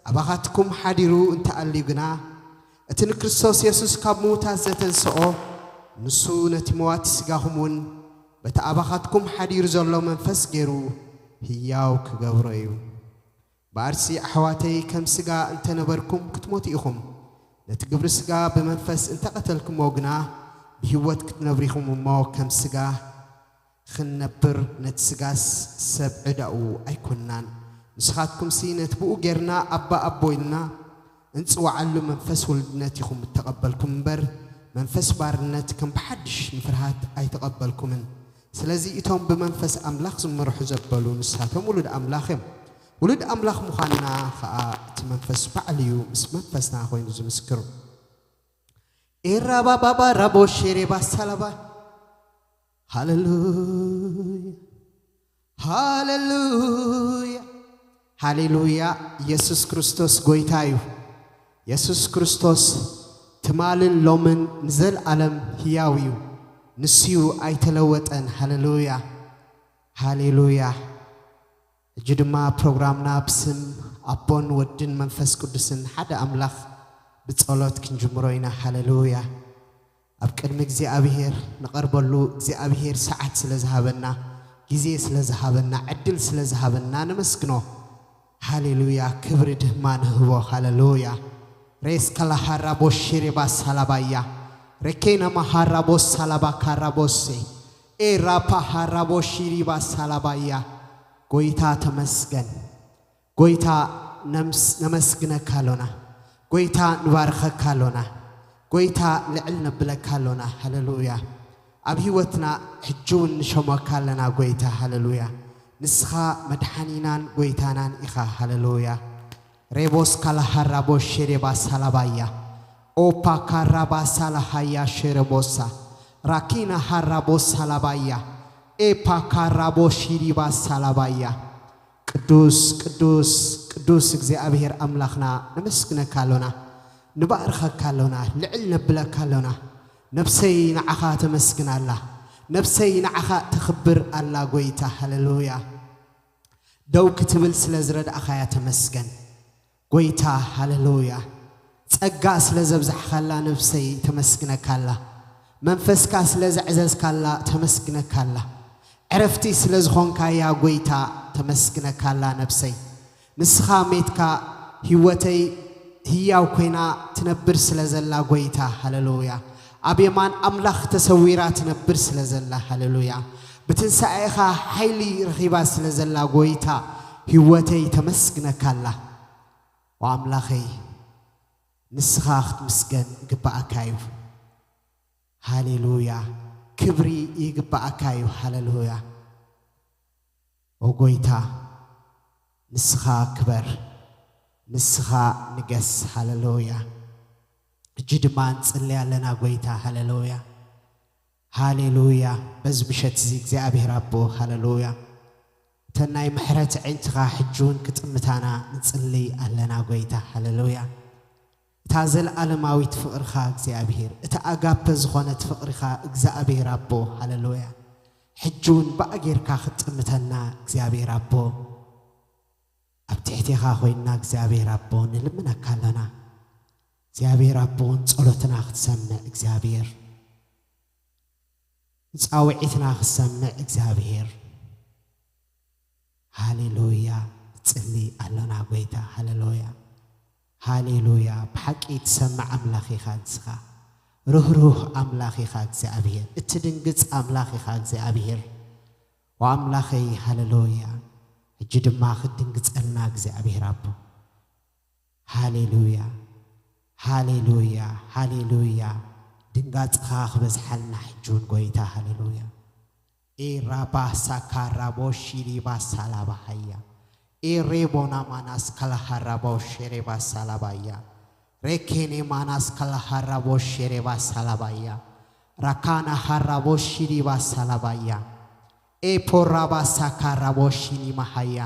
ኣባኻትኩም ሓዲሩ እንተኣልዩ ግና፣ እቲ ንክርስቶስ የሱስ ካብ ምዉታት ዘተንስኦ፣ ንሱ ነቲ መዋቲ ስጋኹም እውን በቲ ኣባኻትኩም ሓዲሩ ዘሎ መንፈስ ገይሩ ህያው ክገብሮ እዩ። በኣርሲ ኣሕዋተይ፣ ከም ስጋ እንተነበርኩም ክትሞቱ ኢኹም። ነቲ ግብሪ ስጋ ብመንፈስ እንተቐተልኩሞ ግና፣ ብህይወት ክትነብሩ ኢኹም እሞ፣ ከም ስጋ ክንነብር ነቲ ስጋስ ሰብ ዕዳኡ ኣይኮንናን። ንስኻትኩምሲ ነቲ ብኡ ጌርና ኣባ ኣቦ ኢልና እንጽውዓሉ መንፈስ ውሉድነት ኢኹም እተቐበልኩም እምበር፣ መንፈስ ባርነት ከም ብሓድሽ ንፍርሃት ኣይተቐበልኩምን። ስለዚ እቶም ብመንፈስ ኣምላኽ ዝመርሑ ዘበሉ ንሳቶም ውሉድ ኣምላኽ እዮም። ውሉድ ኣምላኽ ምዃንና ኸኣ እቲ መንፈስ ባዕሉ እዩ ምስ መንፈስና ኮይኑ ዝምስክር። ኤራ ባባባ ራቦ ሼሬ ባሳላባ። ሃሌሉያ፣ ሃሌሉያ፣ ሃሌሉያ። ኢየሱስ ክርስቶስ ጎይታ እዩ። ኢየሱስ ክርስቶስ ትማልን ሎምን ንዘለኣለም ህያው እዩ። ንሱ እዩ፣ ኣይተለወጠን። ሃሌሉያ፣ ሃሌሉያ። ሕጂ ድማ ፕሮግራምና ብስም ኣቦን ወድን መንፈስ ቅዱስን ሓደ ኣምላኽ ብጸሎት ክንጅምሮ ኢና። ሃሌሉያ። ኣብ ቅድሚ እግዚኣብሔር ንቐርበሉ፣ እግዚኣብሔር ሰዓት ስለ ዝሃበና፣ ግዜ ስለ ዝሃበና፣ ዕድል ስለ ዝሃበና ነመስግኖ። ሃሌሉያ። ክብሪ ድማ ንህቦ። ሃሌሉያ። ሬስ ካላሃራቦ ሺሪባ ሳላባያ፣ ሬኬና ማሃራቦ ሳላባ ካራቦሴ፣ ኤራፓ ሃራቦ ሺሪባ ሳላባያ። ጎይታ ተመስገን። ጎይታ ነምስ-፣ ነመስግነካ ኣሎና። ጎይታ ንባርኸካ ኣሎና። ጎይታ ልዕል ነብለካ ኣሎና። ሃሌሉያ። ኣብ ህይወትና ሕጂ እውን ንሸሞካ ኣለና ጎይታ። ሃሌሉያ። ንስኻ መድሓኒናን ጎይታናን ኢኻ። ሃሌሉያ። ሬቦስ ካላሃራቦ ሼሬባ ሳላባያ። ኦፓ ካራባ ሳላሃያ ሼረቦሳ። ራኪና ሃራቦ ሳላባያ። ኤፓ ካራቦ ሺሪባ ሳላባያ። ቅዱስ፣ ቅዱስ፣ ቅዱስ እግዚኣብሔር ኣምላኽና ነመስግነካ ኣሎና፣ ንባርኸካ ኣሎና፣ ልዕል ነብለካ ኣሎና። ነብሰይ ንዓኻ ተመስግን ኣላ፣ ነብሰይ ንዓኻ ተኽብር ኣላ ጎይታ። ሃሌሉያ። ደው ክትብል ስለ ዝረዳእኻያ ተመስገን ጎይታ። ሃሌሉያ። ጸጋ ስለ ዘብዛሕካላ ነብሰይ ተመስግነካ ኣላ፣ መንፈስካ ስለ ዘዕዘዝካላ ተመስግነካ ኣላ። ዕረፍቲ ስለ ዝኾንካያ ጎይታ ተመስግነካ ኣላ ነብሰይ። ንስኻ ሜትካ ህይወተይ ህያው ኮይና ትነብር ስለ ዘላ ጎይታ፣ ሃሌሉያ። ኣብ የማን ኣምላኽ ተሰዊራ ትነብር ስለ ዘላ፣ ሃሌሉያ። ብትንሳኤኻ ሓይሊ ረኺባ ስለ ዘላ ጎይታ፣ ህይወተይ ተመስግነካ ኣላ። ወኣምላኸይ፣ ንስኻ ክትምስገን ይግብኣካ እዩ። ሃሌሉያ። ክብሪ ይግብኣካ እዩ። ሃሌሉያ። ኦ ጎይታ፣ ንስኻ ክበር፣ ንስኻ ንገስ። ሃሌሉያ። ሕጂ ድማ ንጽሊ ኣለና ጎይታ። ሃሌሉያ፣ ሃሌሉያ። በዚ ምሸት እዚ እግዚኣብሔር ኣቦ፣ ሃሌሉያ፣ እተን ናይ ምሕረት ኣዒንትኻ ሕጂ እውን ክጥምታና ንጽሊ ኣለና ጎይታ። ሃሌሉያ። እታ ዘለኣለማዊት ፍቕርኻ እግዚኣብሔር፣ እታ ኣጋፐ ዝኾነት ፍቕርኻ እግዚኣብሔር ኣቦ፣ ሃሌሉያ፣ ሕጂ እውን ብኣ ጌርካ ክትጥምተና እግዚኣብሔር ኣቦ፣ ኣብ ትሕቴኻ ኮይንና እግዚኣብሔር ኣቦ ንልምነካ ኣለና። እግዚኣብሔር ኣቦ እውን ጸሎትና ክትሰምዕ እግዚኣብሔር፣ ንጻውዒትና ክትሰምዕ እግዚኣብሔር። ሃሌሉያ። ንጽሊ ኣሎና ጎይታ። ሃሌሉያ፣ ሃሌሉያ። ብሓቂ ትሰምዕ ኣምላኽ ኢኻ ንስኻ። ርህሩህ ኣምላኽ ኢኻ እግዚኣብሔር። እትድንግጽ ኣምላኽ ኢኻ እግዚኣብሔር። ወኣምላኸይ፣ ሃሌሉያ። ሕጂ ድማ ክትድንግጸልና እግዚኣብሔር ኣቦ። ሃሌሉያ፣ ሃሌሉያ፣ ሃሌሉያ። ድንጋጽኻ ክበዝሓልና ሕጂ እውን ጎይታ። ሃሌሉያ። ኤራባ ሳካራቦ ሺሪባ ሳላባሃያ። ኤሬቦና ማናስ ካላሃራቦ ሼሬባ ሳላባያ። ሬኬኔ ማናስ ካላሃራቦ ሼሬባ ሳላባያ። ራካና ሃራቦ ሺሪባ ሳላባያ። ኤፖራባ ሳካራቦ ሺኒማሃያ።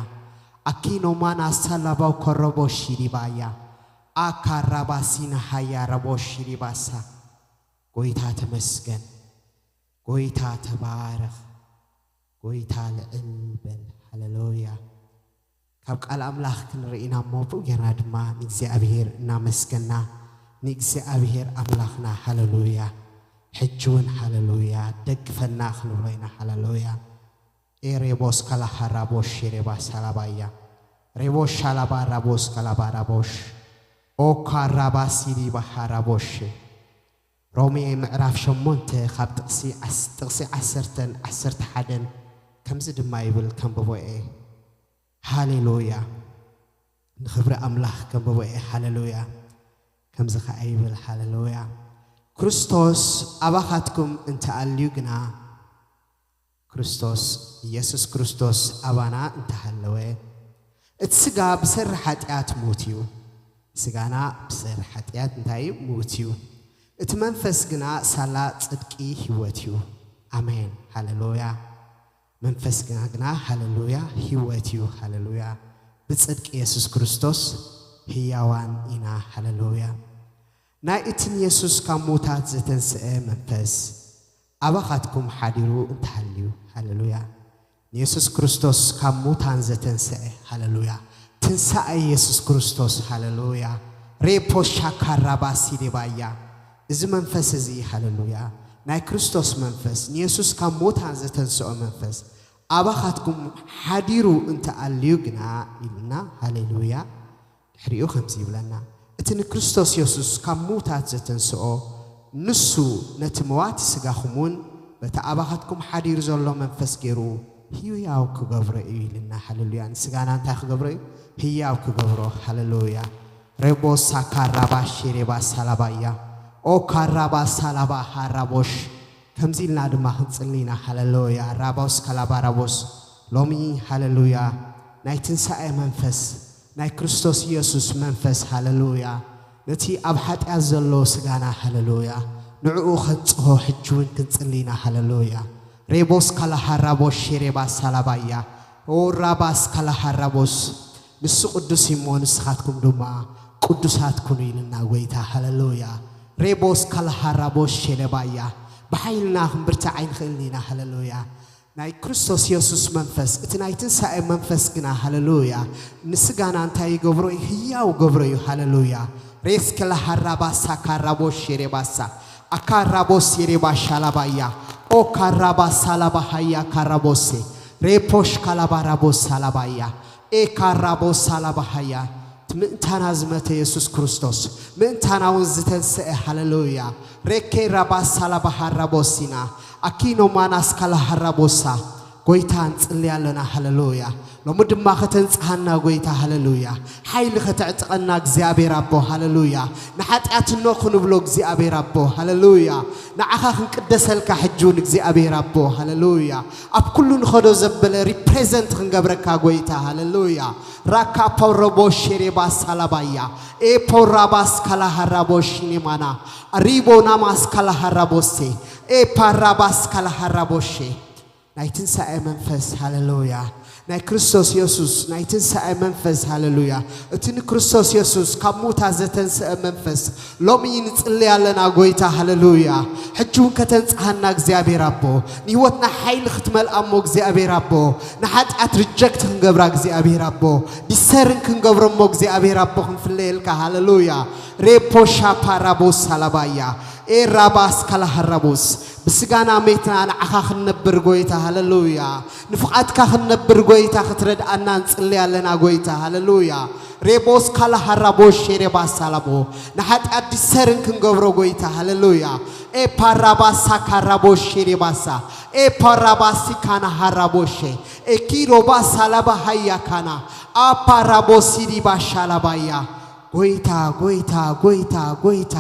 ኣኪኖማና ሳላባው ኮረቦ ሺሪባያ። ኣካራባ ሲናሃያ ረቦ ሺሪባሳ። ጎይታ ተመስገን። ጎይታ ተባረኽ። ጎይታ ልዕል በል። ሃሌሉያ። ካብ ቃል ኣምላኽ ክንርኢ ኢና እሞ፣ ብኡ ጌርና ድማ ንእግዚኣብሔር እናመስገና፣ ንእግዚኣብሔር ኣምላኽና ሃለሉያ፣ ሕጂ እውን ሃለሉያ፣ ደግፈና ክንብሎ ኢና። ሃለሉያ። ኤሬቦስ ካላሃራቦሽ ሼሬባ ሳላባያ፣ ሬቦሽ ሻላባ ራቦስ ካላባ ራቦሽ፣ ኦካ ራባ ሲዲ ባሃራቦሽ። ሮሜ ምዕራፍ ሸሞንተ ካብ ጥቕሲ ዓስ-፣ ጥቕሲ ዓሰርተን ዓሰርተ ሓደን ከምዚ ድማ ይብል፣ ከንብቦ እየ። ሃሌሉያ። ንኽብሪ ኣምላኽ ከንብቦ እየ። ሃሌሉያ። ከምዚ ኸዓ ይብል። ሃሌሉያ። ክርስቶስ ኣባኻትኩም እንተኣልዩ ግና፣ ክርስቶስ፣ ኢየሱስ ክርስቶስ ኣባና እንተሃለወ፣ እቲ ስጋ ብሰሪ ሓጢኣት ሞት እዩ። ስጋና ብሰሪ ሓጢኣት እንታይ እዩ? ሞት እዩ። እቲ መንፈስ ግና ሳላ ጽድቂ ህይወት እዩ። ኣሜን። ሃሌሉያ። መንፈስ ግና፣ ግና፣ ሃሌሉያ፣ ህይወት እዩ። ሃሌሉያ። ብጽድቂ የሱስ ክርስቶስ ህያዋን ኢና። ሃሌሉያ። ናይ እቲ ንየሱስ ካብ ሙታት ዘተንስአ መንፈስ ኣባኻትኩም ሓዲሩ እንተሃልዩ፣ ሃሌሉያ። ንየሱስ ክርስቶስ ካብ ሙታን ዘተንስአ፣ ሃሌሉያ። ትንሳኤ የሱስ ክርስቶስ፣ ሃሌሉያ። ሬፖ ሻካ ራባ ሲዴባያ። እዚ መንፈስ እዚ፣ ሃሌሉያ፣ ናይ ክርስቶስ መንፈስ፣ ንየሱስ ካብ ሙታን ዘተንስኦ መንፈስ ኣባኻትኩም ሓዲሩ እንተኣልዩ ግና፣ ኢልና፣ ሃሌሉያ። ድሕሪኡ ከምዚ ይብለና፣ እቲ ንክርስቶስ የሱስ ካብ ምዉታት ዘተንስኦ፣ ንሱ ነቲ መዋቲ ስጋኹም እውን በቲ ኣባኻትኩም ሓዲሩ ዘሎ መንፈስ ገይሩ ህያው ክገብሮ እዩ ኢልና። ሃሌሉያ። ንስጋና እንታይ ክገብሮ እዩ? ህያው ክገብሮ። ሃሌሉያ። ሬቦ ሳካ ራባ ሼሬባ ሳላባያ፣ ኦ ካራባ ሳላባ ሃራቦሽ። ከምዚ ኢልና ድማ ክንጽሊ ኢና። ሃሌሉያ። ራቦስ ካላባ ራቦስ። ሎሚ፣ ሃሌሉያ፣ ናይ ትንሳኤ መንፈስ፣ ናይ ክርስቶስ ኢየሱስ መንፈስ፣ ሃሌሉያ፣ ነቲ ኣብ ሓጢኣት ዘሎ ስጋና፣ ሃሌሉያ፣ ንዕኡ ከንጽሆ ሕጂ እውን ክንጽሊ ኢና። ሃሌሉያ። ሬቦስ ካላሃራቦስ ሼሬባ ሳላባያ፣ ኦ ራባስ ካላሃራቦስ፣ ንሱ ቅዱስ እዩ እሞ ንስኻትኩም ድማ ቅዱሳት ኩኑ ኢልና ጎይታ። ሃሌሉያ። ሬቦስ ካላሃራቦስ ሼሌባያ፣ ብሓይልና ክንብርታዕ ኣይንኽእልን ኢና። ሃሌሉያ። ናይ ክርስቶስ የሱስ መንፈስ፣ እቲ ናይ ትንሳኤ መንፈስ ግና፣ ሃሌሉያ፣ ንስጋና እንታይ ይገብሮ እዩ? ህያው ገብሮ እዩ። ሃሌሉያ። ሬስ ከላሃራባሳ ካራቦስ ሼሬባሳ፣ ኣካራቦስ ሼሬባ ሻላባያ፣ ኦ ካራባሳ ላባሃያ ካራቦሴ፣ ሬፖሽ ካላባራቦስ ሳላባያ፣ ኤካራቦ ሳላባሃያ፣ እቲ ምእንታና ዝመተ የሱስ ክርስቶስ፣ ምእንታና እውን ዝተንስአ፣ ሃሌሉያ። ሬኬ ራባ ሳላባሃራቦሲና፣ ኣኪኖ ማናስ ካላሃራቦሳ፣ ጎይታ፣ ንጽሊ ኣለና፣ ሃሌሉያ። ሎሚ ድማ ከተንጽሃና፣ ጎይታ፣ ሃሌሉያ። ሓይሊ ከተዕጥቀና፣ እግዚኣብሔር ኣቦ፣ ሃሌሉያ። ንሓጢኣት እኖ ክንብሎ፣ እግዚኣብሔር ኣቦ፣ ሃሌሉያ። ንዓኻ ክንቅደሰልካ፣ ሕጂ እውን፣ እግዚኣብሔር ኣቦ፣ ሃሌሉያ። ኣብ ኩሉ ንኸዶ ዘበለ ሪፕሬዘንት ክንገብረካ፣ ጎይታ፣ ሃሌሉያ። ራካ ፖሮቦ ሼሬባ ሳላባያ፣ ኤ ፖራባስ ካላሃራቦ ሺኒማና፣ ሪቦ ናማስ ካላሃራቦሴ፣ ኤ ፓራባስ ካላሃራቦሼ። ናይ ትንሳኤ መንፈስ፣ ሃሌሉያ። ናይ ክርስቶስ የሱስ ናይ ትንሳኤ መንፈስ፣ ሃሌሉያ። እቲ ንክርስቶስ የሱስ ካብ ሙታ ዘተንስአ መንፈስ፣ ሎሚ ንጽሊ ኣለና፣ ጎይታ፣ ሃሌሉያ። ሕጂ እውን ከተንጽሃና፣ እግዚኣብሔር ኣቦ። ንህይወትና ሓይሊ ክትመልኣ እሞ፣ እግዚኣብሔር ኣቦ። ንሓጢኣት ሪጀክት ክንገብራ፣ እግዚኣብሔር ኣቦ። ዲሰርን ክንገብሮ እሞ፣ እግዚኣብሔር ኣቦ፣ ክንፍለየልካ፣ ሃሌሉያ። ሬፖ ሻፓ ራቦስ ሳላባያ፣ ኤ ራባስ ካላሃራቦስ። ብስጋና ሜትና ንዓኻ ክንነብር፣ ጎይታ፣ ሃሌሉያ። ንፍቓድካ ክንነብር፣ ጎይታ፣ ክትረድኣና ንጽሊ ኣለና፣ ጎይታ፣ ሃሌሉያ። ሬቦስ ካላሃራቦ ሼሬባሳ ላቦ። ንሓጢኣት ዲሰርን ክንገብሮ፣ ጎይታ፣ ሃሌሉያ። ኤ ፓራባሳ ካራቦ ሼሬባሳ፣ ኤ ፓራባሲ ካና ሃራቦሼ፣ ኤ ኪሮባሳ ላባ ሃያ ካና፣ ኣፓራቦ ሲሪባ ሻላባያ። ጎይታ፣ ጎይታ፣ ጎይታ፣ ጎይታ።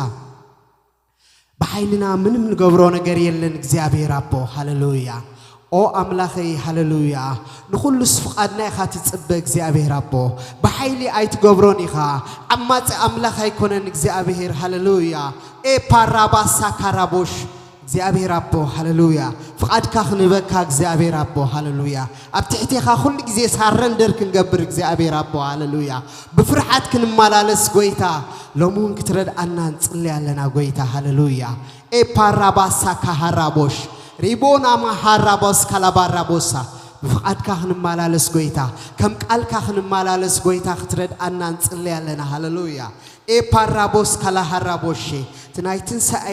ብሓይልና ምንም ንገብሮ ነገር የለን እግዚኣብሔር ኣቦ፣ ሃሌሉያ። ኦ ኣምላኸይ፣ ሃሌሉያ። ንኹሉስ ፍቓድና ኢኻ ትጽበ እግዚኣብሔር ኣቦ። ብሓይሊ ኣይትገብሮን ኢኻ። ዓማጺ ኣምላኽ ኣይኮነን እግዚኣብሔር፣ ሃሌሉያ። ኤ ፓራባሳ ካራቦሽ፣ እግዚኣብሔር ኣቦ፣ ሃሌሉያ። ፍቓድካ ክንህበካ እግዚኣብሔር ኣቦ፣ ሃሌሉያ። ኣብ ትሕቴኻ ኩሉ ግዜ ሳረንደር ክንገብር እግዚኣብሔር ኣቦ፣ ሃሌሉያ። ብፍርሓት ክንመላለስ ጎይታ፣ ሎሚ እውን ክትረድኣና ንጽሊ ኣለና ጎይታ፣ ሃሌሉያ። ኤፓራባሳ ካሃራቦሽ፣ ሪቦና ማሃራቦስ ካላባራቦሳ። ብፍቓድካ ክንመላለስ ጎይታ፣ ከም ቃልካ ክንመላለስ ጎይታ ክትረድኣና ንጽሊ ኣለና። ሃለሉያ። ኤፓራቦስ ካላሃራቦሼ፣ እቲ ናይ ትንሳኤ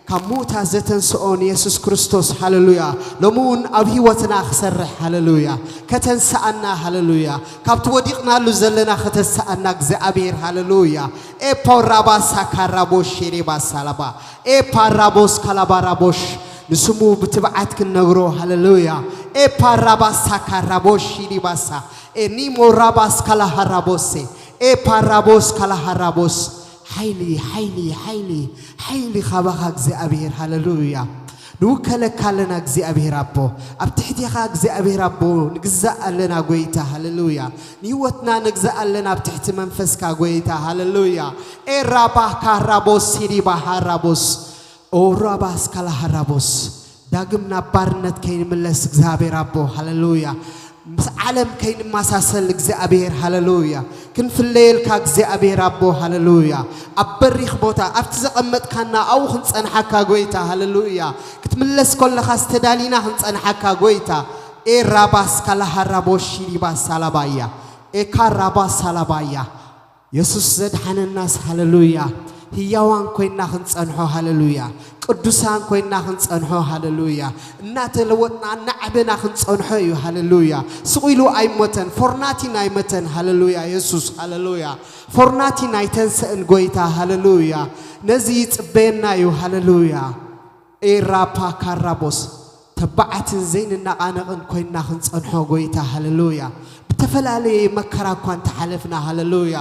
ካብ ምዉታት ዘተንስኦ ንየሱስ ክርስቶስ፣ ሃለሉያ፣ ሎሚ እውን ኣብ ህይወትና ክሰርሕ፣ ሃለሉያ፣ ከተንስኣና፣ ሃለሉያ፣ ካብቲ ወዲቕናሉ ዘለና ከተንስኣና እግዚኣብሔር፣ ሃለሉያ። ኤፖራባሳ ካራቦሼ ሬባሳ ላባ፣ ኤፓራቦስ ካላባራቦሽ፣ ንስሙ ብትብዓት ክንነግሮ፣ ሃለሉያ። ኤፓራባሳ ካራቦሽ ሪባሳ፣ ኤኒሞ ራባስ ካላሃራቦሴ፣ ኤፓራቦስ ካላሃራቦስ። ሓይሊ፣ ሓይሊ፣ ሓይሊ፣ ሓይሊ ካባኻ እግዚኣብሔር፣ ሃለሉያ። ንውከለካ ኣለና እግዚኣብሔር ኣቦ፣ ኣብ ትሕቴኻ እግዚኣብሔር ኣቦ ንግዛእ ኣለና ጎይታ፣ ሃለሉያ። ንህይወትና ንግዛእ ኣለና ኣብ ትሕቲ መንፈስካ ጎይታ፣ ሃለሉያ። ኤራባ ካራቦስ ሲሪባ ሃራቦስ፣ ኦራባስ ካላሃራቦስ። ዳግም ናብ ባርነት ከይንምለስ እግዚኣብሔር ኣቦ፣ ሃለሉያ። ምስ ዓለም ከይንመሳሰል እግዚኣብሔር፣ ሃለሉያ። ክንፍለየልካ እግዚኣብሔር ኣቦ፣ ሃለሉያ። ኣብ በሪኽ ቦታ ኣብቲ ዘቐመጥካና ኣብኡ ክንጸንሓካ ጎይታ፣ ሃለሉያ። ክትምለስ ከለኻ ዝተዳሊና ክንጸንሓካ ጎይታ። ኤራባስ ካላሃራቦሽ ሪባስ ሳላባያ፣ ኤካራባስ ሳላባያ። የሱስ ዘድሓነናስ፣ ሃለሉያ፣ ህያዋን ኮይና ክንጸንሖ፣ ሃለሉያ፣ ቅዱሳን ኮይና ክንጸንሖ፣ ሃለሉያ፣ እናተለወጥና እናዓበና ክንጸንሖ እዩ፣ ሃለሉያ። ስቕ ኢሉ ኣይሞተን፣ ፎርናቲን ኣይመተን፣ ሃለሉያ፣ የሱስ፣ ሃለሉያ። ፎርናቲን ኣይተንስእን፣ ጎይታ፣ ሃለሉያ። ነዚ ይጽበየና እዩ፣ ሃለሉያ። ኤራፓ ካራቦስ፣ ተባዓትን ዘይንናቓነቕን ኮይንና ክንጸንሖ፣ ጎይታ፣ ሃለሉያ። ብተፈላለየ መከራ እኳ እንተሓለፍና፣ ሃለሉያ።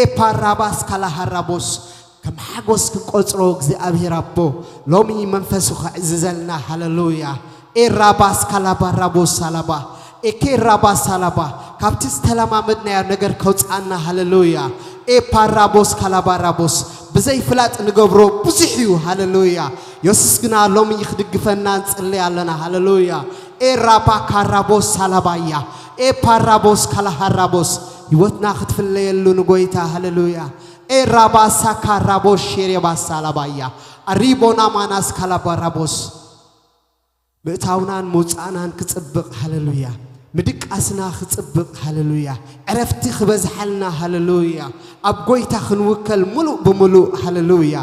ኤፓራባስ ካላሃራቦስ፣ ከም ሓጎስ ክንቆጽሮ እግዚኣብሔር ኣቦ፣ ሎሚ መንፈሱ ከዕዝዘልና፣ ሃለሉያ። ኤራባስ ካላባራቦስ ሳላባ፣ ኤኬራባስ ሳላባ፣ ካብቲ ዝተለማመድናዮ ነገር ከውጽኣና፣ ሃለሉያ። ኤፓራቦስ ካላባራቦስ፣ ብዘይፍላጥ ንገብሮ ብዙሕ እዩ፣ ሃለሉያ። የሱስ ግና ሎሚ ክድግፈና ንጽሊ ኣለና፣ ሃለሉያ። ኤራባ ካራቦስ ሳላባያ፣ ኤፓራቦስ ካላሃራቦስ፣ ህይወትና ክትፍለየሉ ንጎይታ፣ ሃለሉያ። ኤራባሳ ካራቦስ ሼሬባሳ ላባያ፣ ኣሪቦና ማናስ ካላባራቦስ። ምእታውናን ምውጻእናን ክጽብቕ፣ ሃለሉያ። ምድቃስና ክጽብቕ፣ ሃለሉያ። ዕረፍቲ ክበዝሓልና፣ ሃለሉያ። ኣብ ጎይታ ክንውከል ምሉእ ብምሉእ፣ ሃለሉያ።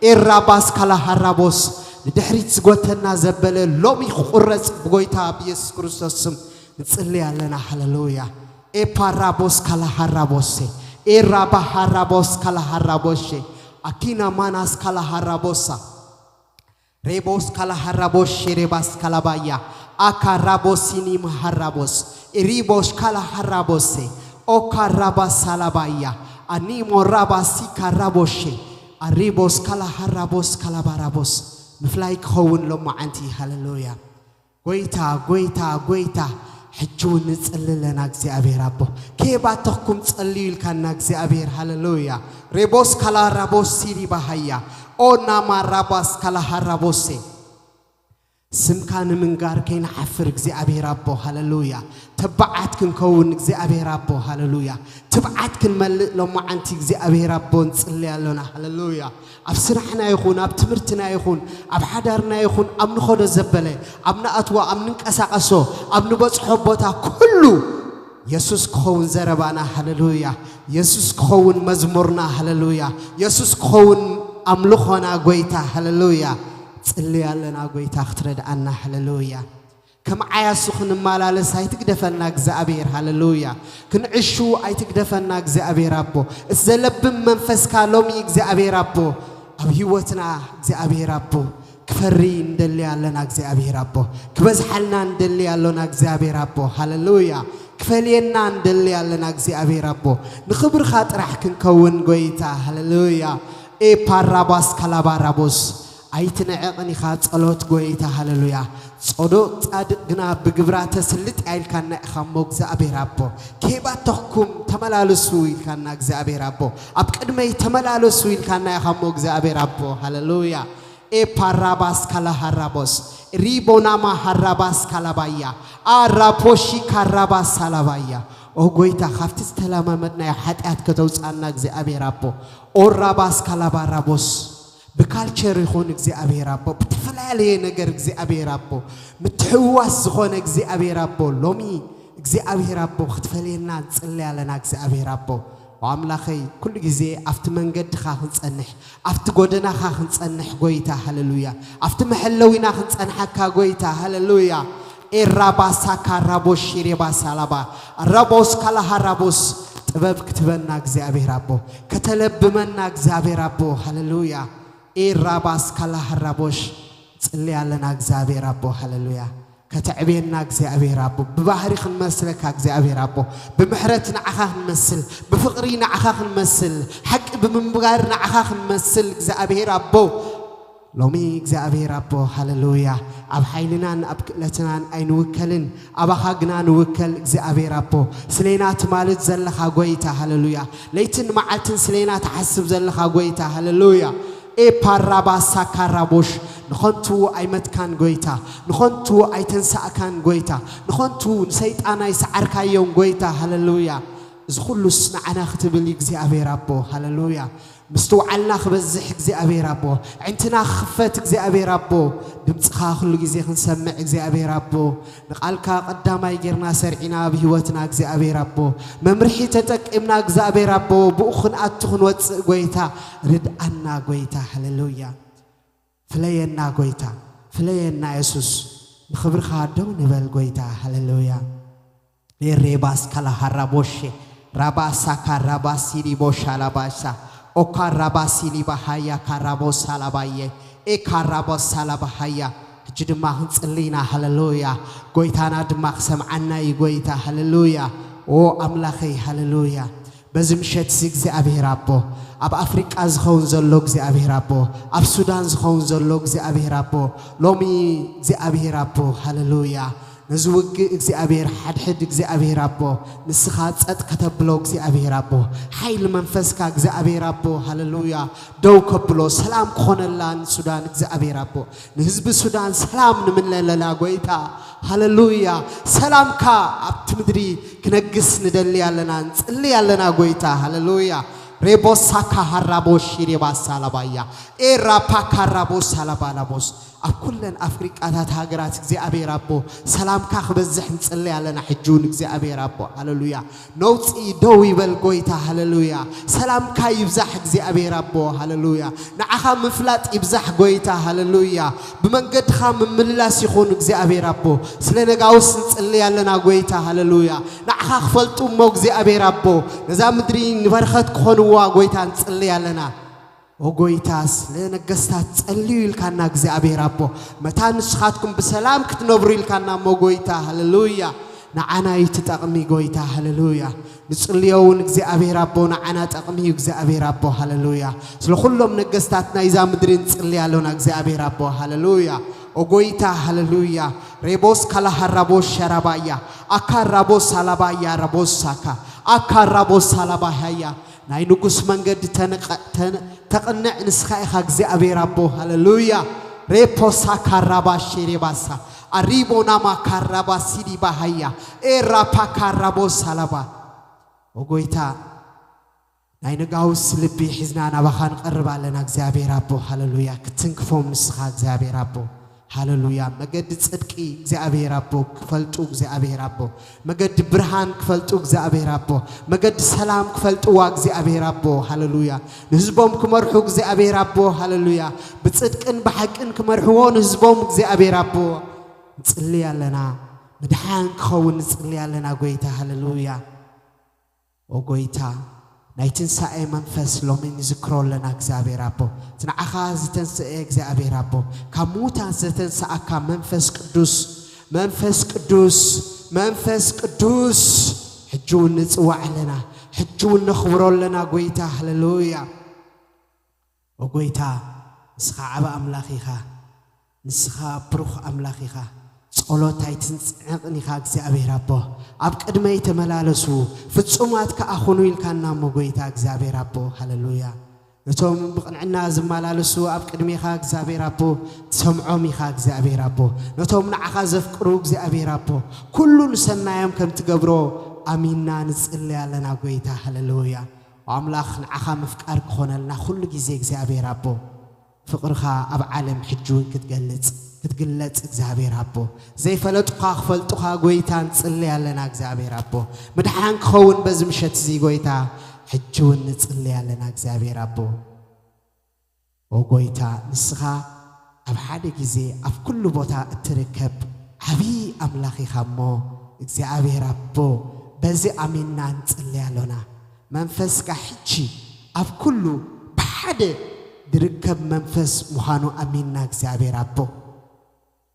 ኤራባስ ካላሃራቦስ፣ ንድሕሪት ዝጎተና ዘበለ ሎሚ ክቑረጽ ብጎይታ ብየሱስ ክርስቶስ ስም ንጽሊ ኣለና፣ ሃለሉያ። ኤፓራቦስ ካላሃራቦሴ፣ ኤራባሃራቦስ ካላሃራቦሼ፣ ኣኪና ማናስ ካላሃራቦሳ። ሬቦስ ካላሃራቦስ ሼሬባስ ካላባያ፣ ኣካ ራቦስ ሲኒ ማሃራቦስ፣ ኢሪቦስ ካላሃራቦሴ፣ ኦካ ራባስ ሳላባያ፣ ኣኒሞ ራባስ ሲካ ራቦሼ፣ ኣሪቦስ ካላሃራቦስ ካላባራቦስ። ምፍላይ ክኸውን ሎማዓንቲ፣ ሃለሉያ። ጎይታ፣ ጎይታ፣ ጎይታ፣ ሕጂ እውን ንጽሊ ኣለና እግዚኣብሔር ኣቦ። ከየባተኽኩም ጸልዩ ኢልካና እግዚኣብሔር፣ ሃለሉያ። ሬቦስ ካላራቦስ ሲሪ ባሃያ፣ ኦ ናማ ራባስ ካላሃራቦሴ። ስምካ ንምንጋር ከይንሓፍር እግዚኣብሔር ኣቦ፣ ሃለሉያ። ተባዓት ክንከውን እግዚኣብሔር ኣቦ፣ ሃለሉያ። ትብዓት ክንመልእ ሎማዓንቲ እግዚኣብሔር ኣቦ ንጽሊ ኣሎና፣ ሃለሉያ። ኣብ ስራሕና ይኹን፣ ኣብ ትምህርትና ይኹን፣ ኣብ ሓዳርና ይኹን፣ ኣብ ንኸዶ ዘበለ፣ ኣብ ንኣትዎ፣ ኣብ ንንቀሳቐሶ፣ ኣብ ንበጽሖ ቦታ ኩሉ የሱስ ክኸውን ዘረባና፣ ሃለሉያ። የሱስ ክኸውን መዝሙርና፣ ሃለሉያ። የሱስ ክኸውን ኣምልኾና፣ ጎይታ፣ ሃለሉያ። ጽሊ ኣለና፣ ጎይታ፣ ክትረድኣና፣ ሃለሉያ። ከም ዓያሱ ክንመላለስ ኣይትግደፈና እግዚኣብሔር፣ ሃለሉያ። ክንዕሹ ኣይትግደፈና እግዚኣብሔር ኣቦ። እቲ ዘለብም መንፈስካ ሎሚ እግዚኣብሔር ኣቦ ኣብ ህይወትና እግዚኣብሔር ኣቦ ክፈሪ እንደሊ ኣለና እግዚኣብሔር ኣቦ። ክበዝሓልና እንደሊ ኣሎና እግዚኣብሔር ኣቦ፣ ሃለሉያ። ክፈልየና እንደሊ ኣለና እግዚኣብሔር ኣቦ። ንኽብርኻ ጥራሕ ክንከውን ጎይታ፣ ሃለሉያ። ኤፓራባስ ካላባራቦስ ኣይትንዕቕን ኢኻ ጸሎት ጎይታ፣ ሃለሉያ። ጸሎት ጻድቕ ግና ብግብራ ተስልጥ እያ ኢልካና ኢኻ እሞ እግዚኣብሔር ኣቦ። ከይባተኽኩም ተመላለሱ ኢልካና እግዚኣብሔር ኣቦ። ኣብ ቅድመይ ተመላለሱ ኢልካና ኢኻ እሞ እግዚኣብሔር ኣቦ፣ ሃለሉያ። ኤፓራባስ ካላሃራቦስ፣ ሪቦናማ ሃራባስ ካላባያ፣ ኣራፖሺ ካራባስ ሳላባያ። ኦ ጎይታ፣ ካብቲ ዝተለማመድናዮ ሓጢኣት ከተውፅኣና እግዚኣብሔር ኣቦ። ኦራባስ ካላባራቦስ፣ ብካልቸር ይኹን እግዚኣብሔር ኣቦ፣ ብተፈላለየ ነገር እግዚኣብሔር ኣቦ፣ ምትሕውዋስ ዝኾነ እግዚኣብሔር ኣቦ፣ ሎሚ እግዚኣብሔር ኣቦ ክትፈልየና ንጽሊ ኣለና። እግዚኣብሔር ኣቦ ኣምላኸይ፣ ኩሉ ግዜ ኣብቲ መንገድኻ ክንጸንሕ፣ ኣብቲ ጎደናኻ ክንጸንሕ ጎይታ፣ ሃሌሉያ፣ ኣብቲ መሐለዊና ክንጸንሓካ ጎይታ፣ ሃሌሉያ። ኤራባሳ ካራቦሽ ሬባሳ ላባ ራቦስ ካላሃራቦስ፣ ጥበብ ክትበና እግዚኣብሔር ኣቦ፣ ከተለብመና እግዚኣብሔር ኣቦ፣ ሃሌሉያ። ኤራባስ ካላሃራቦሽ፣ ጽሊ ኣለና እግዚኣብሔር ኣቦ፣ ሃሌሉያ። ከተዕብየና እግዚኣብሔር ኣቦ፣ ብባህሪ ክንመስለካ እግዚኣብሔር ኣቦ፣ ብምሕረት ንዓኻ ክንመስል፣ ብፍቕሪ ንዓኻ ክንመስል፣ ሓቂ ብምንባር ንዓኻ ክንመስል እግዚኣብሔር ኣቦ፣ ሎሚ እግዚኣብሔር ኣቦ፣ ሃሌሉያ፣ ኣብ ሓይልናን ኣብ ክእለትናን ኣይንውከልን፣ ኣባኻ ግና ንውከል እግዚኣብሔር ኣቦ። ስሌና ትማልድ ዘለኻ ጎይታ፣ ሃሌሉያ፣ ለይትን መዓልትን ስሌና ትሓስብ ዘለኻ ጎይታ፣ ሃሌሉያ። ኤፓራባሳ ካራቦሽ፣ ንኸንቱ ኣይመትካን ጎይታ፣ ንኸንቱ ኣይተንሳእካን ጎይታ፣ ንኸንቱ ንሰይጣን ኣይሰዓርካዮን ጎይታ፣ ሃሌሉያ። እዚ ኩሉስ ንዓና ክትብል እዩ እግዚኣብሔር ኣቦ፣ ሃሌሉያ። ምስትውዓልና ክበዝሕ እግዚኣብሔር ኣቦ፣ ዕንትና ክኽፈት እግዚኣብሔር ኣቦ፣ ድምፅኻ ኩሉ ግዜ ክንሰምዕ እግዚኣብሔር ኣቦ፣ ንቓልካ ቀዳማይ ጌርና ሰርዒና ኣብ ህይወትና እግዚኣብሔር ኣቦ፣ መምርሒ ተጠቂምና እግዚኣብሔር ኣቦ፣ ብኡ ክንኣቱ ክንወፅእ ጎይታ ርድኣና ጎይታ፣ ሃሌሉያ። ፍለየና ጎይታ፣ ፍለየና የሱስ፣ ንኽብርኻ ደው ንበል ጎይታ፣ ሃሌሉያ። ሬባስ ካላሃራቦሼ ራባሳ ካራባሲዲ ቦሻ ላባሳ ኦካ ራባሲዲ ባሃያ ካራቦሳ ላባየ ኤካ ራቦሳ ላባሃያ። ሕጂ ድማ ክንጽሊ ኢና፣ ሃሌሉያ። ጎይታና ድማ ክሰምዓና እዩ ጎይታ፣ ሃሌሉያ። ኦ ኣምላኸይ፣ ሃሌሉያ። በዚ ምሸት እዚ እግዚኣብሔር ኣቦ፣ ኣብ ኣፍሪቃ ዝኸውን ዘሎ እግዚኣብሔር ኣቦ፣ ኣብ ሱዳን ዝኸውን ዘሎ እግዚኣብሔር ኣቦ፣ ሎሚ እግዚኣብሔር ኣቦ፣ ሃሌሉያ። ነዚ ውግእ እግዚኣብሔር ሓድሕድ እግዚኣብሔር ኣቦ፣ ንስኻ ጸጥ ከተብሎ እግዚኣብሔር ኣቦ፣ ሓይሊ መንፈስካ እግዚኣብሔር ኣቦ፣ ሃሌሉያ፣ ደው ከብሎ፣ ሰላም ክኾነላ ንሱዳን እግዚኣብሔር ኣቦ፣ ንህዝቢ ሱዳን ሰላም ንምለለላ ጎይታ፣ ሃሌሉያ። ሰላምካ ኣብቲ ምድሪ ክነግስ ንደሊ ኣለና፣ ንጽሊ ኣለና ጎይታ፣ ሃሌሉያ። ሬቦሳካ ሃራቦሺ ሬባሳ ላባያ ኤራፓካ ራቦሳ ላባላቦስ ኣብ ኩለን ኣፍሪቃታት ሃገራት እግዚኣብሔር ኣቦ ሰላምካ ክበዝሕ ንጽሊ ኣለና። ሕጂ እውን እግዚኣብሔር ኣቦ፣ ሃሌሉያ፣ ነውፂ ደው ይበል ጎይታ፣ ሃሌሉያ። ሰላምካ ይብዛሕ እግዚኣብሔር ኣቦ፣ ሃሌሉያ። ንዓኻ ምፍላጥ ይብዛሕ ጎይታ፣ ሃሌሉያ። ብመንገድኻ ምምልላስ ይኹን እግዚኣብሔር ኣቦ። ስለ ነጋውስ ንጽሊ ኣለና ጎይታ፣ ሃሌሉያ። ንዓኻ ክፈልጡ እሞ እግዚኣብሔር ኣቦ፣ ነዛ ምድሪ ንበረኸት ክኾንዋ ጎይታ ንጽሊ ኣለና። ኦ ጎይታ፣ ስለ ነገስታት ጸልዩ ኢልካና እግዚኣብሔር ኣቦ፣ መታን ንስኻትኩም ብሰላም ክትነብሩ ኢልካና እሞ ጎይታ፣ ሃሌሉያ። ንዓና እዩ ትጠቕሚ ጎይታ፣ ሃሌሉያ። ንጽልዮ እውን እግዚኣብሔር ኣቦ፣ ንዓና ጠቕሚ እዩ እግዚኣብሔር ኣቦ፣ ሃሌሉያ። ስለ ኩሎም ነገስታት ናይዛ ምድሪ ንጽሊ ኣሎና እግዚኣብሔር ኣቦ፣ ሃሌሉያ። ኦ ጎይታ፣ ሃሌሉያ። ሬቦስ ካላሃራቦስ ሸራባያ ኣካ ራቦስ ሳላባያ ራቦስ ሳካ ኣካ ራቦስ ሳላባሃያ ናይ ንጉስ መንገዲ ተንቐ-፣ ተን-፣ ተቕንዕ ንስኻ ኢኻ እግዚኣብሔር ኣቦ፣ ሃሌሉያ። ሬፖሳ ካራባ ሼሬባሳ ኣሪቦ ናማ ካራባ ሲዲ ባሃያ ኤራፓ ካራቦ ሳላባ። ኦ ጎይታ፣ ናይ ነጋውስ ልቢ ሒዝና ናባኻ ንቐርብ ኣለና እግዚኣብሔር ኣቦ፣ ሃሌሉያ። ክትንክፎም ንስኻ እግዚኣብሔር ኣቦ፣ ሃሌሉያ። መገዲ ጽድቂ እግዚኣብሔር ኣቦ ክፈልጡ እግዚኣብሔር ኣቦ፣ መገዲ ብርሃን ክፈልጡ እግዚኣብሔር ኣቦ፣ መገዲ ሰላም ክፈልጥዋ እግዚኣብሔር ኣቦ፣ ሃሌሉያ። ንህዝቦም ክመርሑ እግዚኣብሔር ኣቦ፣ ሃሌሉያ። ብጽድቅን ብሓቅን ክመርሕዎ ንህዝቦም እግዚኣብሔር ኣቦ ንጽሊ ኣለና። ምድሓን ክኸውን ንጽሊ ኣለና ጎይታ፣ ሃሌሉያ። ኦ ጎይታ፣ ናይ ትንሳኤ መንፈስ ሎሚ ንዝክሮ ኣለና እግዚኣብሔር ኣቦ። እቲ ንዓኻ ዝተንስኤ እግዚኣብሔር ኣቦ፣ ካብ ምዉታት ዘተንስኣካ መንፈስ ቅዱስ፣ መንፈስ ቅዱስ፣ መንፈስ ቅዱስ፣ ሕጂ እውን ንጽዋዕ ኣለና፣ ሕጂ እውን ነኽብሮ ኣለና ጎይታ። ሃሌሉያ። ኦ ጎይታ፣ ንስኻ ዓቢ ኣምላኽ ኢኻ፣ ንስኻ ብሩኽ ኣምላኽ ኢኻ። ጸሎት ኣይትንጽዕቕን ኢኻ እግዚኣብሔር ኣቦ። ኣብ ቅድመይ ተመላለሱ፣ ፍጹማት ከኣ ኹኑ ኢልካና እሞ ጎይታ እግዚኣብሔር ኣቦ። ሃሌሉያ። ነቶም ብቕንዕና ዝመላለሱ ኣብ ቅድሜኻ እግዚኣብሔር ኣቦ ትሰምዖም ኢኻ እግዚኣብሔር ኣቦ። ነቶም ንዓኻ ዘፍቅሩ እግዚኣብሔር ኣቦ ኩሉ ንሰናዮም ከም ትገብሮ ኣሚንና ንጽሊ ኣለና ጎይታ። ሃሌሉያ። ኣምላኽ ንዓኻ ምፍቃር ክኾነልና ኩሉ ግዜ እግዚኣብሔር ኣቦ። ፍቕርኻ ኣብ ዓለም ሕጂ እውን ክትገልጽ ክትግለጽ እግዚኣብሔር ኣቦ፣ ዘይፈለጡኻ ክፈልጡኻ ጎይታ ንጽሊ ኣለና እግዚኣብሔር ኣቦ። ምድሓን ክኸውን በዚ ምሸት እዚ ጎይታ ሕጂ እውን ንጽሊ ኣለና እግዚኣብሔር ኣቦ። ኦ ጎይታ፣ ንስኻ ኣብ ሓደ ግዜ ኣብ ኩሉ ቦታ እትርከብ ዓብዪ ኣምላኽ ኢኻ እሞ፣ እግዚኣብሔር ኣቦ፣ በዚ ኣሚንና ንጽሊ ኣሎና። መንፈስካ ሕጂ ኣብ ኩሉ ብሓደ ዝርከብ መንፈስ ምዃኑ ኣሚንና እግዚኣብሔር ኣቦ፣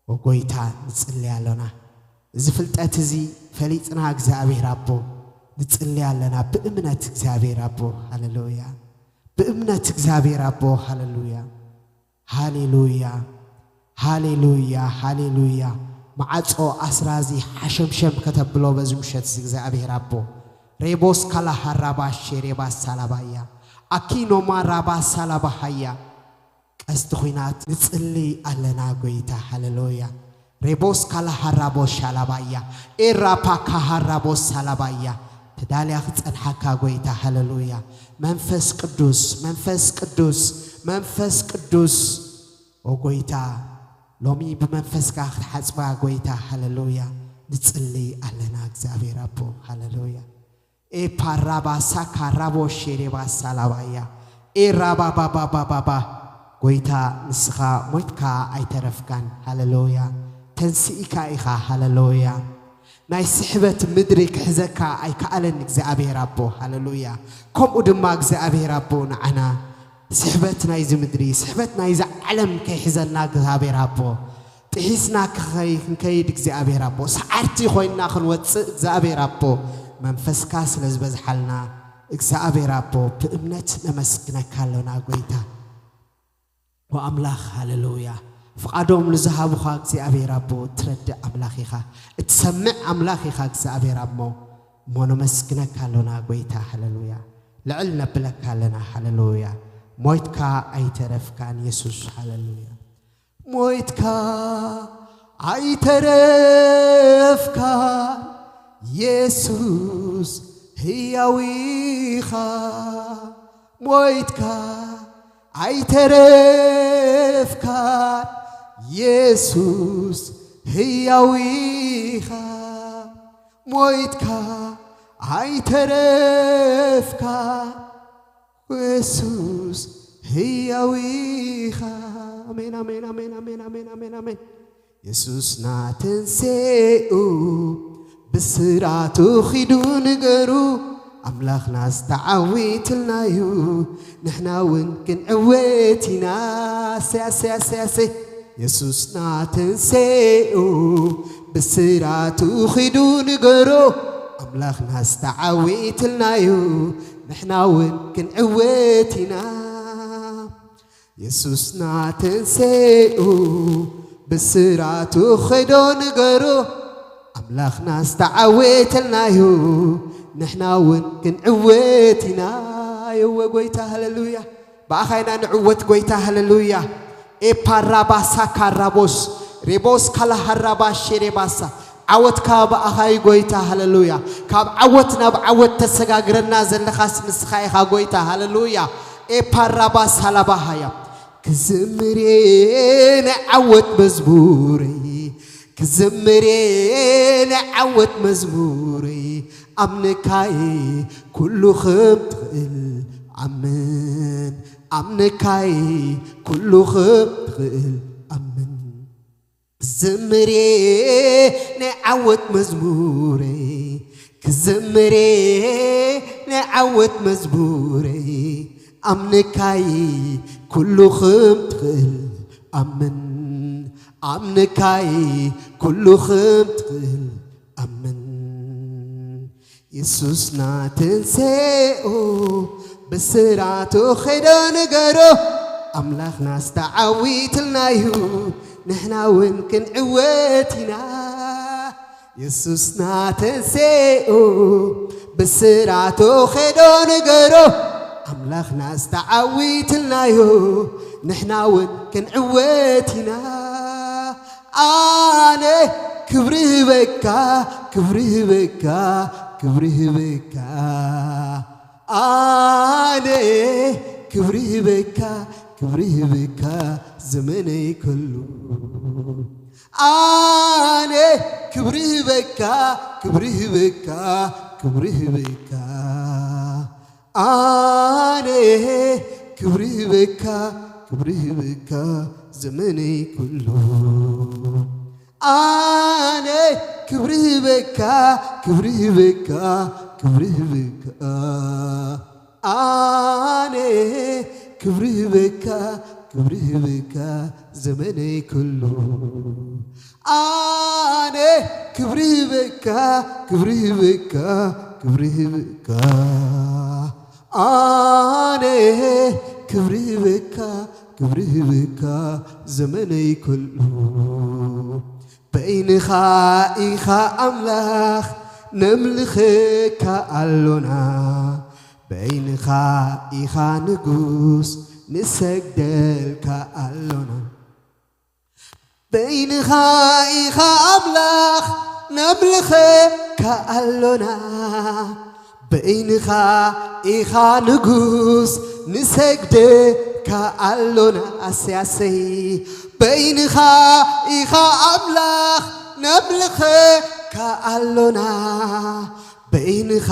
ኦ ጎይታ፣ ንጽሊ ኣሎና። እዚ ፍልጠት እዚ ፈሊጥና እግዚኣብሔር ኣቦ፣ ንጽሊ ኣለና ብእምነት እግዚኣብሔር ኣቦ። ሃሌሉያ። ብእምነት እግዚኣብሔር ኣቦ። ሃሌሉያ። ሃሌሉያ። ሃሌሉያ። ሃሌሉያ። መዓጾ ኣስራዚ ሓሸምሸም ከተብሎ በዚ ምሸት እዚ እግዚኣብሔር ኣቦ። ሬቦስ ካላ ሃራባ ሼሬባ ሳላባያ። ኣኪኖማ ራባ ሳላባሃያ። ቀስቲ ኹናት ንጽሊ ኣለና ጎይታ። ሃሌሉያ። ሬቦስ ካላ ሃራቦ ሻላባያ። ኤራፓ ካሃራቦ ሳላባያ። ተዳልያ ክጸንሓካ ጎይታ። ሃሌሉያ። መንፈስ ቅዱስ፣ መንፈስ ቅዱስ፣ መንፈስ ቅዱስ። ኦ ጎይታ፣ ሎሚ ብመንፈስካ ክትሓጽባ ጎይታ። ሃሌሉያ። ንጽሊ ኣለና እግዚኣብሔር ኣቦ። ሃሌሉያ። ኤፓራባ ሳካራቦ ሼሬባ ሳላባያ። ኤራባባባባባባ። ጎይታ፣ ንስኻ ሞይትካ ኣይተረፍካን። ሃሌሉያ። ተንስኢካ ኢኻ። ሃሌሉያ። ናይ ስሕበት ምድሪ ክሕዘካ ኣይከኣለን እግዚኣብሔር ኣቦ። ሃሌሉያ። ከምኡ ድማ እግዚኣብሔር ኣቦ ንዓና ስሕበት ናይዚ ምድሪ፣ ስሕበት ናይዚ ዓለም ከይሕዘና እግዚኣብሔር ኣቦ። ጥሒስና ክኸይ-፣ ክንከይድ እግዚኣብሔር ኣቦ። ሰዓርቲ ኮይንና ክንወጽእ እግዚኣብሔር ኣቦ። መንፈስካ ስለ ዝበዝሓልና እግዚኣብሔር ኣቦ ብእምነት ነመስግነካ ኣሎና ጎይታ። ወኣምላኽ፣ ሃሌሉያ። ፍቓዶም ንዝሃቡኻ እግዚኣብሔር ኣቦ፣ እትረድእ ኣምላኽ ኢኻ፣ እትሰምዕ ኣምላኽ ኢኻ እግዚኣብሔር ኣቦ። እሞ ነመስግነካ ኣሎና ጎይታ፣ ሃሌሉያ። ልዕል ነብለካ ኣለና፣ ሃሌሉያ። ሞይትካ ኣይተረፍካን የሱስ፣ ሃሌሉያ። ሞይትካ ኣይተረፍካን የሱስ፣ ህያው ኢኻ። ሞይትካ ኣይተረፍካን የሱስ፣ ህያው ኢኻ። ሞይትካ ኣይተረፍካን የሱስ፣ ህያው ኢኻ። ኣሜን፣ ኣሜን፣ ኣሜን፣ ኣሜን፣ ኣሜን፣ ኣሜን፣ ኣሜን። የሱስና ተንሴኡ፣ ብስራቱ ኺዱ ንገሩ፣ ኣምላኽናስ ተዓዊትልናዩ፣ ንሕና እውን ክንዕወት ኢና። ኣሰይ፣ ኣሰይ፣ ኣሰይ፣ ኣሰይ። የሱስና ተንሴኡ፣ ብስራቱ ኺዱ ንገሩ፣ ኣምላኽናስ ተዓዊትልናዩ፣ ንሕና እውን ክንዕወት ኢና። የሱስና ተንሴኡ፣ ብስራቱ ኸይዶ ንገሩ፣ ኣምላኽናስ ተዓወተልናዩ፣ ንሕና እውን ክንዕወት ኢና። የወ ጎይታ፣ ሃሌሉያ። ብኣኻ ኢና ንዕወት ጎይታ፣ ሃሌሉያ። ኤፓራባሳ ካራቦስ፣ ሬቦስ ካላሃራባ ሼሬባሳ። ዓወትካ ብኣኻ እዩ ጎይታ፣ ሃሌሉያ። ካብ ዓወት ናብ ዓወት ተሰጋግረና ዘለኻስ ንስኻ ኢኻ ጎይታ፣ ሃሌሉያ። ኤፓራባሳ ላባሃያ። ክዝምር እየ ናይ ዓወት መዝሙረይ፣ ክዝምር እየ ናይ ዓወት መዝሙረይ። ኣምነካይ ኩሉ ከም ትኽእል ኣምን፣ ኣምነካይ ኩሉ ከም ትኽእል ኣምን። ክዝምር እየ ናይ ዓወት መዝሙረይ፣ ክዝምር እየ ናይ ዓወት መዝሙረይ። ኣምነካይ ኩሉ ከም ትኽእል ኣምን፣ ኣምነካይ ኩሉ ከም ትኽእል ኣምን። የሱስና ተንሴኡ ብስራቱ ኸይዶ ንገሮ፣ ኣምላኽናስ ተዓዊትልናዩ፣ ንሕና እውን ክንዕወት ኢና። የሱስና ተንሴኡ ብስራቱ ኸይዶ ንገሮ፣ ኣምላኽናስ ተዓዊትልናዩ፣ ንሕና እውን ክንዕወት ኢና። ኣነ ክብሪ ህበካ፣ ክብሪ ህበካ፣ ክብሪ ህበካ። ኣነ ክብሪ ህበካ፣ ክብሪ ህብካ ዘመነይ ኩሉ ኣነ ክብሪ ህበካ ክብሪ ህበካ ክብሪ ህበካ ኣነ ክብሪ ህበካ ክብሪ ህበካ ዘመነይ ኩሉ ኣነ ክብሪ ህበካ ክብሪ ህበካ ክብሪ ህበካ ኣነ ክብሪ ህበካ ክብሪ ህበካ ዘመነይ ኩሉ ኣነ ክብሪ ህበካ ክብሪ ህበካ ክብሪ ህበካ ኣነ ክብሪ ህበካ ክብሪ ህበካ ዘመነይ ኩሉ በይንኻ ኢኻ ኣምላኽ ነምልኸካ ኣሎና በይንኻ ኢኻ ንጉስ ንሰግደልካ ኣሎና በይንኻ ኢኻ ኣምላኽ ነምልኸካ ኣሎና በይንኻ ኢኻ ንጉስ ንሰግደካ ኣሎና ኣሰይ ኣሰይ በይንኻ ኢኻ ኣምላኽ ነምልኸካ ኣሎና በይንኻ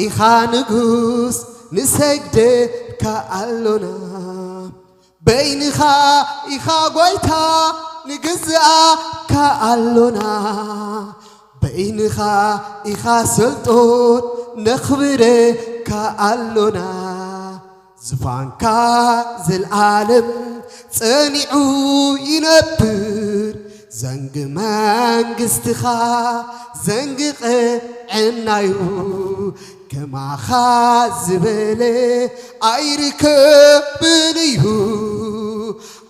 ኢኻ ንጉስ ንሰግደካ ኣሎና በይንኻ ኢኻ ጐይታ ንግዝኣካ ኣሎና በይንኻ ኢኻ ስልጡን ነኽብረካ ኣሎና ዝፋንካ ዘልኣለም ጸኒዑ ይነብር ዘንግ መንግስትኻ ዘንግ ቐዕናዩ ከማኻ ዝበለ ኣይርከብን እዩ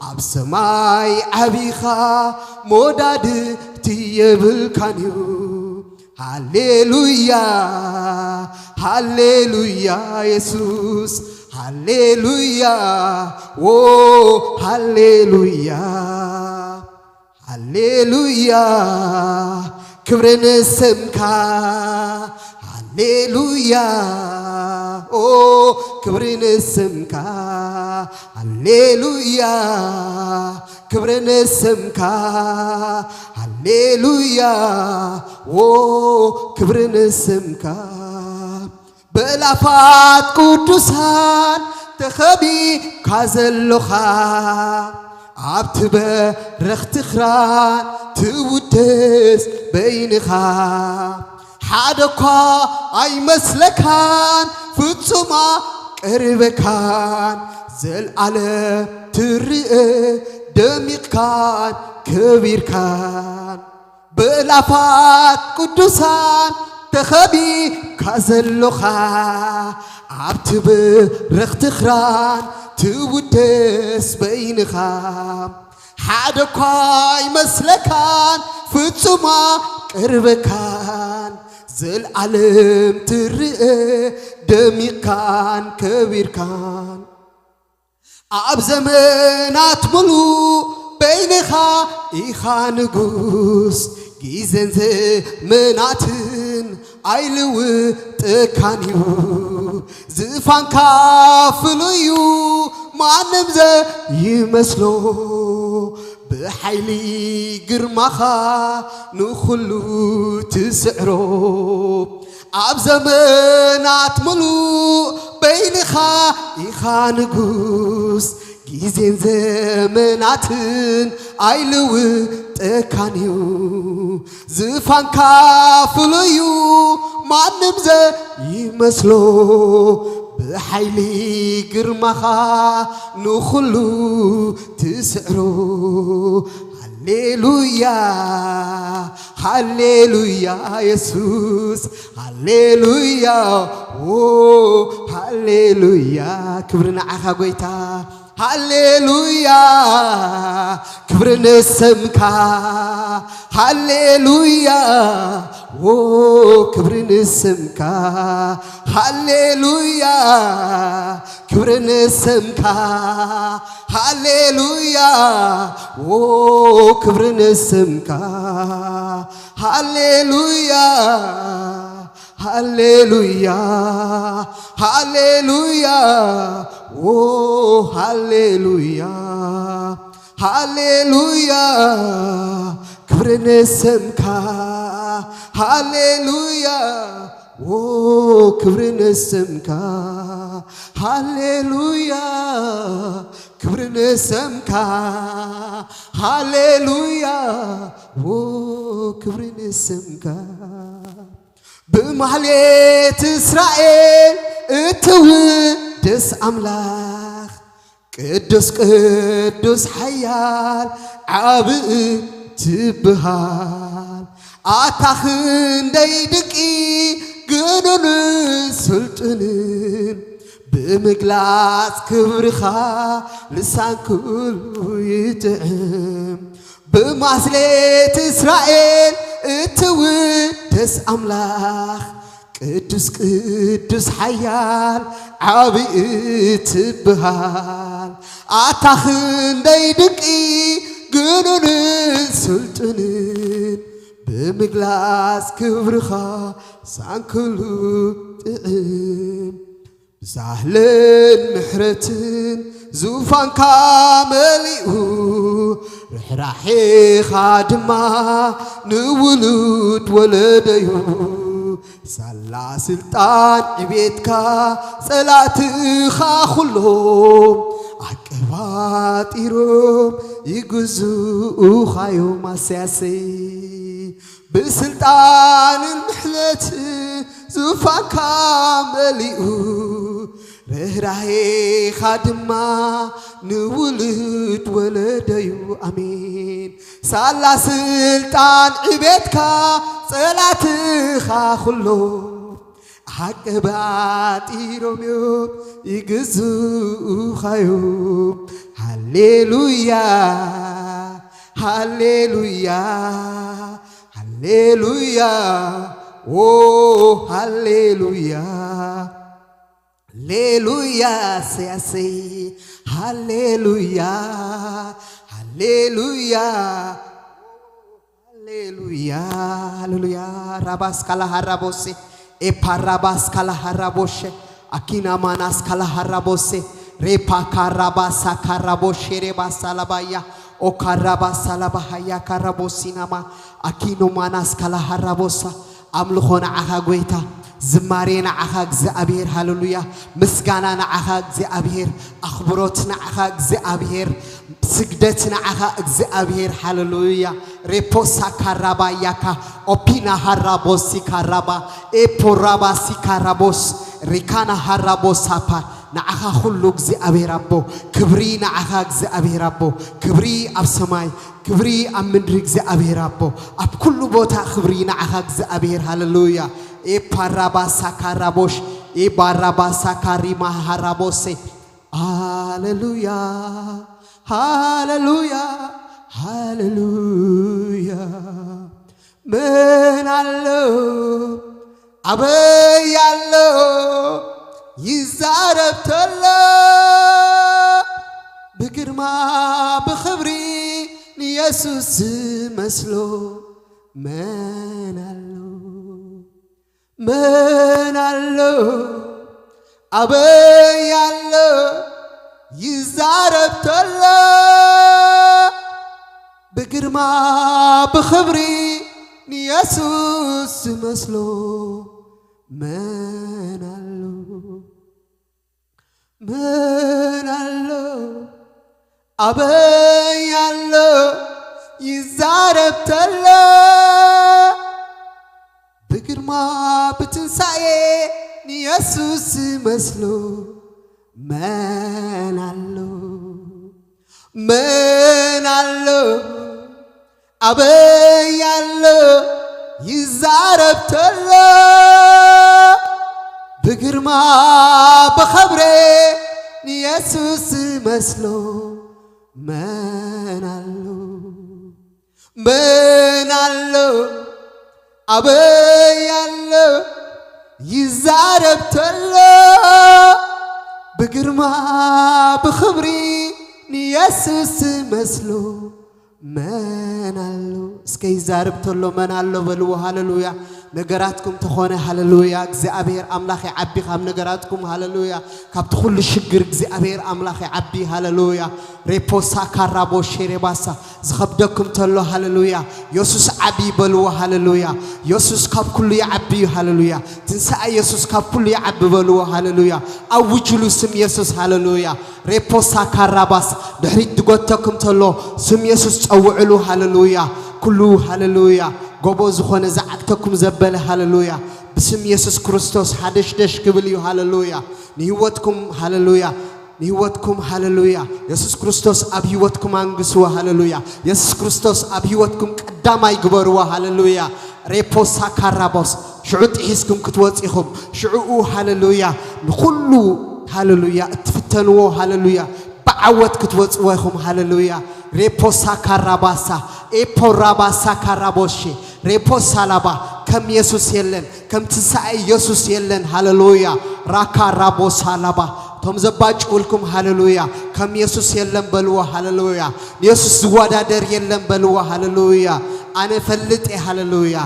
ኣብ ሰማይ ዓቢኻ ሞዳድቲ የብልካን እዩ ሃሌሉያ ሃሌሉያ የሱስ ሃሌሉያ ዎ ሃሌሉያ ሃሌሉያ ክብሪ ንስምካ ሃሌሉያ ኦ ክብሪ ንስምካ ሃሌሉያ ክብሪ ንስምካ ሃሌሉያ ዎ ክብሪ ንስምካ ብእላፋት ቅዱሳን ተኸቢካ ዘሎኻ ኣብቲ በረኽቲ ኽራን ትውደስ በይንኻ ሓደ እኳ ኣይመስለካን ፍጹማ ቅርበካን ዘልዓለም ትርእ ደሚቕካን ከቢርካን ብእላፋት ቅዱሳን ተኸቢካ ዘሎኻ ኣብቲ ብረኽቲ ኽራን ትውደስ በይንኻ ሓደ እኳ ኣይመስለካን ፍጹማ ቅርበካን ዘልዓለም ትርእ ደሚቕካን ከቢርካን ኣብ ዘመናት ምሉእ በይንኻ ኢኻ ንጉስ ግዜን ዘመናትን ኣይልውጠካን እዩ ዝፋንካ ፍሉይ እዩ ማንም ዘይመስሎ ብሓይሊ ግርማኻ ንኹሉ ትስዕሮ ኣብ ዘመናት ምሉእ በይንኻ ኢኻ ንጉስ ግዜን ዘመናትን ኣይልውጠካን እዩ ዝፋንካ ፍሉይ እዩ ማንም ዘይመስሎ ብሓይሊ ግርማኻ ንኹሉ ትስዕሮ ሃሌሉያ ሃሌሉያ የሱስ ሃሌሉያ ዎ ሃሌሉያ ክብሪ ንዓኻ ጎይታ ሃሌሉያ ክብሪ ንስምካ ሃሌሉያ ዎ ክብሪ ንስምካ ሃሌሉያ ክብሪ ንስምካ ሃሌሉያ ዎ ክብሪ ንስምካ ሃሌሉያ ሃሌሉያ ሃሌሉያ ኦ ሃሌሉያ፣ ሃሌሉያ፣ ክብሪ ንስምካ። ሃሌሉያ፣ ኦ ክብሪ ንስምካ። ሃሌሉያ፣ ክብሪ ንስምካ። ሃሌሉያ፣ ኦ ክብሪ ንስምካ። ብማህሌት እስራኤል እትውደስ ኣምላኽ፣ ቅዱስ ቅዱስ ሓያል ዓብእ ትብሃል። ኣታ ክንደይ ድቂ ግኑንን ስልጡንን፣ ብምግላጽ ክብርኻ ልሳን ኩሉ ይጥዕም። ብማስሌት እስራኤል እትውደስ ኣምላኽ፣ ቅዱስ ቅዱስ ሓያል ዓብይ ትብሃል። ኣታ ክንደይ ድንቂ ግኑንን ስልጡንን፣ ብምግላጽ ክብርኻ ሳንክሉ ጥዕም። ብሳህልን ምሕረትን ዙፋንካ መሊኡ፣ ርሕራሒኻ ድማ ንውሉድ ወለደዩ። ሳላ ስልጣን ዕቤትካ ጸላእትኻ ኩሎም ኣቀባጢሮም ይግዝኡኻዮም። ኣሰያሰይ ብስልጣንን ምሕለትን ዙፋንካ መሊኡ፣ ርህራሄኻ ድማ ንውሉድ ወለደዩ። ኣሜን። ሳላ ስልጣን ዕቤትካ ጸላትኻ ኩሎ ኣቀባጢሮም እዮም ይግዝኡኻዮም። ሃሌሉያ፣ ሃሌሉያ፣ ሃሌሉያ፣ ኦ ሃሌሉያ፣ ሃሌሉያ፣ ሰያሰይ፣ ሃሌሉያ፣ ሃሌሉያ፣ ሃሌሉያ፣ ሃሌሉያ። ራባስ ካላሃራቦሴ፣ ኤፓ ራባስ ካላሃራቦሼ፣ ኣኪና ማናስ ካላሃራቦሴ፣ ሬፓ ካራባሳ ካራቦሼ፣ ሬባሳ ላባያ፣ ኦ ካራባሳ ላባሃያ ካራቦሲናማ፣ ኣኪኖ ማናስ ካላሃራቦሳ። ኣምልኾ ንዓኻ ጎይታ፣ ዝማሬ ንዓኻ እግዚኣብሔር፣ ሃሌሉያ። ምስጋና ንዓኻ እግዚኣብሔር፣ ኣኽብሮት ንዓኻ እግዚኣብሔር፣ ስግደት ንዓኻ እግዚኣብሔር፣ ሃሌሉያ። ሬፖሳ ካራባያካ፣ ኦፒና ሃራቦሲ ካራባ፣ ኤፖራባሲ ካራቦስ፣ ሪካና ሃራቦሳፓ። ንዓኻ ኩሉ እግዚኣብሔር ኣቦ፣ ክብሪ ንዓኻ እግዚኣብሔር ኣቦ፣ ክብሪ ኣብ ሰማይ፣ ክብሪ ኣብ ምድሪ እግዚኣብሔር ኣቦ፣ ኣብ ኩሉ ቦታ ክብሪ ንዓኻ እግዚኣብሔር። ሃሌሉያ። ኤፓራባሳ ካራቦሽ፣ ኤባራባሳ ካሪማ ሃራቦሴ። ሃሌሉያ፣ ሃሌሉያ፣ ሃሌሉያ። ምን ኣሎ ኣበይ ኣሎ ይዛረብ ተሎ፣ ብግርማ ብኽብሪ ንየሱስ ዝመስሎ መን ኣሎ? መን ኣሎ ኣበይ ኣሎ ይዛረብ ተሎ፣ ብግርማ ብኽብሪ ንየሱስ ዝመስሎ መን ኣሎ? መን ኣሎ ኣበይ ኣሎ ይዛረብ ተሎ፣ ብግርማ ብትንሳኤ ንየሱስ ዝመስሎ መን ኣሎ? መን ኣሎ ኣበይ ኣሎ ይዛረብ ተሎ፣ ብግርማ ብኸብረ ንየሱስ ዝመስሎ መን ኣሎ? መን ኣሎ ኣበይ ኣሎ ይዛረብ ተሎ፣ ብግርማ ብኽብሪ ንየሱስ ዝመስሎ መን ኣሎ? እስከ ይዛረብ ተሎ መን ኣሎ በልዎ። ሃሌሉያ። ነገራትኩም ተኾነ። ሃለሉያ። እግዚኣብሔር ኣምላኽ ይዓቢ ካብ ነገራትኩም። ሃለሉያ። ካብቲ ኩሉ ሽግር እግዚኣብሔር ኣምላኽ ይዓቢ። ሃለሉያ። ሬፖሳ ካራቦ ሼሬባሳ ዝኸብደኩም ተሎ። ሃለሉያ። የሱስ ዓቢ በልዎ። ሃለሉያ። የሱስ ካብ ኩሉ ይዓቢ እዩ። ሃለሉያ። ትንሳኤ የሱስ ካብ ኩሉ ይዓቢ በልዎ። ሃለሉያ። ኣውጅሉ ስም የሱስ። ሃለሉያ። ሬፖሳ ካራባስ ድሕሪት ድጎተኩም ተሎ ስም የሱስ ጸውዕሉ። ሃለሉያ። ኩሉ ሃለሉያ ጎቦ ዝኾነ ዝዓግተኩም ዘበለ። ሃለሉያ። ብስም የሱስ ክርስቶስ ሓደሽደሽ ክብል እዩ። ሃለሉያ። ንህይወትኩም ሃለሉያ። ንህይወትኩም ሃለሉያ። የሱስ ክርስቶስ ኣብ ህይወትኩም ኣንግስዎ። ሃለሉያ። የሱስ ክርስቶስ ኣብ ህይወትኩም ቀዳማይ ግበርዎ። ሃለሉያ። ሬፖሳ ካራቦስ ሽዑ ጥሒስኩም ክትወፂኹም ሽዕኡ ሃለሉያ። ንኹሉ ሃለሉያ እትፍተንዎ ሃለሉያ ብዓወት ክትወፅዎ ኢኹም። ሃለሉያ። ሬፖሳ ካራባሳ ኤፖራባሳ ካራቦሼ ሬፖሳ ላባ ከም የሱስ የለን፣ ከም ትንሳኤ የሱስ የለን። ሃለሉያ። ራካ ራቦሳ ላባ እቶም ዘባጭውልኩም ሃለሉያ ከም የሱስ የለን በልዎ። ሃለሉያ። ንየሱስ ዝወዳደር የለን በልዎ። ሃለሉያ። ኣነ ፈልጥ እየ። ሃለሉያ።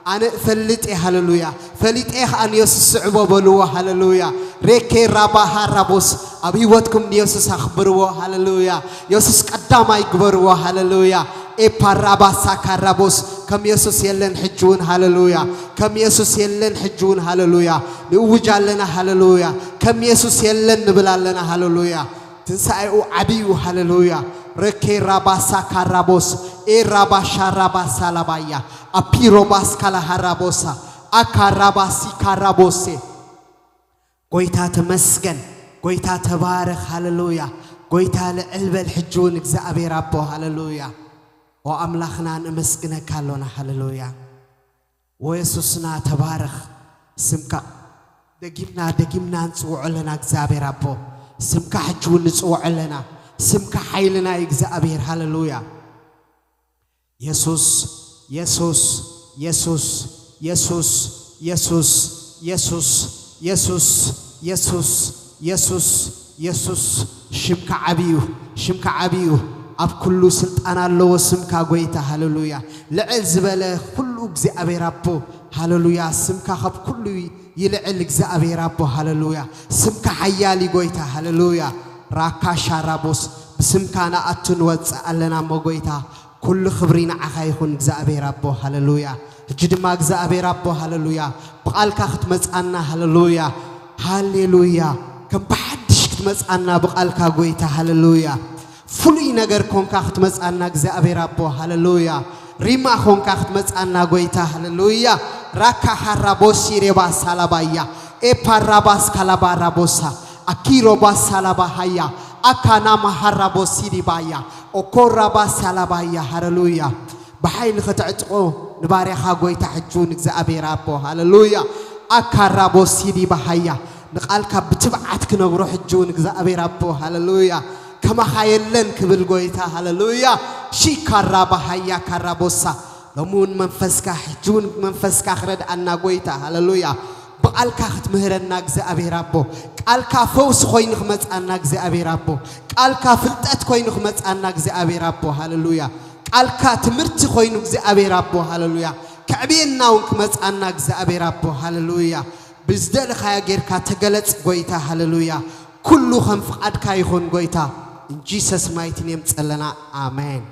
ኣነ እፈልጥ እየ። ሃለሉያ። ፈሊጠ እየ ኸኣ ንየሱስ ስዕቦ በልዎ። ሃለሉያ። ሬኬ ራባ ሃራቦስ ኣብ ህይወትኩም ንየሱስ ኣኽብርዎ። ሃለሉያ። የሱስ ቀዳማይ ግበርዎ። ሃለሉያ። ኤፓ ራባሳ ካራቦስ ከም የሱስ የለን ሕጂ እውን። ሃለሉያ። ከም የሱስ የለን ሕጂ እውን። ሃለሉያ። ንእውጅ ኣለና። ሃለሉያ። ከም የሱስ የለን ንብል ኣለና። ሃለሉያ። ትንሳኤኡ ዓቢ እዩ። ሃለሉያ። ረኬ ራባሳ ካራቦስ ኤ ራባሻ ራባሳ ላባያ ኣፒሮባስ ካላሃራቦሳ ኣካ ራባሲ ካራቦሴ ጎይታ ተመስገን። ጎይታ ተባረኽ። ሃለሉያ። ጎይታ ልዕል በል ሕጂ እውን እግዚኣብሔር ኣቦ። ሃለሉያ። ኦ ኣምላኽና ንመስግነካ ኣሎና። ሃለሉያ። ወየሱስና ተባረኽ። ስምካ ደጊምና ደጊምና ንጽውዖ ኣለና እግዚኣብሔር ኣቦ። ስምካ ሕጂ እውን ንጽውዖ ኣለና። ስምካ ሓይልና እዩ እግዚኣብሔር። ሃለሉያ። የሱስ የሱስ የሱስ የሱስ የሱስ የሱስ የሱስ የሱስ የሱስ የሱስ ሽምካ ዓብዩ፣ ሽምካ ዓብዩ። ኣብ ኩሉ ስልጣን ኣለዎ ስምካ ጎይታ። ሃለሉያ። ልዕል ዝበለ ኩሉ እግዚኣብሔር ኣቦ። ሃለሉያ። ስምካ ካብ ኩሉ ይልዕል እግዚኣብሔር ኣቦ። ሃለሉያ። ስምካ ሓያል እዩ ጎይታ። ሃለሉያ። ራካ ሻራቦስ ብስምካ ንኣቱ ንወፅእ ኣለና እሞ ጎይታ ኩሉ ክብሪ ንዓኻ ይኹን እግዚኣብሔር ኣቦ። ሃለሉያ። ሕጂ ድማ እግዚኣብሔር ኣቦ ሃለሉያ ብቓልካ ክትመፅኣና። ሃለሉያ። ሃሌሉያ። ከም ብሓድሽ ክትመፅኣና ብቓልካ ጎይታ። ሃለሉያ። ፍሉይ ነገር ኮንካ ክትመፅኣና እግዚኣብሔር ኣቦ። ሃለሉያ። ሪማ ኮንካ ክትመፅኣና ጎይታ። ሃለሉያ። ራካ ሃራቦሲ ሬባ ሳላባያ ኤፓራባስ ካላባራቦሳ ኣኪሮባስ ሳላባሃያ ኣካናማ ሃራቦሲ ዲባያ ኦኮራባስ ሳላባያ። ሃለሉያ። ብሓይሊ ከተዕጥቆ ንባርያኻ ጎይታ ሕጂ እውን እግዚኣብሔር ኣቦ። ሃለሉያ። ኣካራቦ ሲዲ ባሃያ ንቓልካ ብትብዓት ክነግሮ ሕጂ እውን እግዚኣብሔር ኣቦ። ሃለሉያ። ከማኻ የለን ክብል ጎይታ። ሃለሉያ። ሺካራ ባሃያ ካራቦሳ ሎሚ እውን መንፈስካ ሕጂ እውን መንፈስካ ክረድኣና ጎይታ። ሃለሉያ። ብቓልካ ክትምህረና እግዚኣብሔር ኣቦ። ቃልካ ፈውሲ ኮይኑ ክመፅኣና እግዚኣብሔር ኣቦ። ቃልካ ፍልጠት ኮይኑ ክመፅኣና እግዚኣብሔር ኣቦ። ሃለሉያ። ቃልካ ትምህርቲ ኮይኑ እግዚኣብሔር ኣቦ። ሃለሉያ። ከዕብየና እውን ክመፅኣና እግዚኣብሔር ኣቦ። ሃለሉያ። ብዝደለኻዮ ጌርካ ተገለፅ ጎይታ። ሃለሉያ። ኩሉ ከም ፍቓድካ ይኹን ጎይታ። In Jesus mighty name ጸለና። ኣሜን።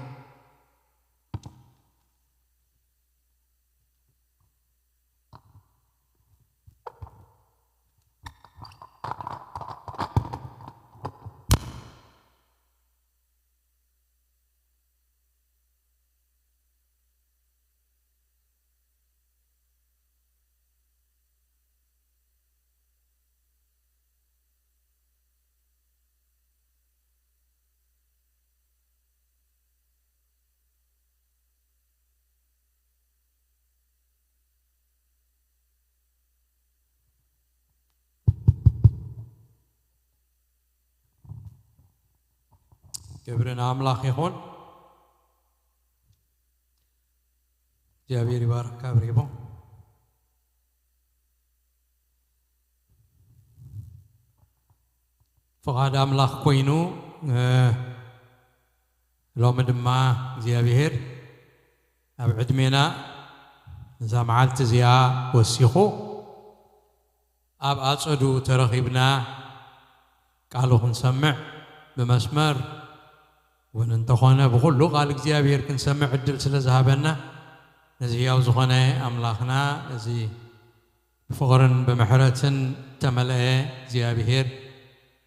ክብሪ ንኣምላኽ ይኹን። እግዚኣብሔር ይባርካ ብሪቦ። ፍቓድ ኣምላኽ ኮይኑ፣ እ፣ ሎሚ ድማ እግዚኣብሔር ኣብ ዕድሜና እዛ መዓልቲ እዚኣ ወሲኹ ኣብ ኣጸዱ ተረኺብና ቃሉ ክንሰምዕ ብመስመር እውን እንተኾነ ብኹሉ ቃል እግዚኣብሔር ክንሰምዕ ዕድል ስለ ዝሃበና ነዚ ህያው ዝኾነ ኣምላኽና እዚ ብፍቕርን ብምሕረትን ተመልአ እግዚኣብሔር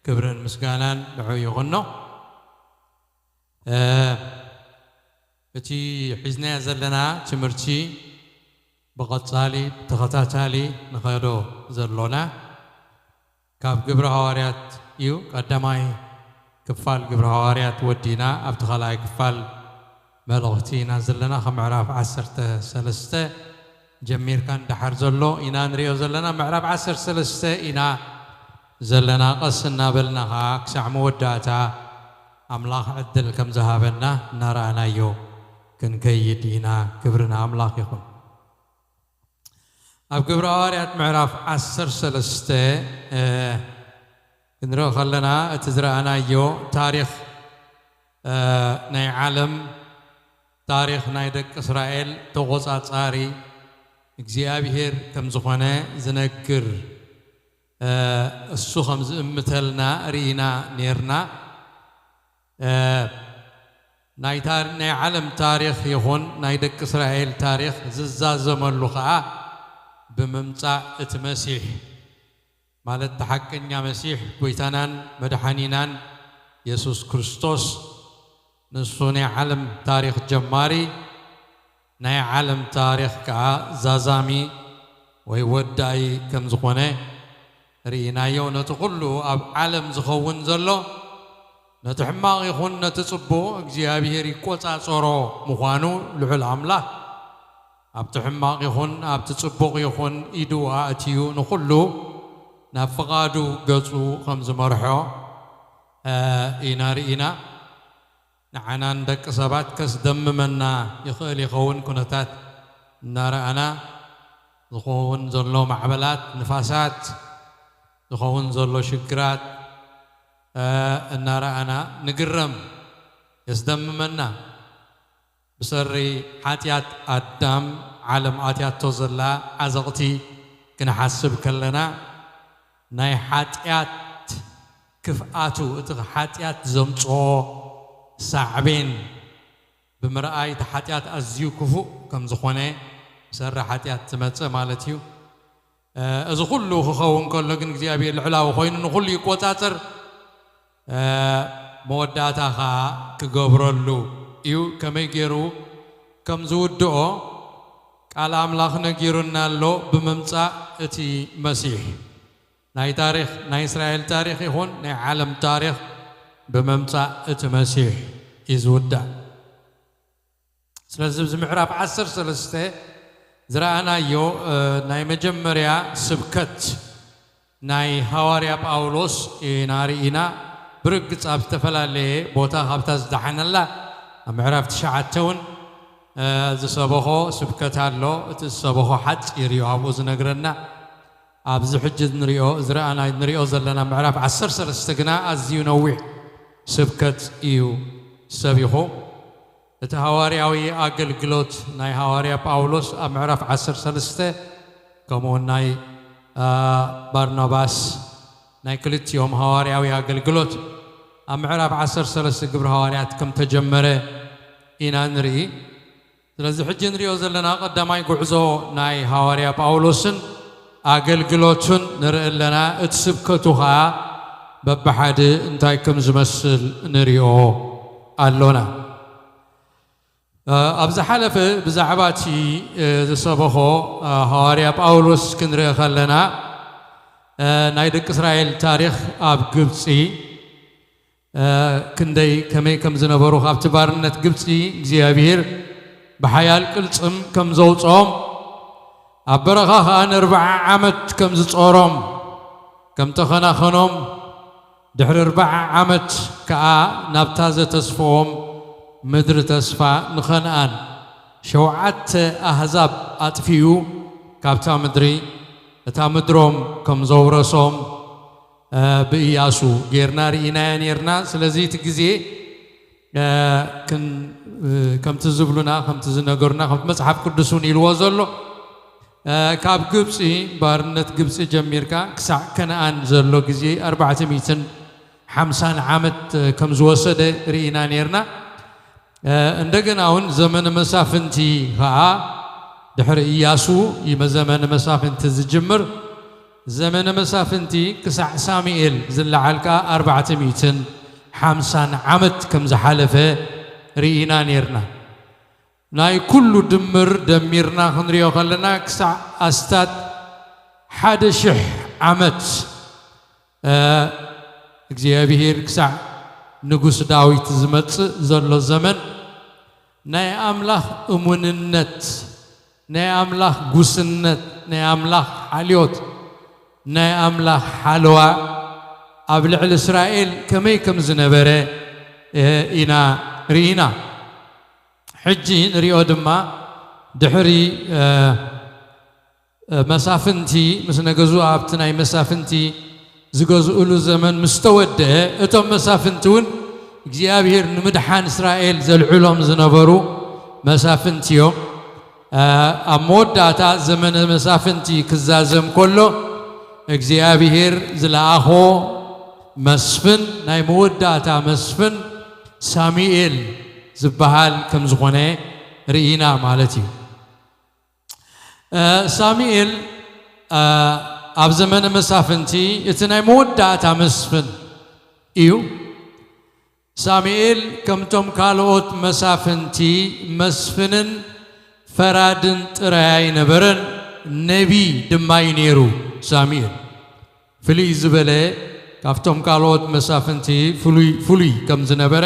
ክብርን ምስጋናን ንዑ ይኹኖ። እቲ ሒዝናዮ ዘለና ትምህርቲ ብቐጻሊ ተኸታታሊ ንኸዶ ዘሎና ካብ ግብሪ ሃዋርያት እዩ። ቀዳማይ ክፋል ግብሪ ሃዋርያት ወዲና ኣብቲ ካልኣይ ክፋል መልእኽቲ ኢና ዘለና። ካብ ምዕራፍ ዓሰርተ ሰለስተ ጀሚርካ ንደሓር ዘሎ ኢና ንሪኦ ዘለና። ምዕራፍ ዓሰርተ ሰለስተ ኢና ዘለና። ቀስ እናበልና ኸዓ ክሳዕ መወዳእታ ኣምላኽ ዕድል ከም ዝሃበና እናረኣናዮ ክንከይድ ኢና። ክብሪ ንኣምላኽ ይኹን። ኣብ ግብሪ ሃዋርያት ምዕራፍ ዓሰርተ ሰለስተ ክንርኢ ከለና እቲ ዝረኣናዮ ታሪኽ ናይ ዓለም ታሪኽ ናይ ደቂ እስራኤል ተቖጻጻሪ እግዚኣብሔር ከም ዝኾነ ዝነግር እሱ ከም ዝእምተልና ርኢና ኔርና። ናይ ዓለም ታሪኽ ይኹን ናይ ደቂ እስራኤል ታሪኽ ዝዛዘመሉ ኸዓ ብምምጻእ እቲ መሲሕ ማለት እቲ ሓቀኛ መሲሕ ጎይታናን መድሓኒናን የሱስ ክርስቶስ ንሱ ናይ ዓለም ታሪኽ ጀማሪ ናይ ዓለም ታሪኽ ከዓ ዛዛሚ ወይ ወዳኢ ከም ዝኾነ ርኢናዮ። ነቲ ኩሉ ኣብ ዓለም ዝኸውን ዘሎ ነቲ ሕማቕ ይኹን ነቲ ጽቡቕ እግዚኣብሔር ይቆጻጸሮ ምዃኑ ልዑል ኣምላኽ ኣብቲ ሕማቕ ይኹን ኣብቲ ጽቡቕ ይኹን ኢዱ ኣእትዩ ንኹሉ ናብ ፍቓዱ ገጹ ከም ዝመርሖ ኢና ርኢና። ንዓናን ደቂ ሰባት ከስደምመና ይኽእል ይኸውን ኩነታት እናረኣና ዝኸውን ዘሎ ማዕበላት ንፋሳት ዝኸውን ዘሎ ሽግራት እናረኣና ንግረም። የስደምመና። ብሰሪ ሓጢኣት ኣዳም ዓለም ኣትያቶ ዘላ ዓዘቕቲ ክንሓስብ ከለና ናይ ሓጢኣት ክፍኣቱ እቲ ሓጢኣት ዘምፅኦ ሳዕቤን ብምርኣይ እቲ ሓጢኣት ኣዝዩ ክፉእ ከም ዝኾነ ብሰሪ ሓጢኣት ዝመፀ ማለት እዩ። እዚ ኩሉ ክኸውን ከሎ ግን እግዚኣብሔር ልዕላዊ ኮይኑ ንኩሉ ይቆፃፀር። መወዳእታ ከዓ ክገብረሉ እዩ። ከመይ ገይሩ ከም ዝውድኦ ቃል ኣምላኽ ነጊሩና ኣሎ። ብምምፃእ እቲ መሲሕ ናይ ታሪኽ ናይ እስራኤል ታሪኽ ይኹን ናይ ዓለም ታሪኽ ብምምፃእ እቲ መሲሕ እዩ ዝውዳእ። ስለዚ እዚ ምዕራፍ ዓሰርተ ሰለስተ ዝረኣናዮ ናይ መጀመርያ ስብከት ናይ ሃዋርያ ጳውሎስ ኢና ርኢና። ብርግጽ ኣብ ዝተፈላለየ ቦታ ካብታ ዝደሓነላ ኣብ ምዕራፍ ትሽዓተ እውን ዝሰበኾ ስብከት ኣሎ። እቲ ዝሰበኾ ሓጺር እዩ ኣብኡ ዝነግረና። ኣብዚ ሕጂ ንሪኦ ዝረኣና ንሪኦ ዘለና ምዕራፍ ዓሰርተ ሰለስተ ግና ኣዝዩ ነዊሕ ስብከት እዩ ሰቢኹ። እቲ ሃዋርያዊ ኣገልግሎት ናይ ሃዋርያ ጳውሎስ ኣብ ምዕራፍ ዓሰርተ ሰለስተ ከምኡውን ናይ ባርናባስ ናይ ክልቲኦም ሃዋርያዊ ኣገልግሎት ኣብ ምዕራፍ ዓሰርተ ሰለስተ ግብሪ ሃዋርያት ከም ተጀመረ ኢና ንርኢ። ስለዚ ሕጂ ንሪኦ ዘለና ቀዳማይ ጉዕዞ ናይ ሃዋርያ ጳውሎስን ኣገልግሎቱን ንርኢ ኣለና። እቲ ስብከቱ ኸዓ በብሓደ እንታይ ከም ዝመስል ንሪኦ ኣሎና። ኣብ ዝሓለፈ ብዛዕባ እቲ ዝሰበኾ ሃዋርያ ጳውሎስ ክንርኢ ከለና ናይ ደቂ እስራኤል ታሪኽ ኣብ ግብፂ ክንደይ ከመይ ከም ዝነበሩ ካብቲ ባርነት ግብፂ እግዚኣብሔር ብሓያል ቅልፅም ከም ዘውፅኦም ኣብ በረኻ ከዓ ንርብዓ ዓመት ከም ዝጾሮም ከም ተኸናኸኖም ድሕሪ ኣርብዓ ዓመት ከዓ ናብታ ዘተስፍዎም ምድሪ ተስፋ ንኸነኣን ሸውዓተ ኣህዛብ ኣጥፊኡ ካብታ ምድሪ እታ ምድሮም ከም ዘውረሶም ብእያሱ ጌርና ርኢናዮ ኔርና። ስለዚ እቲ ግዜ ከምቲ ዝብሉና ከምቲ ዝነገሩና ከምቲ መፅሓፍ ቅዱስ እውን ኢልዎ ዘሎ ካብ ግብፂ፣ ባርነት ግብፂ ጀሚርካ ክሳዕ ከነኣን ዘሎ ግዜ ኣርባዕተ ሚእትን ሓምሳን ዓመት ከም ዝወሰደ ርኢና ነርና። እንደገና እውን ዘመነ መሳፍንቲ ከዓ ድሕሪ ኢያሱ እዩ ዘመነ መሳፍንቲ ዝጅምር። ዘመነ መሳፍንቲ ክሳዕ ሳሙኤል ዝለዓል ከዓ ኣርባዕተ ሚእትን ሓምሳን ዓመት ከም ዝሓለፈ ርኢና ነርና። ናይ ኩሉ ድምር ደሚርና ክንሪኦ ከለና ክሳዕ ኣስታት ሓደ ሽሕ ዓመት እግዚኣብሔር ክሳዕ ንጉስ ዳዊት ዝመጽእ ዘሎ ዘመን ናይ ኣምላኽ እሙንነት፣ ናይ ኣምላኽ ጉስነት፣ ናይ ኣምላኽ ሓልዮት፣ ናይ ኣምላኽ ሓለዋ ኣብ ልዕሊ እስራኤል ከመይ ከም ዝነበረ ኢና ርኢና። ሕጂ ንሪኦ ድማ ድሕሪ መሳፍንቲ ምስ ነገዙ ኣብቲ ናይ መሳፍንቲ ዝገዝእሉ ዘመን ምስ ተወደአ እቶም መሳፍንቲ እውን እግዚኣብሔር ንምድሓን እስራኤል ዘልዕሎም ዝነበሩ መሳፍንቲ እዮም። ኣብ መወዳእታ ዘመነ መሳፍንቲ ክዛዘም ከሎ እግዚኣብሔር ዝለኣኾ መስፍን ናይ መወዳእታ መስፍን ሳሙኤል ዝበሃል ከም ዝኾነ ርኢና ማለት እዩ። ሳሙኤል ኣብ ዘመነ መሳፍንቲ እቲ ናይ መወዳእታ መስፍን እዩ። ሳሙኤል ከምቶም ካልኦት መሳፍንቲ መስፍንን ፈራድን ጥራይ ኣይነበረን፣ ነቢ ድማ እዩ ነይሩ። ሳሙኤል ፍልይ ዝበለ ካብቶም ካልኦት መሳፍንቲ ፍሉይ ፍሉይ ከም ዝነበረ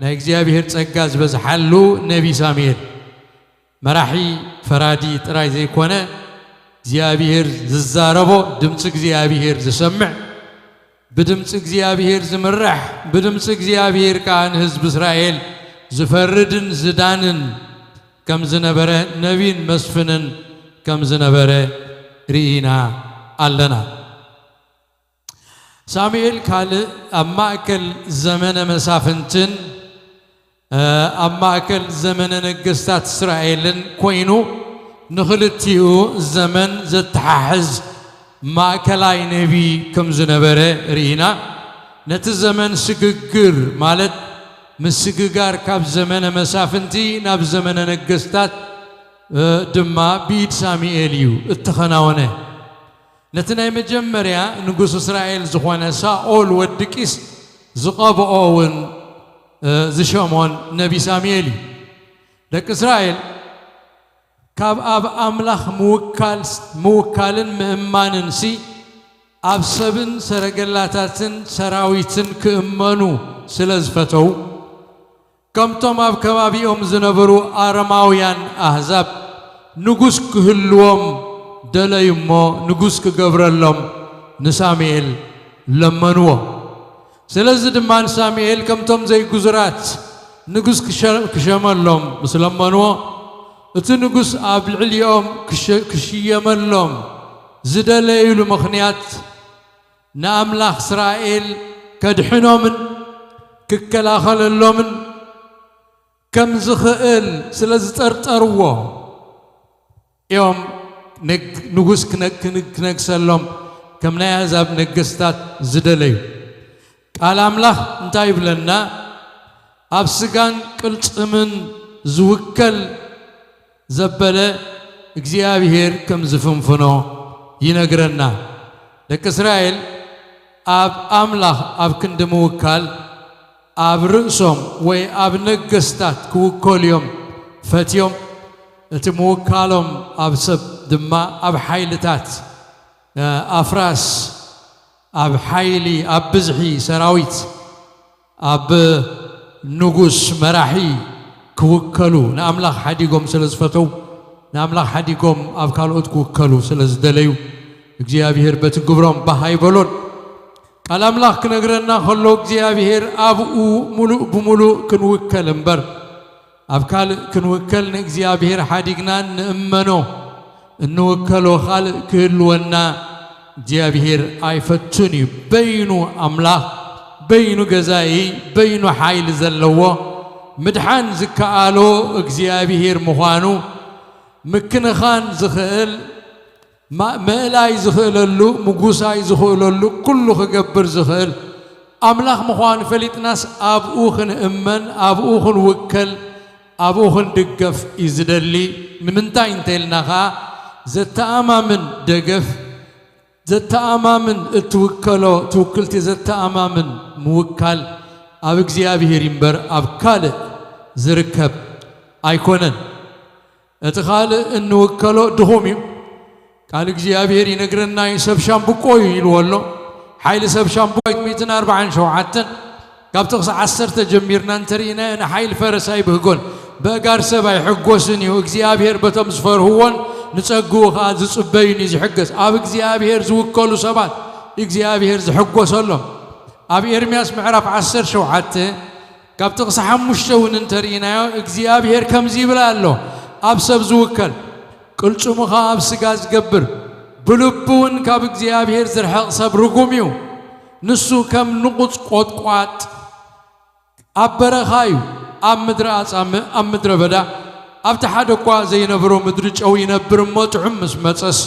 ናይ እግዚኣብሔር ጸጋ ዝበዝሓሉ ነቢ ሳሙኤል መራሒ ፈራዲ ጥራይ ዘይኮነ እግዚኣብሔር ዝዛረቦ ድምፂ እግዚኣብሔር ዝሰምዕ ብድምፂ እግዚኣብሔር ዝምራሕ ብድምፂ እግዚኣብሔር ከዓ ንህዝቢ እስራኤል ዝፈርድን ዝዳንን ከም ዝነበረ ነቢን መስፍንን ከም ዝነበረ ርኢና ኣለና። ሳሙኤል ካልእ ኣብ ማእከል ዘመነ መሳፍንትን ኣብ ማእከል ዘመነ ነገስታት እስራኤልን ኮይኑ ንኽልቲኡ ዘመን ዘተሓሕዝ ማእከላይ ነቢ ከም ዝነበረ ርኢና። ነቲ ዘመን ስግግር ማለት ምስግጋር ካብ ዘመነ መሳፍንቲ ናብ ዘመነ ነገስታት ድማ ብኢድ ሳሙኤል እዩ እተኸናወነ። ነቲ ናይ መጀመርያ ንጉስ እስራኤል ዝኾነ ሳኦል ወዲ ቂስ ዝቐብኦ እውን ዝሸሞን ነቢ ሳሙኤል እዩ። ደቂ እስራኤል ካብ ኣብ ኣምላኽ ምውካልን ምእማንን ሲ ኣብ ሰብን ሰረገላታትን ሰራዊትን ክእመኑ ስለ ዝፈተው ከምቶም ኣብ ከባቢኦም ዝነበሩ ኣረማውያን ኣህዛብ ንጉስ ክህልዎም ደለዩ እሞ ንጉስ ክገብረሎም ንሳሙኤል ለመንዎ። ስለዚ ድማ ንሳሙኤል ከምቶም ዘይግዙራት ንጉስ ክሸመሎም ምስ ለመንዎ እቲ ንጉስ ኣብ ልዕሊኦም ክሽየመሎም ዝደለዩሉ ምኽንያት ንኣምላኽ እስራኤል ከድሕኖምን ክከላኸለሎምን ከም ዝኽእል ስለ ዝጠርጠርዎ እዮም ንጉስ ክነግሰሎም ከም ናይ ኣሕዛብ ነገስታት ዝደለዩ። ቃል ኣምላኽ እንታይ ይብለና? ኣብ ስጋን ቅልጽምን ዝውከል ዘበለ እግዚኣብሔር ከም ዝፍንፍኖ ይነግረና። ደቂ እስራኤል ኣብ ኣምላኽ ኣብ ክንዲ ምውካል ኣብ ርእሶም ወይ ኣብ ነገስታት ክውከሉ እዮም ፈትዮም። እቲ ምውካሎም ኣብ ሰብ ድማ ኣብ ሓይልታት ኣፍራስ ኣብ ሓይሊ ኣብ ብዝሒ ሰራዊት ኣብ ንጉስ መራሒ ክውከሉ ንኣምላኽ ሓዲጎም ስለ ዝፈተው ንኣምላኽ ሓዲጎም ኣብ ካልኦት ክውከሉ ስለ ዝደለዩ እግዚኣብሔር በቲ ግብሮም ባህ ኣይበሎን። ቃል ኣምላኽ ክነግረና ከሎ እግዚኣብሔር ኣብኡ ሙሉእ ብሙሉእ ክንውከል እምበር ኣብ ካልእ ክንውከል ንእግዚኣብሔር ሓዲግና ንእመኖ እንውከሎ ካልእ ክህልወና እግዚኣብሔር ኣይፈቱን እዩ። በይኑ ኣምላኽ፣ በይኑ ገዛኢ፣ በይኑ ሓይሊ ዘለዎ ምድሓን ዝከኣሎ እግዚኣብሔር ምዃኑ ምክንኻን ዝኽእል ማ-፣ ምእላይ ዝኽእለሉ፣ ምጉሳይ ዝኽእለሉ፣ ኩሉ ክገብር ዝኽእል ኣምላኽ ምዃኑ ፈሊጥናስ ኣብኡ ክንእመን፣ ኣብኡ ክንውከል፣ ኣብኡ ክንድገፍ እዩ ዝደሊ። ንምንታይ እንተ ኢልና ኸኣ፣ ዘተኣማምን ደገፍ፣ ዘተኣማምን እትውከሎ ትውክልቲ ዘተኣማምን ምውካል ኣብ እግዚኣብሔር እምበር ኣብ ካልእ ዝርከብ ኣይኮነን። እቲ ካልእ እንውከሎ ድኹም እዩ። ቃል እግዚኣብሔር ይነግረና እዩ፣ ሰብ ሻምብቆ እዩ ኢልዎ ኣሎ። ሓይሊ ሰብ ሻምብቆ ሚእትን ኣርባዓን ሸውዓተን ካብ ጥቕሲ ዓሰርተ ጀሚርና እንተርኢናዮ፣ ንሓይሊ ፈረስ ኣይብህጎን፣ በእጋር ሰብ ኣይሕጎስን እዩ። እግዚኣብሔር በቶም ዝፈርህዎን ንጸግኡ ኸኣ ዝጽበዩን እዩ ዝሕገስ። ኣብ እግዚኣብሔር ዝውከሉ ሰባት እግዚኣብሔር ዝሕጎሰሎም። ኣብ ኤርምያስ ምዕራፍ ዓሰርተ ሸውዓተ ካብ ጥቕሲ ሓሙሽተ እውን እንተርኢናዮ፣ እግዚኣብሔር ከምዚ ይብል ኣሎ፣ ኣብ ሰብ ዝውከል፣ ቅልጽሙ ኸኣ ኣብ ስጋ ዝገብር፣ ብልቡ እውን ካብ እግዚኣብሔር ዝርሕቕ ሰብ ርጉም እዩ። ንሱ ከም ንቑጽ ቈጥቋጥ ኣብ በረኻ እዩ፣ ኣብ ምድሪ ኣጻምእ፣ ኣብ ምድረ በዳ፣ ኣብቲ ሓደ እኳ ዘይነብሮ ምድሪ ጨው ይነብር እሞ፣ ጥዑም ምስ መጸስ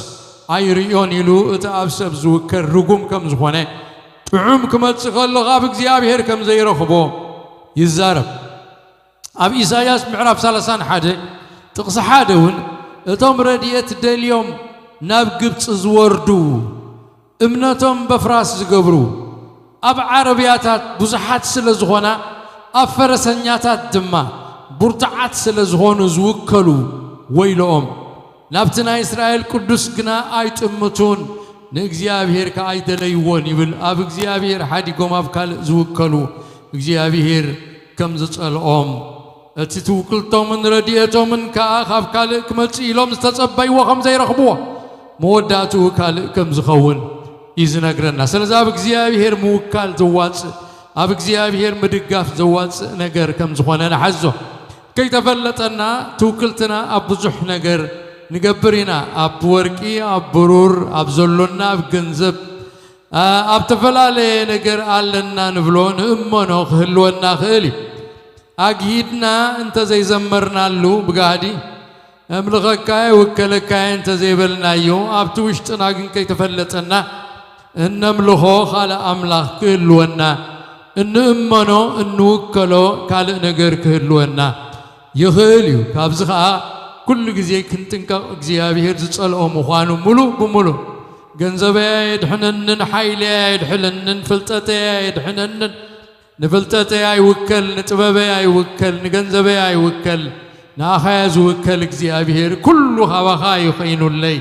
ኣይርእዮን ኢሉ፣ እቲ ኣብ ሰብ ዝውከል ርጉም ከም ዝኾነ፣ ጥዑም ክመጽእ ከሎ ካብ እግዚኣብሔር ከም ዘይረኽቦ ይዛረብ። ኣብ ኢሳይያስ ምዕራፍ ሰላሳን ሓደ ጥቕሲ ሓደ እውን፣ እቶም ረድኤት ደልዮም ናብ ግብጺ ዝወርዱ፣ እምነቶም በፍራስ ዝገብሩ፣ ኣብ ዓረብያታት ብዙሓት ስለ ዝኾና፣ ኣብ ፈረሰኛታት ድማ ብርቱዓት ስለ ዝኾኑ ዝውከሉ ወይለኦም። ናብቲ ናይ እስራኤል ቅዱስ ግና ኣይጥምቱን፣ ንእግዚኣብሔር ከኣ ኣይደለይዎን ይብል። ኣብ እግዚኣብሔር ሓዲጎም ኣብ ካልእ ዝውከሉ፣ እግዚኣብሔር ከም ዝጸልኦም፣ እቲ ትውክልቶምን ረድኤቶምን ከኣ ካብ ካልእ ክመጽእ ኢሎም ዝተጸበይዎ ከም ዘይረኽብዎ፣ መወዳእትኡ ካልእ ከም ዝኸውን እዩ ዝነግረና። ስለዚ ኣብ እግዚኣብሔር ምውካል ዘዋጽእ፣ ኣብ እግዚኣብሔር ምድጋፍ ዘዋጽእ ነገር ከም ዝኾነ ንሓዞ። ከይተፈለጠና ትውክልትና ኣብ ብዙሕ ነገር ንገብር ኢና። ኣብ ወርቂ፣ ኣብ ብሩር፣ ኣብ ዘሎና፣ ኣብ ገንዘብ፣ ኣ-፣ ኣብ ተፈላለየ ነገር ኣለና ንብሎ፣ ንእመኖ ክህልወና ክእል እዩ። ኣግሂድና እንተ ዘይዘመርናሉ ብጋህዲ፣ እምልኸካየ፣ እውከለካየ እንተ ዘይበልናዮ፣ ኣብቲ ውሽጥና ግን ከይተፈለጠና፣ እነምልኾ ካልእ ኣምላኽ ክህልወና፣ እንእመኖ፣ እንውከሎ ካልእ ነገር ክህልወና ይኽእል እዩ። ካብዚ ኸኣ ኩሉ ግዜ ክንጥንቀቕ እግዚኣብሔር ዝጸልኦ ምዃኑ ምሉእ ብምሉእ፣ ገንዘበይ ኣየድሕነንን፣ ሓይለይ ኣየድሕነንን፣ ፍልጠተይ ኣየድሕነንን፣ ንፍልጠተይ ኣይውከል፣ ንጥበበይ ኣይውከል፣ ንገንዘበይ ኣይውከል፣ ንኣኻያ ዝውከል እግዚኣብሔር፣ ኩሉ ካባኻ እዩ ኸይኑለይ።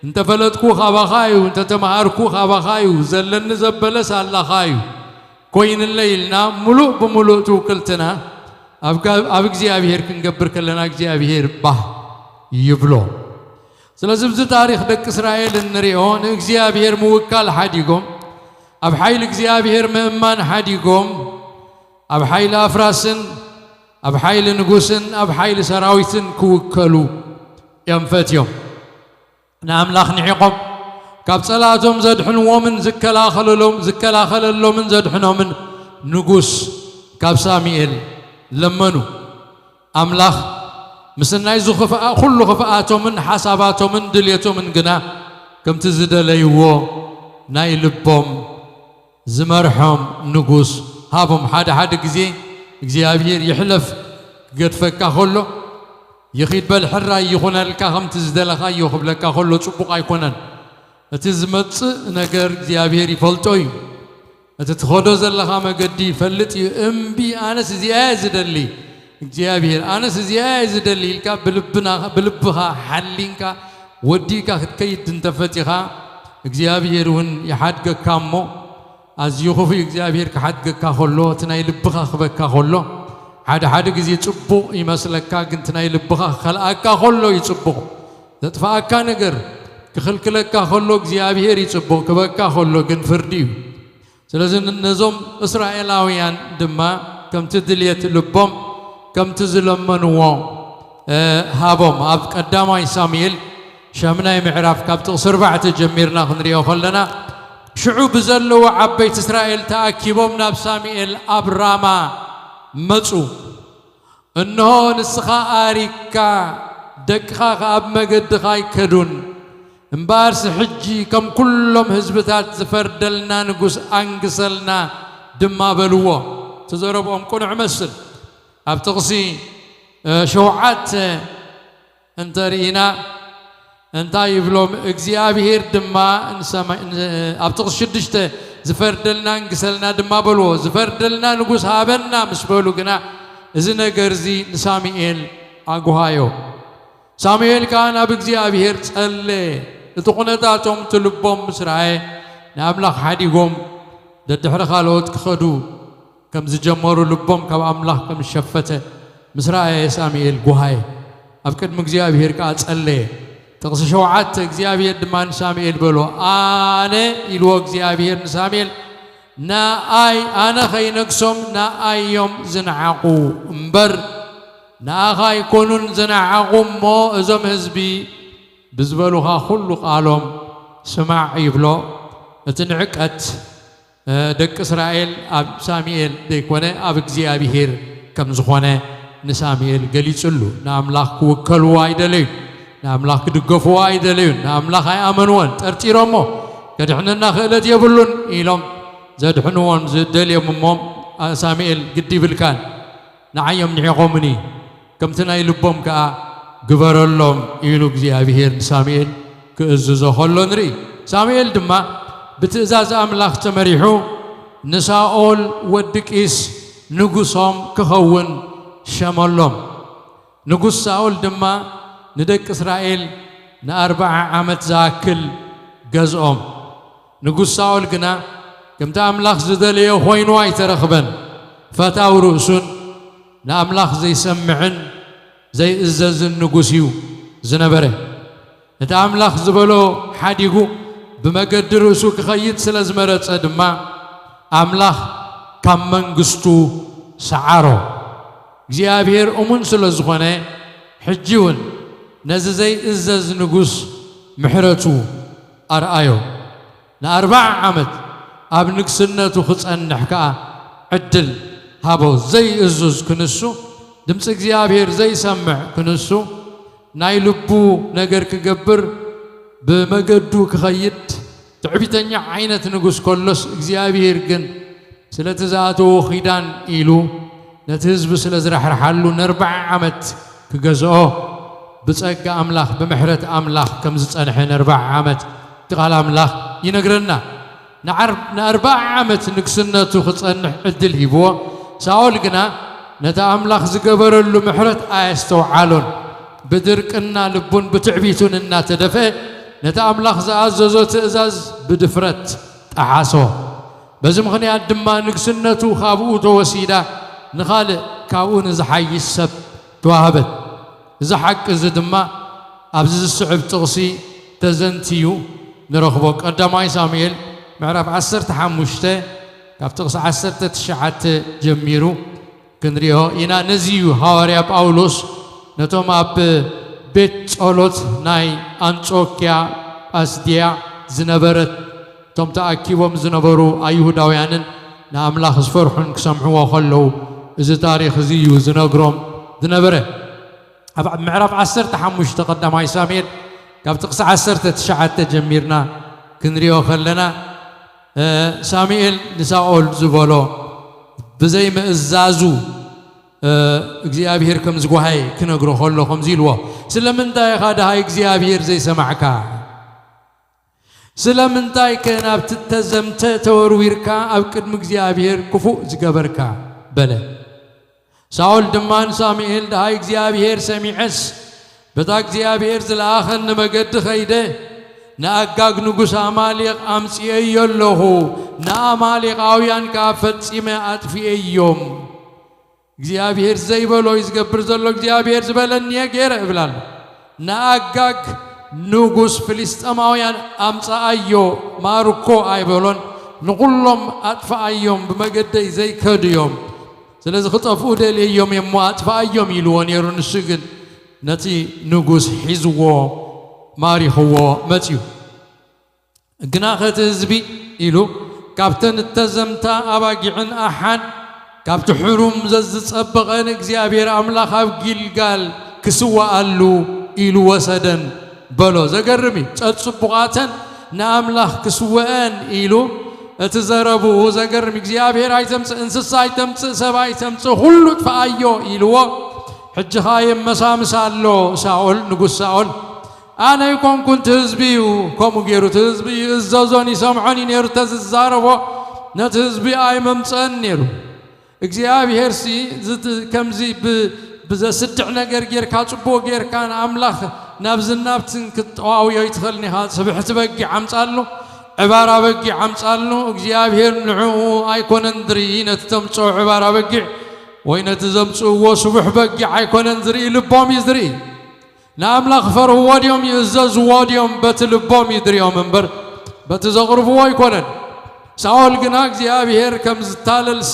እንተፈለጥኩ ካባኻ እዩ፣ እንተተምሃርኩ ካባኻ እዩ፣ ዘለኒ ዘበለስ ኣላኻ እዩ ኮይንለይ ኢልና፣ ምሉእ ብምሉእ ትውክልትና ኣብ ጋ-፣ ኣብ እግዚኣብሔር ክንገብር ከለና፣ እግዚኣብሔር ባህ ይብሎ። ስለዚ፣ ኣብዚ ታሪኽ ደቂ እስራኤል እንሪኦ፣ ንእግዚኣብሔር ምውካል ሓዲጎም፣ ኣብ ሓይሊ እግዚኣብሔር ምእማን ሓዲጎም፣ ኣብ ሓይሊ ኣፍራስን ኣብ ሓይሊ ንጉስን ኣብ ሓይሊ ሰራዊትን ክውከሉ እዮም ፈትዮም። ንኣምላኽ ንዒቖም፣ ካብ ጸላእቶም ዘድሕንዎምን ዝከላኸለሎም-፣ ዝከላኸለሎምን ዘድሕኖምን ንጉስ ካብ ሳሙኤል ለመኑ። ኣምላኽ ምስናይ ዝኽፍኣ-፣ ኩሉ ክፍኣቶምን ሓሳባቶምን ድልየቶምን ግና ከምቲ ዝደለይዎ ናይ ልቦም ዝመርሖም ንጉስ ሃቦም። ሓደ ሓደ ግዜ እግዚኣብሔር ይሕለፍ ክገድፈካ ከሎ፣ ይኺድ በል ሕራይ ይኹነልካ፣ ከምቲ ዝደለኻዮ ክብለካ ከሎ ጽቡቕ ኣይኮነን። እቲ ዝመጽእ ነገር እግዚኣብሔር ይፈልጦ እዩ። እቲ ትኸዶ ዘለኻ መገዲ ይፈልጥ እዩ። እምቢ፣ ኣነስ እዚኣ እየ ዝደሊ እግዚኣብሔር፣ ኣነስ እዚኣ እየ ዝደሊ ኢልካ ብልብና-፣ ብልብኻ ሓሊንካ ወዲእካ ክትከይድ እንተፈቲኻ፣ እግዚኣብሔር እውን ይሓድገካ እሞ፣ ኣዝዩ ክፉእ እግዚኣብሔር ክሓድገካ ከሎ፣ እቲ ናይ ልብኻ ክበካ ከሎ፣ ሓደ ሓደ ግዜ ጽቡቕ ይመስለካ፣ ግን እቲ ናይ ልብኻ ክኸልኣካ ከሎ እዩ ጽቡቕ። ዘጥፍኣካ ነገር፣ ክኽልክለካ ከሎ እግዚኣብሔር እዩ ጽቡቕ፣ ክበካ ከሎ ግን ፍርዲ እዩ። ስለዚ ን-፣ ነዞም እስራኤላውያን ድማ ከምቲ ድልየት ልቦም፣ ከምቲ ዝለመንዎ፣ እ፣ ሃቦም። ኣብ ቀዳማይ ሳሙኤል ሻምናይ ምዕራፍ ካብ ጥቕሲ ኣርባዕተ ጀሚርና ክንሪኦ ከለና፣ ሽዑ ብዘለዉ ዓበይቲ እስራኤል ተኣኪቦም ናብ ሳሙኤል ኣብ ራማ መጹ። እንሆ፣ ንስኻ ኣሪግካ፣ ደቅኻ ኸኣ ኣብ መገድኻ ኣይከዱን። እምበኣርሲ ሕጂ ከም ኩሎም ህዝብታት ዝፈርደልና ንጉስ ኣንግሰልና ድማ በልዎ። እቲ ዘረብኦም ቅኑዕ እመስል። ኣብ ጥቕሲ ሸውዓተ እንተ ርኢና እንታይ ይብሎም እግዚኣብሄር ድማ ንሰማይ ኣብ ጥቕሲ ሽዱሽተ ዝፈርደልና እንግሰልና ድማ በልዎ። ዝፈርደልና ንጉስ ሃበና ምስ በሉ ግና እዚ ነገር እዚ ንሳሙኤል ኣጉሃዮ። ሳሙኤል ከኣ ናብ እግዚኣብሄር ጸለየ። እቲ ኩነታቶም እቲ ልቦም ምስ ረኣየ ንኣምላኽ ሓዲጎም ደድሕሪ ካልኦት ክኸዱ ከም ዝጀመሩ ልቦም ካብ ኣምላኽ ከም ዝሸፈተ ምስ ረኣየ ሳሙኤል ጓሃየ። ኣብ ቅድሚ እግዚኣብሄር ከኣ ጸለየ። ጥቕሲ ሸውዓተ እግዚኣብሄር ድማ ንሳሙኤል በሎ ኣነ ኢልዎ እግዚኣብሄር ንሳሙኤል ንኣይ ኣነ ኸይነግሶም ንኣይ እዮም ዝነዓቑ እምበር ንኣኻ ኣይኮኑን ዝነዓቑ እሞ እዞም ህዝቢ ብዝበሉኻ ኩሉ ቃሎም ስማዕ ይብሎ። እቲ ንዕቀት ደቂ እስራኤል ኣብ ሳሙኤል ዘይኮነ ኣብ እግዚኣብሄር ከም ዝኾነ ንሳሙኤል ገሊጹሉ። ንኣምላኽ ክውከልዎ ኣይደለዩን። ንኣምላኽ ክድገፍዎ ኣይደለዩን። ንኣምላኽ ኣይኣመንዎን። ጠርጢሮሞ ከድሕነና ክእለት የብሉን ኢሎም ዘድሕንዎም ዝደልዮም እሞ ሳሙኤል ግዲ ይብልካን ንዓዮም ንዒቖምኒ ከምቲ ናይ ልቦም ከኣ ግበረሎም ኢሉ እግዚኣብሄር ንሳሙኤል ክእዝዞ ከሎ ንርኢ። ሳሙኤል ድማ ብትእዛዝ ኣምላኽ ተመሪሑ ንሳኦል ወዲ ቂስ ንጉሶም ክኸውን ሸመሎም። ንጉስ ሳኦል ድማ ንደቂ እስራኤል ንኣርብዓ ዓመት ዝኣክል ገዝኦም። ንጉስ ሳኦል ግና ከምቲ ኣምላኽ ዝደለዮ ኮይኑ ኣይተረኽበን። ፈታው ርእሱን ንኣምላኽ ዘይሰምዕን ዘይእዘዝን ንጉስ እዩ ዝነበረ። እቲ ኣምላኽ ዝበሎ ሓዲጉ ብመገዲ ርእሱ ክኸይድ ስለ ዝመረጸ ድማ ኣምላኽ ካብ መንግስቱ ሰዓሮ። እግዚኣብሔር እሙን ስለ ዝኾነ ሕጂ እውን ነዚ ዘይእዘዝ ንጉስ ምሕረቱ ኣርኣዮ። ንኣርብዓ ዓመት ኣብ ንግስነቱ ክጸንሕ ከኣ ዕድል ሃቦ። ዘይእዙዝ ክንሱ፣ ድምፂ እግዚኣብሔር ዘይሰምዕ ክንሱ፣ ናይ ልቡ ነገር ክገብር ብመገዱ ክኸይድ ትዕቢተኛ ዓይነት ንጉስ ከሎስ እግዚኣብሔር ግን ስለቲ ዝኣተዎ ኺዳን ኢሉ ነቲ ህዝቢ ስለ ዝራሕርሓሉ ንኣርብዓ ዓመት ክገዝኦ ብጸጋ ኣምላኽ ብምሕረት ኣምላኽ ከም ዝጸንሐ ንኣርብዓ ዓመት እቲ ቃል ኣምላኽ ይነግረና። ንዓር- ንኣርብዓ ዓመት ንግስነቱ ክጸንሕ ዕድል ሂብዎ። ሳኦል ግና ነቲ ኣምላኽ ዝገበረሉ ምሕረት ኣየስተውዓሎን። ብድርቅና ልቡን ብትዕቢቱን እናተደፍአ ነቲ ኣምላኽ ዝኣዘዞ ትእዛዝ ብድፍረት ጠሓሶ። በዚ ምኽንያት ድማ ንግስነቱ ካብኡ ተወሲዳ ንኻልእ ካብኡ ንዝሓይሽ ሰብ ተዋህበት። እዚ ሓቂ እዚ ድማ ኣብዚ ዝስዕብ ጥቕሲ ተዘንትዩ ንረኽቦ። ቀዳማይ ሳሙኤል ምዕራፍ ዓሰርተ ሓሙሽተ ካብ ጥቕሲ ዓሰርተ ትሽዓተ ጀሚሩ ክንሪኦ ኢና። ነዚ እዩ ሃዋርያ ጳውሎስ ነቶም ኣብ ቤት ጸሎት ናይ ኣንጾክያ ጳስድያ ዝነበረት እቶም ተኣኪቦም ዝነበሩ ኣይሁዳውያንን ንኣምላኽ ዝፈርሑን ክሰምዕዎ ከለዉ እዚ ታሪኽ እዚ እዩ ዝነግሮም ዝነበረ። ኣብ ምዕራፍ ዓሰርተ ሓሙሽተ ቀዳማይ ሳሙኤል ካብ ጥቕሲ ዓሰርተ ትሽዓተ ጀሚርና ክንሪኦ ከለና ሳሙኤል ንሳኦል ዝበሎ ብዘይ ምእዛዙ እግዚኣብሔር ከም ዝጓሃየ ክነግሮ ከሎ ከምዚ ኢልዎ፣ ስለምንታይ ኢኻ ደሃይ እግዚኣብሔር ዘይሰማዕካ? ስለምንታይ ከ ናብቲ ተዘምተ ተወርዊርካ ኣብ ቅድሚ እግዚኣብሔር ክፉእ ዝገበርካ? በለ። ሳኦል ድማ ንሳሙኤል ደሃይ እግዚኣብሔር ሰሚዐስ በታ እግዚኣብሔር ዝለኣኸኒ መገዲ ኸይደ ንኣጋግ ንጉስ ኣማሌቕ ኣምጽኤዮ ኣለኹ፣ ንኣማሌቓውያን ከኣ ፈጺመ ኣጥፊኤዮም። እግዚኣብሔር ዘይበሎ እዩ ዝገብር ዘሎ፣ እግዚኣብሔር ዝበለኒ እየ ገይረ እብል ኣሎ። ንኣጋግ ንጉስ ፍልስጠማውያን ኣምጽኣዮ ማርኮ ኣይበሎን፣ ንኹሎም ኣጥፍኣዮም ብመገደይ ዘይከዱ እዮም። ስለዚ ክጠፍኡ ደልየዮም እዮም እሞ ኣጥፍኣዮም ኢልዎ ነይሩ። ንሱ ግን ነቲ ንጉስ ሒዝዎ ማሪኽዎ መጽዩ። ግናኸ እቲ ህዝቢ ኢሉ ካብተን እተዘምታ ኣባጊዕን ኣሓን ካብቲ ሕሩም ዘዝጸበቐ ንእግዚኣብሔር ኣምላኽ ኣብ ጊልጋል ክስዋኣሉ ኢሉ ወሰደን። በሎ። ዘገርም እዩ። ጸጽቡቓተን ንኣምላኽ ክስውአን ኢሉ እቲ ዘረብኡ ዘገርም። እግዚኣብሔር ኣይተምጽእ፣ እንስሳ ኣይተምጽእ፣ ሰብ ኣይተምጽእ፣ ኩሉ ጥፍኣዮ ኢልዎ። ሕጂ ኸኣ የመሳምስ ኣሎ ሳኦል፣ ንጉስ ሳኦል። ኣነ ኣይኮንኩን፣ እቲ ህዝቢ እዩ ከምኡ ገይሩ። እቲ ህዝቢ ይእዘዞን ይሰምዖን እዩ ነይሩ ተዝዛረቦ፣ ነቲ ህዝቢ ኣይመምጸአን ነይሩ። እግዚኣብሄርሲ ዝት-፣ ከምዚ ብ-፣ ብዘስድዕ ነገር ጌርካ፣ ጽቡቕ ጌርካ ንኣምላኽ ናብዝን ናብትን ክትጠዋውዮ ኣይትኽእልን ኢኻ። ስብሕቲ በጊዕ ኣምጻሉ፣ ዕባራ በጊዕ ኣምጻሉ። እግዚኣብሄር ንዕኡ ኣይኮነን ዝርኢ፣ ነቲ ተምጽኦ ዕባራ በጊዕ ወይ ነቲ ዘምጽእዎ ስቡሕ በጊዕ ኣይኮነን ዝርኢ፣ ልቦም እዩ ዝርኢ። ንኣምላኽ ይፈርህዎ ድዮም? ይእዘዝዎ ድዮም? በቲ ልቦም እዩ ዝርእዮም እምበር፣ በቲ ዘቕርብዎ ኣይኮነን። ሳኦል ግና እግዚኣብሄር ከም ዝታለልሲ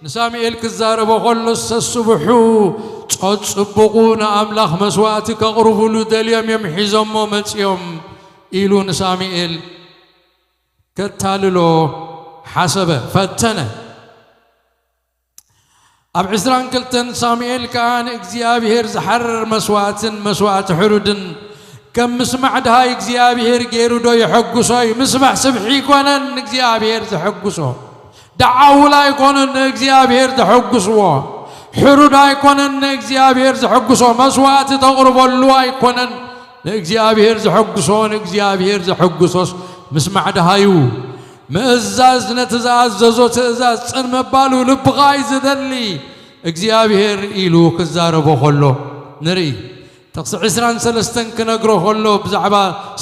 ንሳሙኤል ክዛረቦ ከሎ፣ ሰስብሑ፣ ጸጽብቑ፣ ንኣምላኽ መስዋእቲ ከቕርቡሉ ደልዮም እዮም ሒዞሞ መጺኦም ኢሉ ንሳሙኤል ከታልሎ ሓሰበ፣ ፈተነ። ኣብ ዕስራን ክልተን ሳሙኤል ከኣ ንእግዚኣብሄር ዝሓርር መስዋእትን መስዋእቲ ሕሩድን ከም ምስማዕ ድሃይ እግዚኣብሄር ገይሩ ዶ የሐጉሶ እዩ? ምስማዕ ስብሒ ኣይኮነን ንእግዚኣብሄር ዘሐጉሶ። ደዓውል ኣይኮነን ንእግዚኣብሄር ዘሐጉስዎ። ሕሩድ ኣይኮነን ንእግዚኣብሄር ዘሐጉሶ። መስዋእቲ ተቕርበሉ ኣይኮነን ንእግዚኣብሄር ዘሐጉሶ። ንእግዚኣብሄር ዘሐጉሶስ ምስማዕ ድሃዩ። ምእዛዝ ነቲ ዝኣዘዞ ትእዛዝ ጽን ምባሉ ልብኻ እዩ ዝደሊ። እግዚኣብሄር ኢሉ ክዛረቦ ከሎ ንርኢ። ጥቕሲ ዕስራን ሰለስተን ክነግሮ ከሎ ብዛዕባ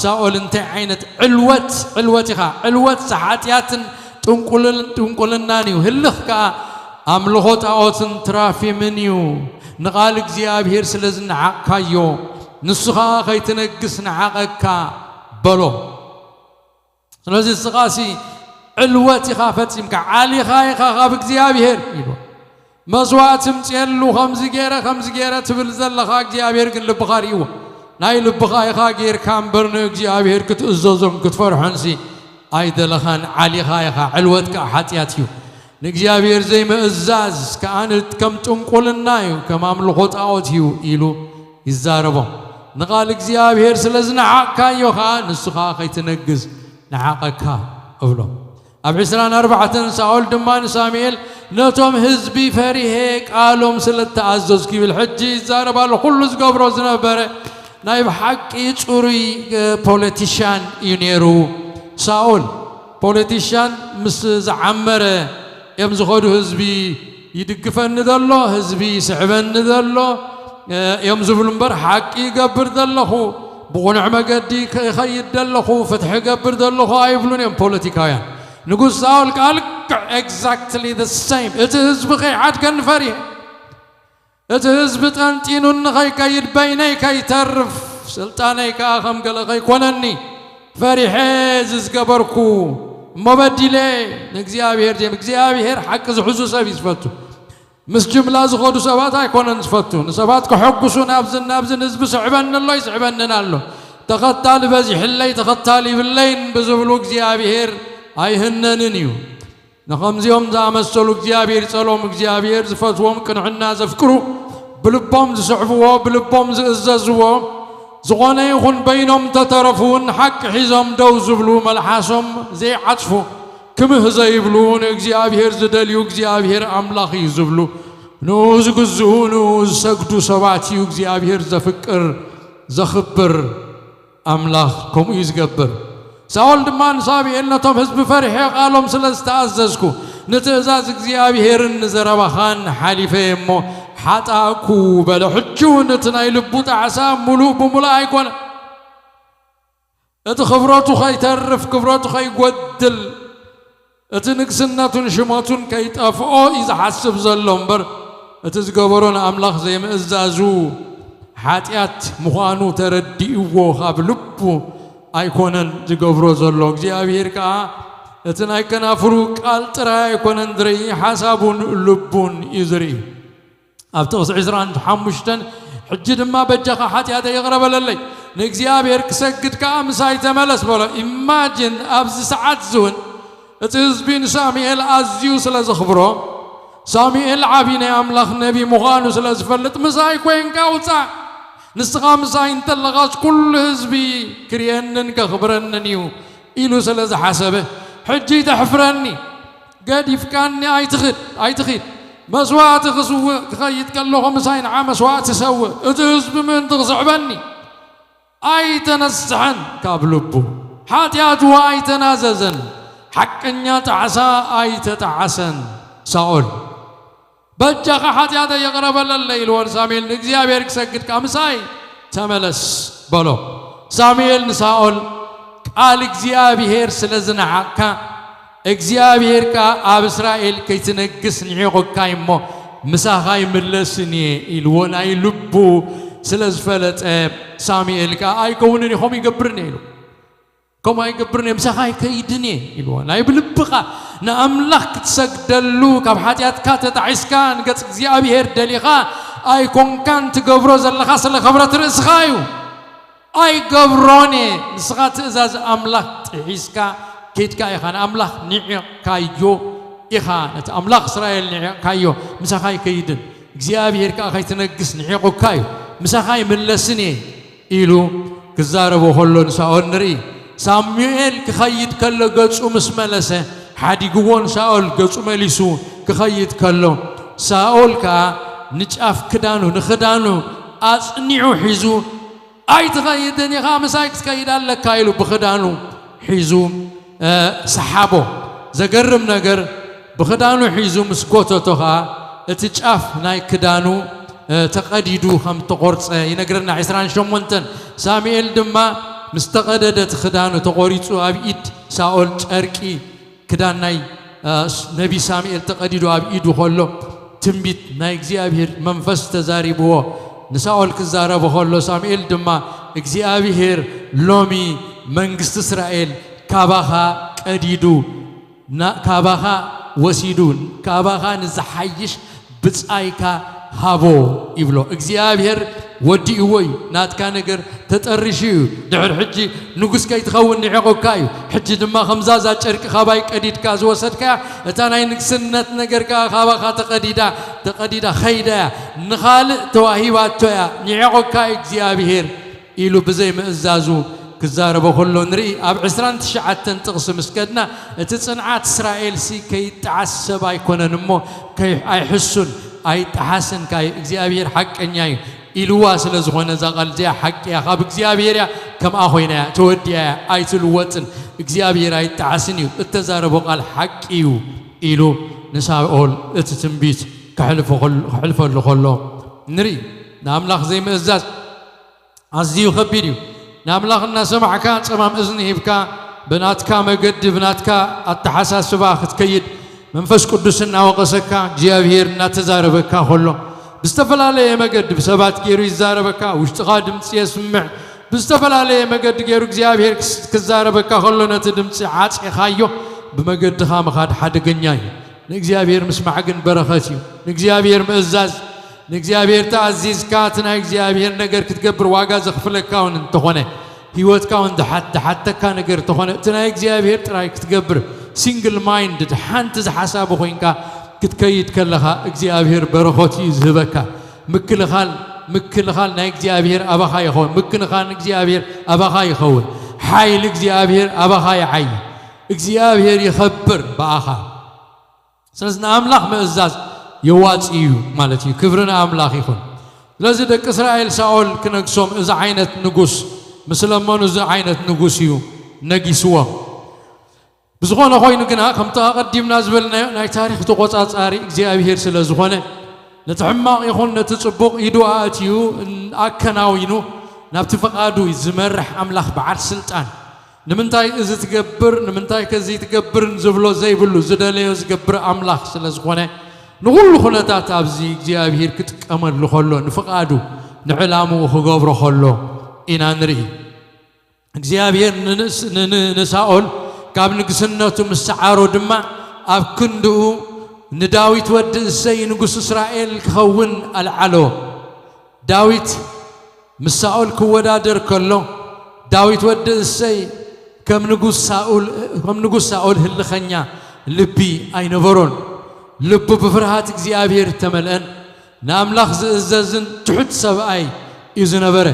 ሳኦል እንታይ ዓይነት ዕልወት፣ ዕልወት ኢኻ፣ ዕልወት ሓጢኣትን ጥንቁልን-፣ ጥንቁልናን እዩ። ህልኽ ከኣ ኣምልኾ ጣኦትን ትራፊምን እዩ። ንቓል እግዚኣብሄር ስለ ዝነዓቕካዮ፣ ንሱ ኸኣ ከይትነግስ ነዓቐካ በሎ። ስለዚ ንስኻሲ ዕልወት ኢኻ ፈጺምካ፣ ዓሊኻ ኢኻ ካብ እግዚኣብሄር ኢሉ። መስዋእቲ ምጽኤሉ፣ ከምዚ ገይረ፣ ከምዚ ገይረ ትብል ዘለኻ፣ እግዚኣብሄር ግን ልብኻ ርእይዎ። ናይ ልብኻ ኢኻ ጌርካ እምበር ንእግዚኣብሄር ክትእዘዞን ክትፈርሖንሲ ኣይደለኻን። ዓሊኻ ኢኻ። ዕልወት ከኣ ሓጢኣት እዩ። ንእግዚኣብሄር ዘይምእዛዝ ከኣ ን-፣ ከም ጥንቁልና እዩ፣ ከም ኣምልኾ ጣኦት እዩ ኢሉ ይዛረቦም። ንቓል እግዚኣብሄር ስለ ዝነዓቕካዮ ኸኣ ንሱ ኸኣ ከይትነግስ ነዓቐካ እብሎ። ኣብ ዕስራን ኣርባዕተን ሳኦል ድማ ንሳሙኤል፣ ነቶም ህዝቢ ፈሪሄ ቃሎም ስለ እተኣዘዝኩ ይብል። ሕጂ ይዛረብ ኣሎ። ኩሉ ዝገብሮ ዝነበረ ናይ ብሓቂ ጽሩይ፣ እ፣ ፖለቲሻን እዩ ነይሩ ሳኦል። ፖለቲሻን ምስ ዝዓመረ እዮም ዝኸዱ። ህዝቢ ይድግፈኒ ዘሎ፣ ህዝቢ ይስዕበኒ ዘሎ፣ እ፣ እዮም ዝብሉ እምበር፣ ሓቂ ይገብር ዘለኹ፣ ብቕኑዕ መገዲ ከ-፣ ይኸይድ ዘለኹ፣ ፍትሒ ይገብር ዘለኹ ኣይብሉን እዮም ፖለቲካውያን። ንጉስ ሳኦል ከኣ ልክዕ exactly the same። እቲ ህዝቢ ከይሓድገኒ ፈሪሀ፣ እቲ ህዝቢ ጠንጢኑኒ ከይከይድ፣ በይነይ ከይተርፍ፣ ስልጣነይ ከኣ ከም ገለ ከይኮነኒ ፈሪሐ እዚ ዝገበርኩ እሞ በዲለ ንእግዚኣብሔር። ጀም-፣ እግዚኣብሔር ሓቂ ዝሕዙ ሰብ እዩ ዝፈቱ። ምስ ጅምላ ዝኸዱ ሰባት ኣይኮነን ዝፈቱ። ንሰባት ከሐጉሱ ናብዝን ናብዝን ህዝቢ ስዕበኒ ኣሎ ይስዕበንን ኣሎ። ተኸታሊ በዚሕለይ ተኸታሊ ይብለይን ብዝብሉ እግዚኣብሔር ኣይህነንን እዩ። ንኸምዚኦም ዝኣመሰሉ እግዚኣብሔር ይጸልኦም። እግዚኣብሔር ዝፈትዎም ቅንዕና ዘፍቅሩ፣ ብልቦም ዝስዕብዎ፣ ብልቦም ዝእዘዝዎ፣ ዝኾነ ይኹን በይኖም እንተተረፉ እውን ሓቂ ሒዞም ደው ዝብሉ፣ መልሓሶም ዘይዓጽፉ፣ ክምህ ዘይብሉ፣ ንእግዚኣብሔር ዝደልዩ እግዚኣብሔር ኣምላኽ እዩ ዝብሉ፣ ንኡ ዝግዝኡ፣ ንኡ ዝሰግዱ ሰባት እዩ እግዚኣብሔር ዘፍቅር፣ ዘኽብር። ኣምላኽ ከምኡ እዩ ዝገብር። ሳኦል ድማ ንሳሙኤል፣ ነቶም ህዝቢ ፈሪሐ ቃሎም ስለ ዝተኣዘዝኩ፣ ንትእዛዝ እግዚኣብሔርን ንዘረባኻን ሓሊፈ እየ እሞ ሓጣእኩ በለ። ሕጂ እውን እቲ ናይ ልቡ ጣዕሳ ምሉእ ብምሉእ ኣይኮነ። እቲ ክብረቱ ከይተርፍ፣ ክብረቱ ከይጎድል፣ እቲ ንግስነቱን ሽመቱን ከይጠፍኦ እዩ ዝሓስብ ዘሎ እምበር፣ እቲ ዝገበሮ ንኣምላኽ ዘይምእዛዙ ሓጢኣት ምዃኑ ተረዲእዎ ካብ ልቡ ኣይኮነን ዝገብሮ ዘሎ። እግዚኣብሔር ከኣ እቲ ናይ ከናፍሩ ቃል ጥራይ ኣይኮነን ዝርኢ፣ ሓሳቡን ልቡን እዩ ዝርኢ። ኣብ ጥቕሲ ዕስራን ሓሙሽተን፣ ሕጂ ድማ በጃኻ ሓጢኣተይ ይቕረ በለለይ፣ ንእግዚኣብሔር ክሰግድ ከኣ ምሳይ ተመለስ በሎ። ኢማጂን፣ ኣብዚ ሰዓት እዚ እውን እቲ ህዝቢ ንሳሙኤል ኣዝዩ ስለ ዘኽብሮ፣ ሳሙኤል ዓቢ ናይ ኣምላኽ ነቢ ምዃኑ ስለ ዝፈልጥ፣ ምሳይ ኮይንካ ውጻእ፣ ንስኻ ምሳይ እንተለኻስ ኩሉ ህዝቢ ክርእየንን ከኽብረንን እዩ ኢሉ ስለ ዝሓሰበ፣ ሕጂ ተሕፍረኒ፣ ገዲፍካኒ ኣይትኽድ፣ ኣይትኺድ። መስዋእቲ ክስውእ ክኸይድ ከለኹ ምሳይ ንዓ መስዋእቲ ሰውእ። እቲ ህዝቢ ምእንቲ ክስዕበኒ ኣይተነስሐን ካብ ልቡ። ሓጢኣቱ ኣይተናዘዘን። ሓቀኛ ጣዕሳ ኣይተጣዓሰን። ሳኦል በጃኻ ሓጢኣተይ ይቕረ በለለይ ኢልዎ ንሳሙኤል። ንእግዚኣብሔር ክሰግድ ከኣ ምሳይ ተመለስ በሎ። ሳሙኤል ንሳኦል ቃል እግዚኣብሔር ስለ ዝነዓቕካ እግዚኣብሔር ከኣ ኣብ እስራኤል ከይትነግስ ንዒቑካይ እሞ ምሳኻ ይምለስን እየ ኢልዎ። ናይ ልቡ ስለ ዝፈለጠ ሳሙኤል ከኣ ኣይከውንን እዩ፣ ከምኡ ይገብርን እየ ኢሉ። ከምኡ ኣይገብርን እየ፣ ምሳኻ ኣይከይድን እየ ኢልዎ። ናይ ብልብኻ ንኣምላኽ ክትሰግደሉ ካብ ሓጢኣትካ ተጣዒስካ ንገጽ እግዚኣብሔር ደሊኻ ኣይኮንካን ትገብሮ ዘለኻ፣ ስለ ክብረት ርእስኻ እዩ። ኣይገብሮን እየ። ንስኻ ትእዛዝ ኣምላኽ ጥሒስካ ኬድካ ኢኻ፣ ንኣምላኽ ንዒቕካዮ ኢኻ፣ ነቲ ኣምላኽ እስራኤል ንዒቕካዮ፣ ምሳኻ ኣይከይድን፣ እግዚኣብሔር ከኣ ከይትነግስ ንዒቑካ እዩ፣ ምሳኻ ኣይምለስን እየ ኢሉ ክዛረቦ ከሎ ንሳኦል ንርኢ። ሳሙኤል ክኸይድ ከሎ ገጹ ምስ መለሰ ሓዲግዎ ንሳኦል ገጹ መሊሱ ክኸይድ ከሎ፣ ሳኦል ከኣ ንጫፍ ክዳኑ፣ ንኽዳኑ ኣጽኒዑ ሒዙ ኣይትኸይድን ኢኻ፣ ምሳይ ክትከይድ ኣለካ ኢሉ ብኽዳኑ ሒዙ፣ እ፣ ሰሓቦ። ዘገርም ነገር፣ ብኽዳኑ ሒዙ ምስ ጎተቶ ኸኣ እቲ ጫፍ ናይ ክዳኑ፣ እ፣ ተቐዲዱ ከም ተቖርጸ ይነግረና። ዕስራን ሸሞንተን ሳሙኤል ድማ ምስ ተቐደደ እቲ ክዳኑ ተቖሪጹ ኣብ ኢድ ሳኦል ጨርቂ ክዳን ናይ፣ እ፣ ነቢ ሳሙኤል ተቐዲዱ ኣብ ኢዱ ከሎ፣ ትንቢት ናይ እግዚኣብሔር መንፈስ ተዛሪብዎ ንሳኦል ክዛረቦ ከሎ፣ ሳሙኤል ድማ እግዚኣብሔር ሎሚ መንግስቲ እስራኤል ካባኻ ቀዲዱ፣ ና-፣ ካባኻ ወሲዱ፣ ካባኻ ንዝሓይሽ ብጻይካ ሃቦ ይብሎ። እግዚኣብሔር ወዲእዎ እዩ። ናትካ ነገር ተጠሪሹ እዩ። ድሕሪ ሕጂ ንጉስ ከይትኸውን ንዒቑካ እዩ። ሕጂ ድማ ከምዛ እዛ ጨርቂ ካባይ ቀዲድካ ዝወሰድካያ፣ እታ ናይ ንግስነት ነገር ከኣ ካባኻ ተቐዲዳ፣ ተቐዲዳ ኸይዳ እያ። ንኻልእ ተዋሂባቶ እያ። ንዒቑካ እዩ እግዚኣብሔር ኢሉ ብዘይ ምእዛዙ ክዛረቦ ከሎ ንርኢ። ኣብ ዕስራን ትሽዓተን ጥቕሲ ምስ ከድና፣ እቲ ጽንዓት እስራኤልሲ ከይጠዓስ ሰብ ኣይኮነን እሞ ከይ-፣ ኣይሕሱን ኣይጠሓስን ካይ እግዚኣብሔር ሓቀኛ እዩ ኢልዋ ስለ ዝኾነ፣ እዛ ቃል እዚኣ ሓቂ እያ፣ ካብ እግዚኣብሔር እያ፣ ከምኣ ኮይና እያ፣ ተወዲኣ እያ፣ ኣይትልወጥን። እግዚኣብሔር ኣይጠዓስን እዩ፣ እተዛረቦ ቃል ሓቂ እዩ ኢሉ ንሳኦል እቲ ትንቢት ከሕልፎ ከሎ-፣ ከሕልፈሉ ከሎ ንርኢ። ንኣምላኽ ዘይምእዛዝ ኣዝዩ ከቢድ እዩ። ንኣምላኽ እናሰማዕካ፣ ጸማም እዝኒ ሂብካ፣ ብናትካ መገዲ፣ ብናትካ ኣተሓሳስባ ክትከይድ፣ መንፈስ ቅዱስ እናወቐሰካ፣ እግዚኣብሔር እናተዛረበካ ከሎ፣ ብዝተፈላለየ መገዲ ብሰባት ገይሩ ይዛረበካ፣ ውሽጥኻ ድምፂ የስምዕ። ብዝተፈላለየ መገዲ ገይሩ እግዚኣብሔር ክስ-፣ ክዛረበካ ከሎ፣ ነቲ ድምፂ ዓፂኻዮ፣ ብመገድኻ ምኻድ ሓደገኛ እዩ። ንእግዚኣብሔር ምስማዕ ግን በረኸት እዩ። ንእግዚኣብሔር ምእዛዝ፣ ንእግዚኣብሔር ተኣዚዝካ እቲ ናይ እግዚኣብሔር ነገር ክትገብር ዋጋ ዘኽፍለካ እውን እንተኾነ፣ ህይወትካ እውን ዝሓት-፣ ዝሓተካ ነገር እንተኾነ፣ እቲ ናይ እግዚኣብሔር ጥራይ ክትገብር፣ ሲንግል ማይንድድ፣ ሓንቲ ዝሓሳቡ ኮይንካ ክትከይድ ከለኻ እግዚኣብሔር በረኸት እዩ ዝህበካ። ምክልኻል፣ ምክልኻል ናይ እግዚኣብሔር ኣባኻ ይኸውን። ምክንኻን እግዚኣብሔር ኣባኻ ይኸውን። ሓይሊ እግዚኣብሔር ኣባኻ ይዓይ። እግዚኣብሔር ይኸብር ብኣኻ። ስለዚ ንኣምላኽ ምእዛዝ የዋጽእ እዩ ማለት እዩ። ክብሪ ንኣምላኽ ይኹን። ስለዚ ደቂ እስራኤል ሳኦል ክነግሶም እዚ ዓይነት ንጉስ ምስ ለመኑ፣ እዚ ዓይነት ንጉስ እዩ ነጊስዎም። ብዝኾነ ኮይኑ ግና፣ ከምቲ ኣቐዲምና ዝበልናዮ፣ ናይ ታሪኽ ተቖጻጻሪ እግዚኣብሔር ስለ ዝኾነ፣ ነቲ ሕማቕ ይኹን ነቲ ጽቡቕ ኢዱ ኣእትዩ ኣከናዊኑ ናብቲ ፍቓዱ ዝመርሕ ኣምላኽ በዓል ስልጣን፣ ንምንታይ እዚ ትገብር፣ ንምንታይ ከዚ ትገብርን ዝብሎ ዘይብሉ፣ ዝደለዮ ዝገብር ኣምላኽ ስለ ዝኾነ፣ ንኹሉ ኩነታት ኣብዚ እግዚኣብሔር ክጥቀመሉ ከሎ፣ ንፍቓዱ፣ ንዕላምኡ ክገብሮ ከሎ ኢና ንርኢ። እግዚኣብሔር ንንስ-፣ ን-፣ ን-፣ ንሳኦል ካብ ንግስነቱ ምስ ሰዓሮ ድማ፣ ኣብ ክንድኡ ንዳዊት ወዲ እሰይ ንጉስ እስራኤል ክኸውን ኣልዓሎ። ዳዊት ምስ ሳኦል ክወዳደር ከሎ፣ ዳዊት ወዲ እሰይ ከም ንጉስ ሳኦል፣ ከም ንጉስ ሳኦል ህልኸኛ ልቢ ኣይነበሮን። ልቡ ብፍርሃት እግዚኣብሔር እተመልአን ንኣምላኽ ዝእዘዝን ትሑት ሰብኣይ እዩ ዝነበረ።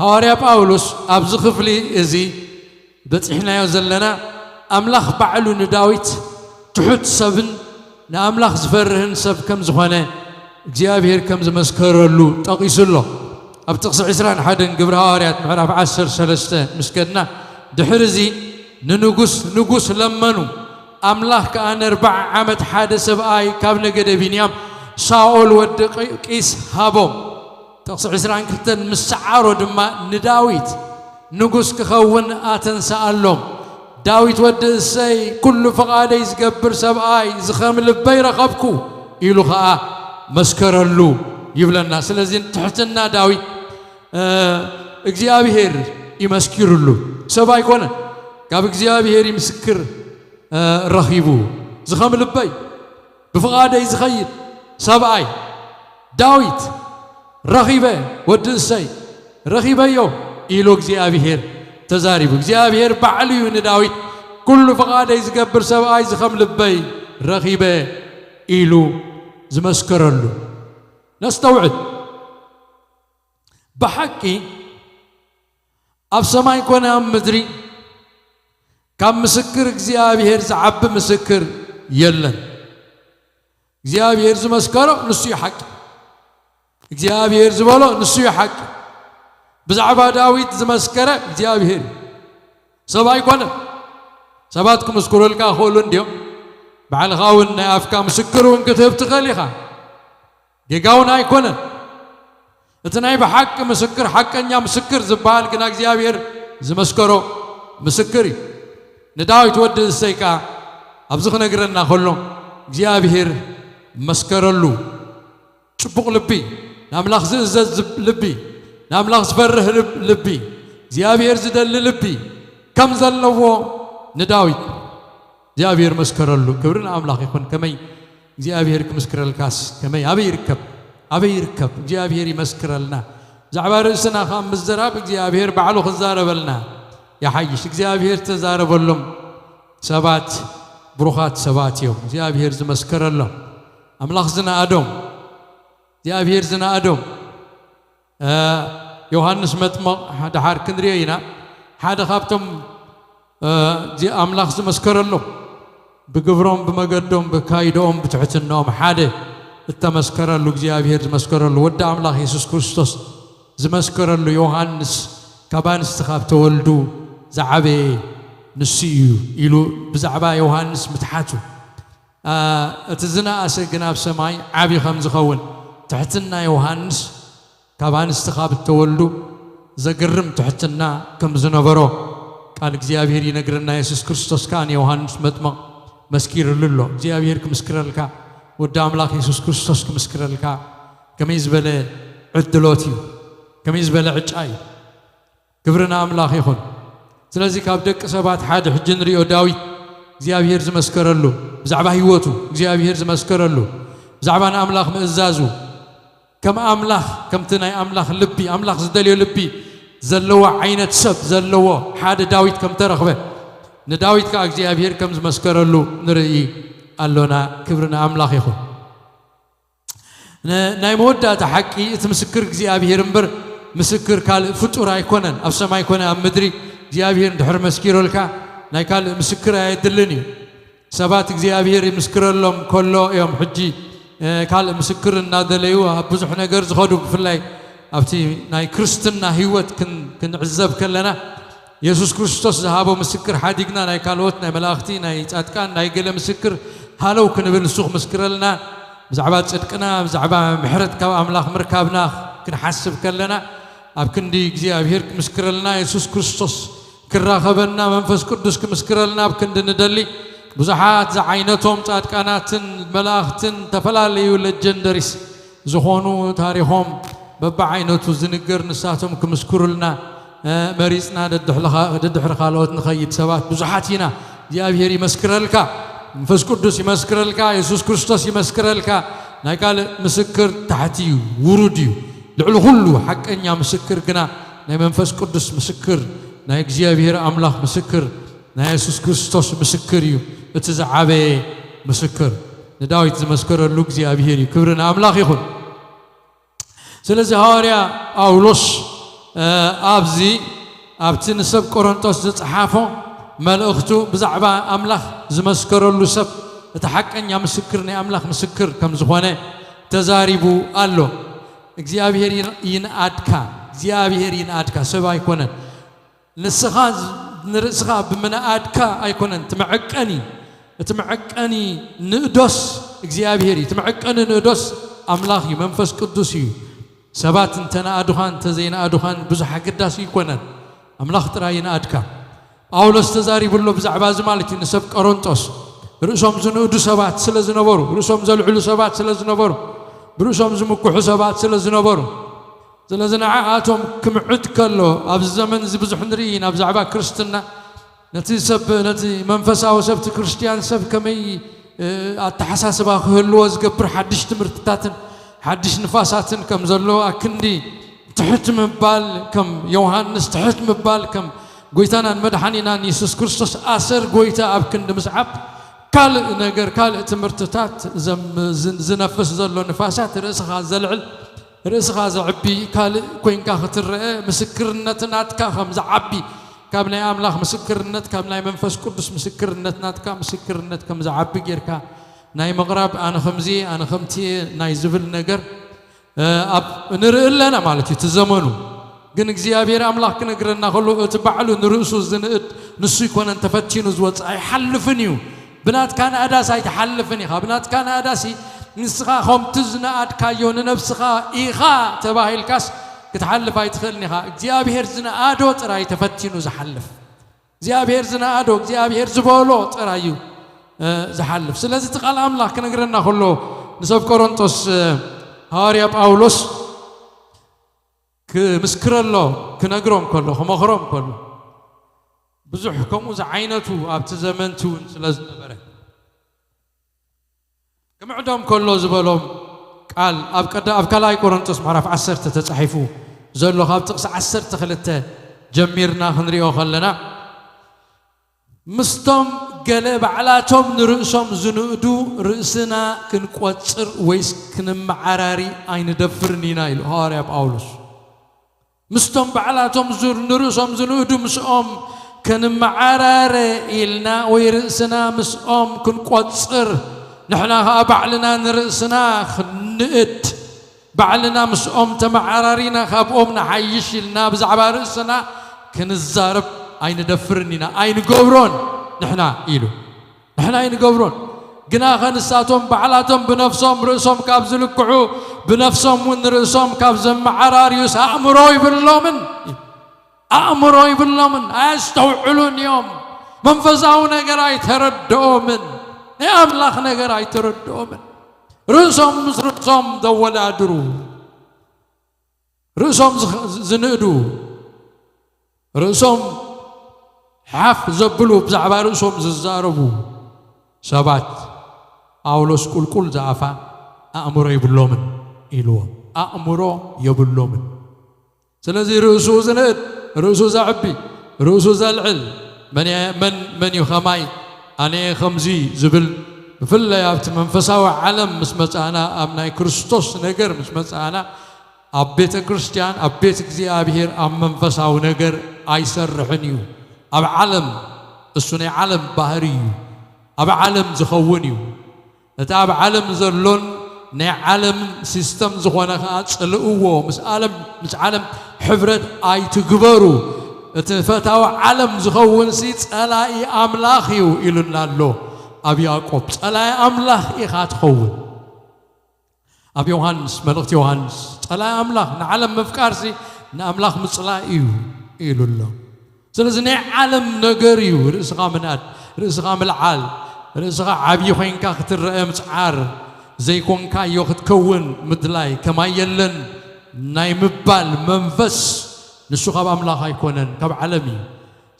ሃዋርያ ጳውሎስ ኣብዚ ክፍሊ እዚ በጺሕናዮ ዘለና፣ ኣምላኽ ባዕሉ ንዳዊት ትሑት ሰብን ንኣምላኽ ዝፈርህን ሰብ ከም ዝኾነ እግዚኣብሔር ከም ዝመስከረሉ ጠቒሱ ኣሎ። ኣብ ጥቕሲ ዕስራን ሓደን ግብሪ ሃዋርያት ምዕራፍ ዓሰርተ ሰለስተ ምስ ከድና፣ ድሕሪ እዚ ንንጉስ ንጉስ ለመኑ። ኣምላኽ ከኣ ንኣርብዓ ዓመት ሓደ ሰብኣይ ካብ ነገደ ቢንያም ሳኦል ወዲ ቂ- ቂስ ሃቦም። ጥቕሲ ዕስራን ክልተን ምስ ሰዓሮ ድማ ንዳዊት ንጉስ ክኸውን ኣተንስኣሎም። ዳዊት ወዲ እሰይ፣ ኩሉ ፍቓደይ ዝገብር ሰብኣይ፣ ዝኸም ልበይ ረኸብኩ ኢሉ ኸኣ መስከረሉ ይብለና። ስለዚ ትሕትና ዳዊት እግዚኣብሔር ይመስኪርሉ። ሰብ ኣይኮነን፣ ካብ እግዚኣብሔር ይምስክር ረኺቡ። ዝኸም ልበይ ብፍቓደይ ዝኸይድ ሰብኣይ ዳዊት ረኺበ፣ ወዲ እሰይ ረኺበዮ ኢሉ እግዚኣብሔር ተዛሪቡ። እግዚኣብሔር ባዕሉ እዩ ንዳዊት ኩሉ ፍቓደይ ዝገብር ሰብኣይ ዝኸም ልበይ ረኺበ ኢሉ ዝመስከረሉ። ነስተውዕል። ብሓቂ ኣብ ሰማይ ኮነ ኣብ ምድሪ ካብ ምስክር እግዚኣብሔር ዝዓቢ ምስክር የለን። እግዚኣብሔር ዝመስከሮ ንሱ እዩ ሓቂ። እግዚኣብሔር ዝበሎ ንሱ እዩ ሓቂ። ብዛዕባ ዳዊት ዝመስከረ እግዚኣብሔር እዩ። ሰብ ኣይኮነን። ሰባት ክምስክሩልካ ይኽእሉ እንድዮም። ባዕልኻ እውን ናይ ኣፍካ ምስክር እውን ክትህብ ትኽእል ኢኻ። ጌጋ እውን ኣይኮነን። እቲ ናይ ብሓቂ ምስክር፣ ሓቀኛ ምስክር ዝበሃል ግና እግዚኣብሔር ዝመስከሮ ምስክር እዩ። ንዳዊት ወዲ እሰይ ከኣ ኣብዚ ክነግረና ከሎ እግዚኣብሔር መስከረሉ። ጽቡቕ ልቢ፣ ንኣምላኽ ዝእዘዝ ዝብ- ልቢ፣ ንኣምላኽ ዝፈርህ ልብ- ልቢ፣ እግዚኣብሔር ዝደሊ ልቢ ከም ዘለዎ ንዳዊት እግዚኣብሔር መስከረሉ። ክብሪ ንኣምላኽ ይኹን። ከመይ እግዚኣብሔር ክምስክረልካስ ከመይ? ኣበይ ይርከብ? ኣበይ ይርከብ? እግዚኣብሔር ይመስክረልና። ብዛዕባ ርእስና ካብ ምዝራብ እግዚኣብሔር ባዕሉ ክዛረበልና ይሓይሽ። እግዚኣብሔር ዝተዛረበሎም ሰባት ብሩኻት ሰባት እዮም። እግዚኣብሔር ዝመስከረሎም፣ ኣምላኽ ዝነኣዶም፣ እግዚኣብሔር ዝነኣዶም ዮሃንስ መጥመቕ ደሓር ክንሪኦ ኢና። ሓደ ካብቶም ኣምላኽ ዝመስከረሎም፣ ብግብሮም፣ ብመገዶም፣ ብካይዶኦም፣ ብትሕትናኦም ሓደ እተመስከረሉ፣ እግዚኣብሔር ዝመስከረሉ፣ ወዲ ኣምላኽ የሱስ ክርስቶስ ዝመስከረሉ፣ ዮሃንስ ካብ ኣንስቲ ካብ ተወልዱ ዝዓበየ ንሱ እዩ ኢሉ ብዛዕባ ዮሃንስ ምትሓቱ፣ እቲ ዝነኣሰ ግን ኣብ ሰማይ ዓቢ ከም ዝኸውን፣ ትሕትና ዮሃንስ ካብ ኣንስቲ ካብ እተወልዱ ዘገርም ትሕትና ከም ዝነበሮ ቃል እግዚኣብሔር ይነግረና። የሱስ ክርስቶስ ከኣ ንዮሃንስ መጥምቕ መስኪርሉ ኣሎ። እግዚኣብሔር ክምስክረልካ፣ ወዲ ኣምላኽ የሱስ ክርስቶስ ክምስክረልካ ከመይ ዝበለ ዕድሎት እዩ፣ ከመይ ዝበለ ዕጫ እዩ። ክብሪ ንኣምላኽ ይኹን። ስለዚ ካብ ደቂ ሰባት ሓደ ሕጂ ንሪኦ ዳዊት እግዚኣብሔር ዝመስከረሉ፣ ብዛዕባ ህይወቱ እግዚኣብሔር ዝመስከረሉ፣ ብዛዕባ ንኣምላኽ ምእዛዙ ከም ኣምላኽ፣ ከምቲ ናይ ኣምላኽ ልቢ፣ ኣምላኽ ዝደልዮ ልቢ ዘለዎ ዓይነት ሰብ ዘለዎ ሓደ ዳዊት ከም ተረኽበ፣ ንዳዊት ከኣ እግዚኣብሔር ከም ዝመስከረሉ ንርኢ ኣሎና። ክብሪ ንኣምላኽ ይኹን። ን- ናይ መወዳእታ ሓቂ እቲ ምስክር እግዚኣብሔር እምበር ምስክር ካልእ ፍጡር ኣይኮነን። ኣብ ሰማይ ኮነ ኣብ ምድሪ እግዚኣብሔር እንድሕር መስኪሩልካ ናይ ካልእ ምስክር ኣየድልን እዩ። ሰባት እግዚኣብሔር ይምስክረሎም ከሎ እዮም ሕጂ ካልእ ምስክር እናደለዩ ኣብ ብዙሕ ነገር ዝኸዱ። ብፍላይ ኣብቲ ናይ ክርስትና ህይወት ክንዕዘብ ከለና የሱስ ክርስቶስ ዝሃቦ ምስክር ሓዲግና ናይ ካልኦት ናይ መላእኽቲ ናይ ጻድቃን ናይ ገለ ምስክር ሃለው ክንብል እሱ ክምስክረልና ብዛዕባ ጽድቅና ብዛዕባ ምሕረት ካብ ኣምላኽ ምርካብና ክንሓስብ ከለና ኣብ ክንዲ እግዚኣብሔር ክምስክረልና የሱስ ክርስቶስ ክራኸበና መንፈስ ቅዱስ ክምስክረልና ኣብ ክንዲ ንደሊ ብዙሓት ዝዓይነቶም ጻድቃናትን መላእኽትን ዝተፈላለዩ ለጀንደሪስ ዝኾኑ ታሪኾም በብዓይነቱ ዝንገር ንሳቶም ክምስክሩልና መሪፅና ደድሕሪ ካልኦት ንኸይድ ሰባት ብዙሓት ኢና። እግዚኣብሔር ይመስክረልካ፣ መንፈስ ቅዱስ ይመስክረልካ፣ የሱስ ክርስቶስ ይመስክረልካ። ናይ ካልእ ምስክር ታሕቲ እዩ፣ ውሩድ እዩ። ልዕሊ ኩሉ ሓቀኛ ምስክር ግና ናይ መንፈስ ቅዱስ ምስክር፣ ናይ እግዚኣብሔር ኣምላኽ ምስክር፣ ናይ የሱስ ክርስቶስ ምስክር እዩ። እቲ ዝዓበየ ምስክር ንዳዊት ዝመስከረሉ እግዚኣብሔር እዩ። ክብሪ ንኣምላኽ ይኹን። ስለዚ ሃዋርያ ጳውሎስ ኣብዚ ኣብቲ ንሰብ ቆሮንጦስ ዝጸሓፎ መልእኽቱ ብዛዕባ ኣምላኽ ዝመስከረሉ ሰብ እቲ ሓቀኛ ምስክር ናይ ኣምላኽ ምስክር ከም ዝኾነ ተዛሪቡ ኣሎ። እግዚኣብሔር ይንኣድካ፣ እግዚኣብሔር ይንኣድካ፣ ሰብ ኣይኮነን። ንስኻ ንርእስኻ ብምንኣድካ ኣይኮነን፣ እቲ መዐቀኒ፣ እቲ መዐቀኒ ንእዶስ እግዚኣብሔር እዩ። እቲ መዐቀኒ ንእዶስ ኣምላኽ እዩ፣ መንፈስ ቅዱስ እዩ። ሰባት እንተነኣዱኻን እንተዘይነኣዱኻን ብዙሕ ኣገዳሲ ኣይኮነን። ኣምላኽ ጥራይ ይንኣድካ። ጳውሎስ ተዛሪቡ ኣሎ ብዛዕባ እዚ ማለት እዩ። ንሰብ ቆሮንጦስ ርእሶም ዝንእዱ ሰባት ስለ ዝነበሩ፣ ርእሶም ዘልዕሉ ሰባት ስለ ዝነበሩ፣ ብርእሶም ዝምክሑ ሰባት ስለ ዝነበሩ፣ ስለዚ ንዓኣቶም ክምዕድ ከሎ ኣብዚ ዘመን እዚ ብዙሕ ንርኢ ኢና ብዛዕባ ክርስትና። ነቲ ሰብ ነቲ መንፈሳዊ ሰብ እቲ ክርስትያን ሰብ ከመይ ኣተሓሳስባ ክህልዎ ዝገብር ሓድሽ ትምህርትታትን ሓድሽ ንፋሳትን ከም ዘሎ ኣክንዲ ትሕት ምባል ከም ዮሃንስ ትሕት ምባል ከም ጎይታናን መድሓኒናን የሱስ ክርስቶስ ኣሰር ጎይታ ኣብ ክንዲ ምስዓብ ካልእ ነገር ካልእ ትምህርትታት ዝነፍስ ዘሎ ንፋሳት ርእስኻ ዘልዕል ርእስኻ ዘዕቢ ካልእ ኮይንካ ክትረአ ምስክርነት ናትካ ከም ዝዓቢ ካብ ናይ ኣምላኽ ምስክርነት ካብ ናይ መንፈስ ቅዱስ ምስክርነት ናትካ ምስክርነት ከም ዝዓቢ ጌርካ ናይ ምቕራብ ኣነ ከምዚ ኣነ ከምቲ ናይ ዝብል ነገር ኣብ ንርኢ ኣለና ማለት እዩ። እቲ ዘመኑ ግን እግዚኣብሔር ኣምላኽ ክነግረና ከሎ እቲ ባዕሉ ንርእሱ ዝንእድ ንሱ ይኮነን ተፈቲኑ ዝወፅእ ኣይሓልፍን እዩ። ብናትካ ናእዳስ ኣይትሓልፍን ኢኻ። ብናትካ ናእዳሲ ንስኻ ከምቲ ዝነኣድካዮ ንነብስኻ ኢኻ ተባሂልካስ ክትሓልፍ ኣይትኽእልን ኢኻ። እግዚኣብሔር ዝነኣዶ ጥራይ ተፈቲኑ ዝሓልፍ፣ እግዚኣብሔር ዝነኣዶ እግዚኣብሔር ዝበሎ ጥራይ እዩ ዝሓልፍ። ስለዚ እቲ ቃል ኣምላኽ ክነግረና ከሎ ንሰብ ቆሮንጦስ ሃዋርያ ጳውሎስ ክምስክረሎ ክነግሮም ከሎ ክመኽሮም ከሎ ብዙሕ ከምኡ ዝዓይነቱ ኣብቲ ዘመንቲ እውን ስለ ዝነበረ ክምዕዶም ከሎ ዝበሎም ቃል ኣብ ቀዳ ኣብ ካልኣይ ቆሮንጦስ ምዕራፍ ዓሰርተ ተጻሒፉ ዘሎ ካብ ጥቕሲ ዓሰርተ ክልተ ጀሚርና ክንሪኦ ከለና ምስቶም ገለ ባዕላቶም ንርእሶም ዝንእዱ ርእስና ክንቆጽር ወይስ ክንመዓራሪ ኣይንደፍርን ኢና ኢሉ ሃዋርያ ጳውሎስ። ምስቶም ባዕላቶም ንርእሶም ዝንእዱ ምስኦም ክንመዓራረ ኢልና ወይ ርእስና ምስኦም ክንቆጽር ንሕና ኸኣ ባዕልና ንርእስና ክንእድ ባዕልና ምስኦም ተመዓራሪና ካብኦም ንሓይሽ ኢልና ብዛዕባ ርእስና ክንዛረብ ኣይንደፍርን ኢና ኣይንገብሮን ንሕና ኢሉ ንሕና ኣይንገብሮን ግናኸ ንሳቶም ባዕላቶም ብነፍሶም ርእሶም ካብ ዝልክዑ ብነፍሶም እውን ንርእሶም ካብ ዘመዓራርዩስ ኣእምሮ ይብሎምን ኣእምሮ ይብሎምን ኣያስተውዕሉን እዮም መንፈሳዊ ነገር ኣይተረድኦምን ናይ ኣምላኽ ነገር ኣይተረድኦምን ርእሶም ምስ ርእሶም ዘወዳድሩ ርእሶም ዝንእዱ ርእሶም ሓፍ ዘብሉ ብዛዕባ ርእሶም ዝዛረቡ ሰባት ጳውሎስ ቁልቁል ዝኣፋ ኣእምሮ የብሎምን ኢልዎም ኣእምሮ የብሎምን ስለዚ ርእሱ ዝንእድ ርእሱ ዘዕቢ ርእሱ ዘልዕል መን መን እዩ ከማይ ኣነ ከምዚ ዝብል ብፍላይ ኣብቲ መንፈሳዊ ዓለም ምስ መጻእና ኣብ ናይ ክርስቶስ ነገር ምስ መጻእና ኣብ ቤተ ክርስቲያን ኣብ ቤት እግዚኣብሔር ኣብ መንፈሳዊ ነገር ኣይሰርሕን እዩ ኣብ ዓለም እሱ ናይ ዓለም ባህሪ እዩ ኣብ ዓለም ዝኸውን እዩ እቲ ኣብ ዓለም ዘሎን ናይ ዓለም ሲስተም ዝኾነ ከዓ ፅልእዎ ምስ ዓለም ምስ ዓለም ሕብረት ኣይትግበሩ እቲ ፈታዊ ዓለም ዝኸውን ሲ ፀላኢ ኣምላኽ እዩ ኢሉና ኣሎ ኣብ ያዕቆብ ፀላኢ ኣምላኽ ኢኻ ትኸውን ኣብ ዮሃንስ መልእኽቲ ዮሃንስ ጸላይ ኣምላኽ ንዓለም ምፍቃርሲ ንኣምላኽ ምጽላይ እዩ ኢሉ ኣሎ። ስለዚ ናይ ዓለም ነገር እዩ ርእስኻ ምንኣድ፣ ርእስኻ ምልዓል፣ ርእስኻ ዓብዪ ኮይንካ ክትረአ ምጽዓር፣ ዘይኮንካዮ ክትከውን ምድላይ፣ ከማይ የለን ናይ ምባል መንፈስ ንሱ ካብ ኣምላኽ ኣይኮነን፣ ካብ ዓለም እዩ።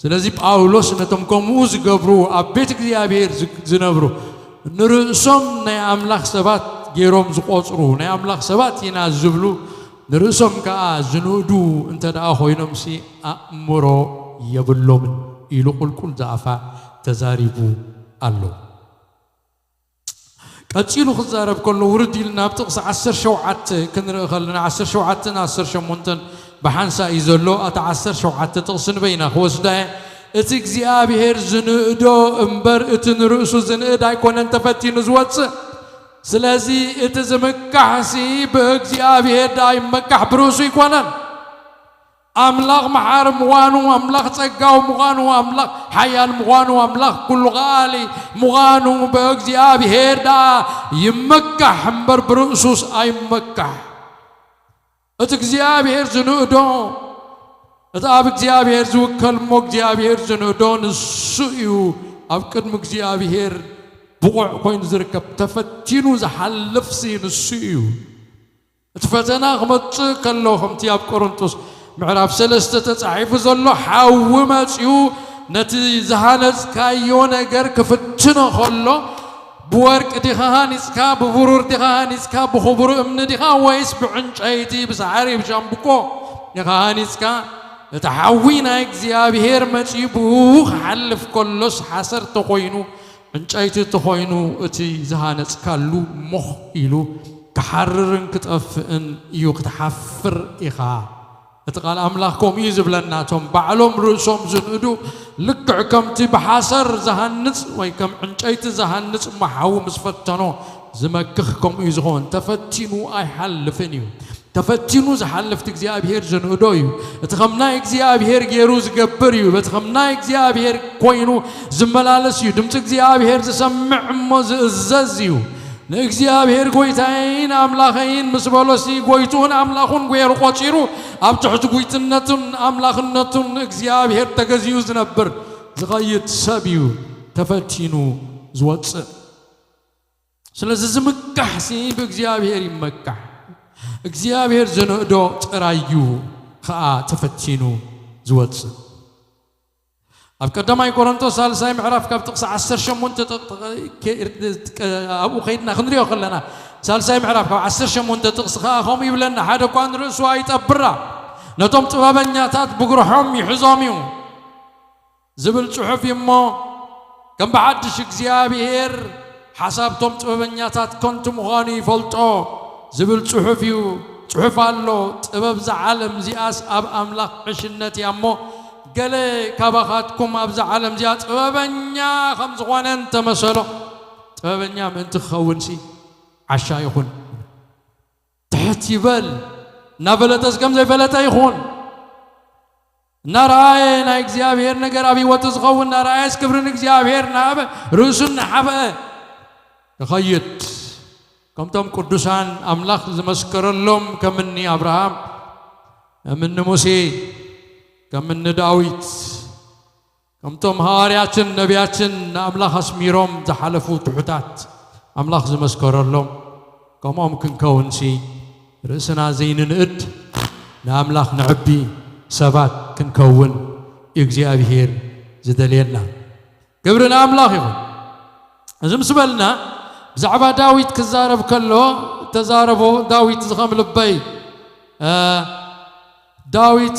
ስለዚ ጳውሎስ ነቶም ከምኡ ዝገብሩ ኣብ ቤት እግዚኣብሔር ዝነብሩ ንርእሶም ናይ ኣምላኽ ሰባት ገይሮም ዝቆጽሩ ናይ ኣምላኽ ሰባት ኢና ዝብሉ ንርእሶም ከኣ ዝንእዱ እንተ ደኣ ኮይኖምሲ ኣእምሮ የብሎምን ኢሉ ቁልቁል ዝኣፋ ተዛሪቡ ኣሎ። ቀጺሉ ክዛረብ ከሎ ውርድ ኢልና ኣብ ጥቕሲ ዓሰርተ ሸውዓተ ክንርኢ ከለና፣ ዓሰርተ ሸውዓተን ዓሰርተ ሸሞንተን ብሓንሳእ እዩ ዘሎ። ኣታ ዓሰርተ ሸውዓተ ጥቕሲ ንበይና ክወስዳ እየ። "እቲ እግዚኣብሔር ዝንእዶ እምበር፣ እቲ ንርእሱ ዝንእድ ኣይኮነን ተፈቲኑ ዝወጽእ። ስለዚ እቲ ዝምካሕሲ ብእግዚኣብሔር ደኣ ይመካሕ፣ ብርእሱ ኣይኮነን። ኣምላኽ መሓሪ ምዃኑ፣ ኣምላኽ ጸጋዊ ምዃኑ፣ ኣምላኽ ሓያል ምዃኑ፣ ኣምላኽ ኩሉ ኸኣሊ ምዃኑ ብእግዚኣብሔር ደኣ ይመካሕ እምበር ብርእሱስ ኣይመካሕ። እቲ እግዚኣብሔር ዝንእዶ፣ እቲ ኣብ እግዚኣብሔር ዝውከል እሞ እግዚኣብሔር ዝንእዶ ንሱ እዩ ኣብ ቅድሚ እግዚኣብሔር ብቑዕ ኮይኑ ዝርከብ፣ ተፈቲኑ ዝሓልፍሲ ንሱ እዩ።" እቲ ፈተና ክመጽእ ከሎ፣ ከምቲ ኣብ ቆሮንቶስ ምዕራፍ ሰለስተ ተጻሒፉ ዘሎ፣ ሓዊ መጺኡ ነቲ ዝሃነጽካዮ ነገር ክፍትኖ ከሎ፣ "ብወርቂ ዲኻ ሃኒጽካ? ብብሩር ዲኻ ሃኒጽካ? ብኽቡር እምኒ ዲኻ? ወይስ ብዕንጨይቲ፣ ብሳዕሪ፣ ብሻምብቆ ዲኻ ሃኒጽካ?" እቲ ሓዊ ናይ እግዚኣብሔር መጺኡ ብኡ ክሓልፍ ከሎስ፣ ሓሰር ተኾይኑ፣ ዕንጨይቲ እንተኾይኑ፣ እቲ ዝሃነጽካሉ ሞኽ ኢሉ ክሓርርን ክጠፍእን እዩ፣ ክትሓፍር ኢኻ። እቲ ቃል ኣምላኽ ከምኡ እዩ ዝብለና። እቶም ባዕሎም ርእሶም ዝንእዱ፣ ልክዕ ከምቲ ብሓሰር ዝሃንጽ ወይ ከም ዕንጨይቲ ዝሃንጽ እሞ ሓዊ ምስ ፈተኖ ዝመክኽ፣ ከምኡ እዩ ዝኸውን። ተፈቲኑ ኣይሓልፍን እዩ። ተፈቲኑ ዝሓልፍ እቲ እግዚኣብሔር ዝንእዶ እዩ። እቲ ከም ናይ እግዚኣብሔር ገይሩ ዝገብር እዩ። በቲ ከም ናይ እግዚኣብሔር ኮይኑ ዝመላለስ እዩ። ድምፂ እግዚኣብሔር ዝሰምዕ እሞ ዝእዘዝ እዩ። ንእግዚኣብሔር ጎይታይን ኣምላኸይን ምስ በሎሲ፣ ጎይትኡን ኣምላኹን ገይሩ ቆጺሩ፣ ኣብ ትሕቲ ጉይትነቱን ኣምላኽነቱን ንእግዚኣብሔር ተገዚኡ ዝነብር ዝኸይድ ሰብ እዩ ተፈቲኑ ዝወፅእ። ስለዚ ዝምካሕሲ ብእግዚኣብሔር ይመካሕ። እግዚኣብሔር ዝንእዶ ጥራይ እዩ ኸኣ ተፈቲኑ ዝወጽእ። ኣብ ቀዳማይ ቆሮንቶስ ሳልሳይ ምዕራፍ ካብ ጥቕሲ ዓሰርተ ሸሞንተ ጥቕ-፣ ጥቕ-፣ ከ-፣ ኣብኡ ከይድና ክንሪኦ ከለና፣ ሳልሳይ ምዕራፍ ካብ ዓሰርተ ሸሞንተ ጥቕሲ ኸኣ ከምኡ ይብለና፣ "ሓደ እኳ ንርእሱ ኣይጠብራ፣ ነቶም ጥበበኛታት ብግርሖም ይሕዞም እዩ" ዝብል ጽሑፍ እዩ እሞ፣ ከም ብሓድሽ እግዚኣብሔር ሓሳብቶም ጥበበኛታት ከንቱ ምዃኑ ይፈልጦ ዝብል ጽሑፍ እዩ። ጽሑፍ ኣሎ፣ "ጥበብ እዛ ዓለም እዚኣስ ኣብ ኣምላኽ ዕሽነት እያ እሞ፣ ገለ ካባኻትኩም ኣብዛ ዓለም እዚኣ ጥበበኛ ከም ዝኾነ እንተመሰሎ፣ ጥበበኛ ምእንቲ ክኸውንሲ ዓሻ ይኹን፣ ትሕት ይበል፣ እናፈለጠስ ከም ዘይፈለጠ ይኹን፣ እናረኣየ ናይ እግዚኣብሔር ነገር ኣብ ህይወቱ ዝኸውን እናረኣየስ ክብሪ ንእግዚኣብሔር እናሃበ ርእሱ እናሓብአ ይኸይድ። ከምቶም ቅዱሳን ኣምላኽ ዝመስከረሎም፣ ከም እኒ ኣብርሃም፣ ከም እኒ ሙሴ፣ ከም እኒ ዳዊት፣ ከምቶም ሃዋርያትን ነቢያትን ንኣምላኽ ኣስሚሮም ዝሓለፉ ትሑታት፣ ኣምላኽ ዝመስከረሎም፣ ከምኦም ክንከውንሲ ርእስና ዘይንንእድ፣ ንኣምላኽ ነዕቢ ሰባት ክንከውን እዩ እግዚኣብሔር ዝደልየና። ክብሪ ንኣምላኽ ይኹን። እዚ ምስ በልና፣ ብዛዕባ ዳዊት ክዛረብ ከሎ፣ ተዛረቦ፣ ዳዊት ዝኸም ልበይ፣ እ፣ ዳዊት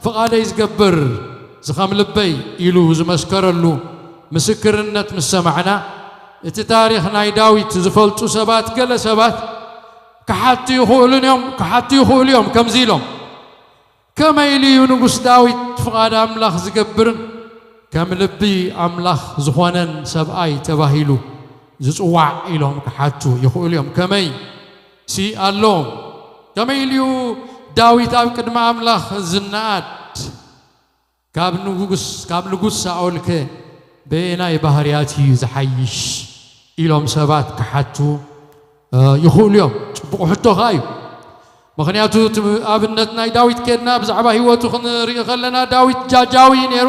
ፍቓደይ ዝገብር ዝኸም ልበይ ኢሉ ዝመስከረሉ ምስክርነት ምስ ሰማዕና፣ እቲ ታሪኽ ናይ ዳዊት ዝፈልጡ ሰባት፣ ገለ ሰባት ክሓቱ ይኽእሉን እዮም፣ ክሓቱ ይኽእሉ እዮም፣ ከምዚ ኢሎም፣ "ከመይ ኢሉ እዩ ንጉስ ዳዊት ፍቓድ ኣምላኽ ዝገብርን ከም ልቢ ኣምላኽ ዝኾነን ሰብኣይ ተባሂሉ ዝጽዋዕ?" ኢሎም ክሓቱ ይኽእሉ እዮም። ከመይ ሲ ኣለዎም? ከመይ ኢሉ እዩ ዳዊት ኣብ ቅድሚ ኣምላኽ ዝነኣድ? ካብ ንጉስ፣ ካብ ንጉስ ሳኦልከ በየናይ ባህርያት እዩ ዝሓይሽ? ኢሎም ሰባት ክሓቱ፣ እ፣ ይኽእሉ እዮም። ጽቡቕ ሕቶ ኸኣ እዩ። ምኽንያቱ እቲ ኣብነት ናይ ዳዊት ኬድና ብዛዕባ ህይወቱ ክንርኢ ከለና፣ ዳዊት ጃጃዊ እዩ ነይሩ።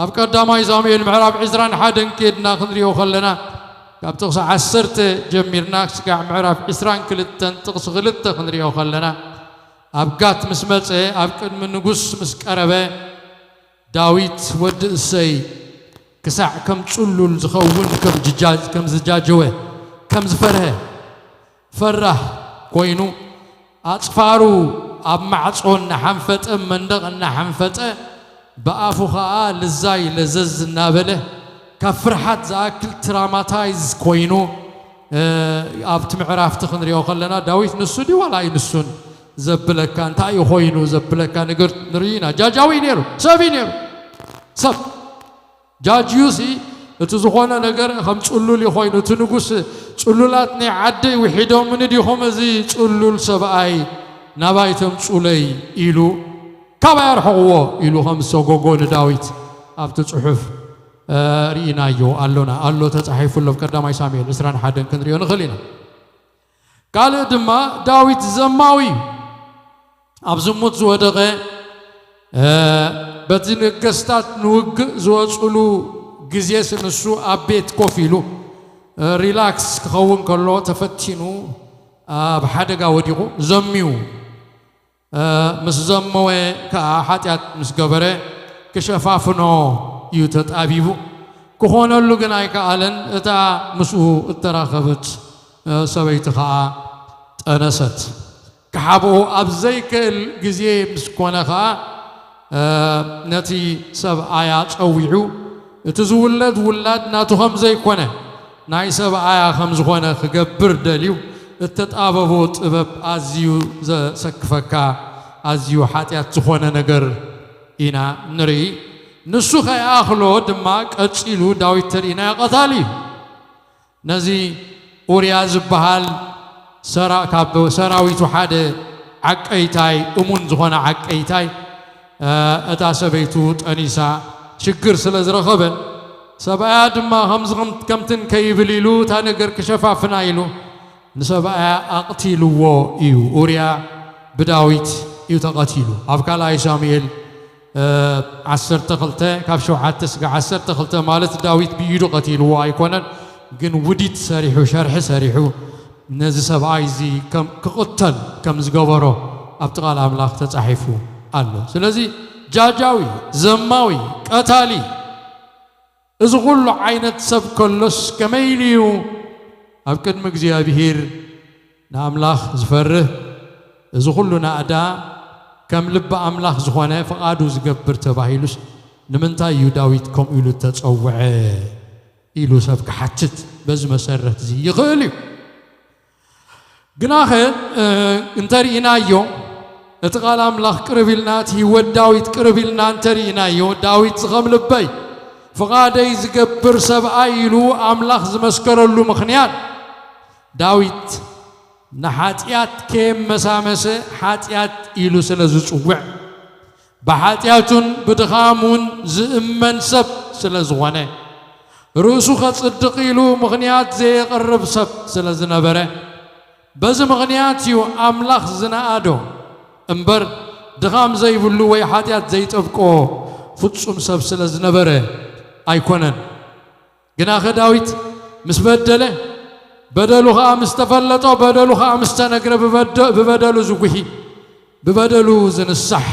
ኣብ ቀዳማይ ሳሙኤል ምዕራፍ ዕስራን ሓደን ኬድና ክንሪኦ ከለና፣ ካብ ጥቕሲ ዓሰርተ ጀሚርና ክስጋዕ ምዕራፍ ዕስራን ክልተን ጥቕሲ ክልተ ክንሪኦ ከለና፣ ኣብ ጋት ምስ መጸ፣ ኣብ ቅድሚ ንጉስ ምስ ቀረበ፣ ዳዊት ወዲ እሰይ ክሳዕ ከም ጽሉል ዝኸውን ከም ዝጃ-፣ ከም ዝጃጀወ፣ ከም ዝፈርሀ፣ ፈራህ ኮይኑ፣ ኣጽፋሩ ኣብ ማዕጾ እናሓንፈጠ፣ መንደቕ እናሓንፈጠ፣ ብኣፉ ኸኣ ልዛይ ለዘዝ እናበለ፣ ካብ ፍርሓት ዝኣክል ትራማታይዝ ኮይኑ፣ እ፣ ኣብቲ ምዕራፍቲ ክንሪኦ ከለና ዳዊት ንሱ ድዩ ዋላ ኣይንሱን ዘብለካ፣ እንታይ እዩ ኮይኑ ዘብለካ ነገር ንርኢ ኢና። ጃጃዊ እዩ ነይሩ፣ ሰብ እዩ ነይሩ፣ ሰብ። ጃጅዩሲ እቲ ዝኾነ ነገር ከም ጽሉል እዩ ኮይኑ፣ እቲ ንጉስ ጽሉላት ናይ ዓደይ ውሒዶምኒ ዲኹም እዚ ጽሉል ሰብኣይ ናባይ ተምጹለይ ኢሉ ካባይ ኣርሕቕዎ ኢሉ ከም ዝሰጎጎ ንዳዊት ኣብቲ ጽሑፍ፣ እ፣ ርኢናዮ ኣሎና። ኣሎ ተጻሒፉ ኣሎ። ኣብ ቀዳማይ ሳሙኤል ዕስራን ሓደን ክንሪኦ ንኽእል ኢና። ካልእ ድማ ዳዊት ዘማዊ እዩ። ኣብ ዝሙት ዝወደቐ፣ እ፣ በቲ ነገስታት ንውግእ ዝወጽሉ ግዜስ ንሱ ኣብ ቤት ኮፍ ኢሉ፣ እ፣ ሪላክስ ክኸውን ከሎ ተፈቲኑ ኣብ ሓደጋ ወዲቑ ዘምዩ። እ፣ ምስ ዘመወ ከኣ ሓጢኣት ምስ ገበረ ክሸፋፍኖ እዩ ተጣቢቡ። ክኾነሉ ግን ኣይከኣለን። እታ ምስኡ እተራኸበት፣ እ፣ ሰበይቲ ኸኣ ጠነሰት። ክሓብኦ ኣብ ዘይክእል ግዜ ምስ ኮነ ኸኣ፣ እ፣ ነቲ ሰብኣያ ጸዊዑ፣ እቲ ዝውለድ ውላድ ናቱ ከም ዘይኮነ፣ ናይ ሰብኣያ ከም ዝኾነ ክገብር ደልዩ፣ እተጣበቦ ጥበብ ኣዝዩ ዘሰክፈካ፣ ኣዝዩ ሓጢኣት ዝኾነ ነገር ኢና ንርኢ። ንሱ ከይኣኽሎ ድማ ቀጺሉ ዳዊት ተሪኢናዮ ቀታሊ እዩ። ነዚ ኡርያ ዝበሃል ሰራ-፣ ካብ ሰራዊቱ ሓደ ዓቀይታይ፣ እሙን ዝኾነ ዓቀይታይ፣ እ፣ እታ ሰበይቱ ጠኒሳ ሽግር ስለ ዝረኸበ፣ ሰብኣያ ድማ ከምዚ ከም-፣ ከምትን ከይብል ኢሉ እታ ነገር ክሸፋፍና ኢሉ ንሰብኣያ ኣቕቲልዎ እዩ። ኡርያ ብዳዊት እዩ ተቐቲሉ። ኣብ ካልኣይ ሳሙኤል እ፣ ዓሰርተ ክልተ ካብ ሸውዓተ ስጋዕ ዓሰርተ ክልተ ማለት ዳዊት ብኢዱ ቀቲልዎ ኣይኮነን፣ ግን ውዲት ሰሪሑ፣ ሸርሒ ሰሪሑ ነዚ ሰብኣይ እዚ ከም ክቕተል ከም ዝገበሮ ኣብቲ ቃል ኣምላኽ ተጻሒፉ ኣሎ። ስለዚ ጃጃዊ፣ ዘማዊ፣ ቀታሊ፣ እዚ ኩሉ ዓይነት ሰብ ከሎስ ከመይ ኢሉ እዩ ኣብ ቅድሚ እግዚኣብሄር ንኣምላኽ ዝፈርህ? እዚ ኩሉ ናእዳ ከም ልቢ ኣምላኽ ዝኾነ ፍቓዱ ዝገብር ተባሂሉስ ንምንታይ እዩ ዳዊት ከምኡ ኢሉ እተጸውዐ? ኢሉ ሰብ ክሓትት በዚ መሰረት እዚ ይኽእል እዩ። ግናኸ፣ እ፣ እንተርኢናዮ፣ እቲ ቃል ኣምላኽ ቅርብ ኢልና፣ እቲ ህይወት ዳዊት ቅርብ ኢልና እንተርኢናዮ፣ ዳዊት ዝኸም ልበይ፣ ፍቓደይ ዝገብር ሰብኣይ ኢሉ ኣምላኽ ዝመስከረሉ ምኽንያት፣ ዳዊት ንሓጢኣት ከየመሳመሰ ሓጢኣት ኢሉ ስለ ዝጽውዕ፣ ብሓጢኣቱን ብድኻሙን ዝእመን ሰብ ስለ ዝኾነ፣ ርእሱ ኸጽድቕ ኢሉ ምኽንያት ዘየቕርብ ሰብ ስለ ዝነበረ፣ በዚ ምኽንያት እዩ ኣምላኽ ዝነኣዶ እምበር፣ ድኻም ዘይብሉ ወይ ሓጢኣት ዘይጠብቆ ፍጹም ሰብ ስለ ዝነበረ ኣይኮነን። ግናኸ ዳዊት ምስ በደለ፣ በደሉ ኸኣ ምስ ተፈለጦ፣ በደሉ ኸኣ ምስ ተነግረ፣ ብበደ-፣ ብበደሉ ዝጉሂ፣ ብበደሉ ዝንሳሕ፣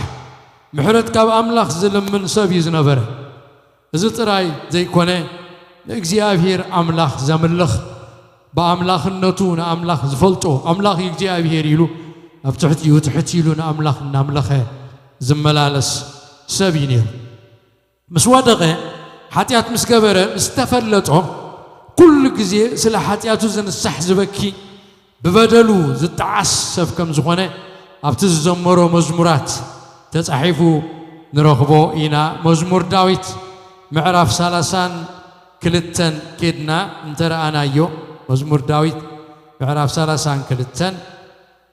ምሕረት ካብ ኣምላኽ ዝልምን ሰብ እዩ ዝነበረ። እዚ ጥራይ ዘይኮነ፣ ንእግዚኣብሔር ኣምላኽ ዘምልኽ፣ ብኣምላኽነቱ ንኣምላኽ ዝፈልጦ፣ ኣምላኽ እዩ እግዚኣብሔር ኢሉ ኣብ ትሕቲኡ ትሕት ኢሉ ንኣምላኽ እናምለኸ ዝመላለስ ሰብ እዩ ነይሩ። ምስ ወደቐ፣ ሓጢኣት ምስ ገበረ፣ ምስ ተፈለጦ፣ ኩሉ ግዜ ስለ ሓጢኣቱ ዝንሳሕ ዝበኪ፣ ብበደሉ ዝጠዓስ ሰብ ከም ዝኾነ ኣብቲ ዝዘመሮ መዝሙራት ተጻሒፉ ንረኽቦ ኢና። መዝሙር ዳዊት ምዕራፍ ሰላሳን ክልተን ኬድና እንተ ረኣናዮ፣ መዝሙር ዳዊት ምዕራፍ ሰላሳን ክልተን፣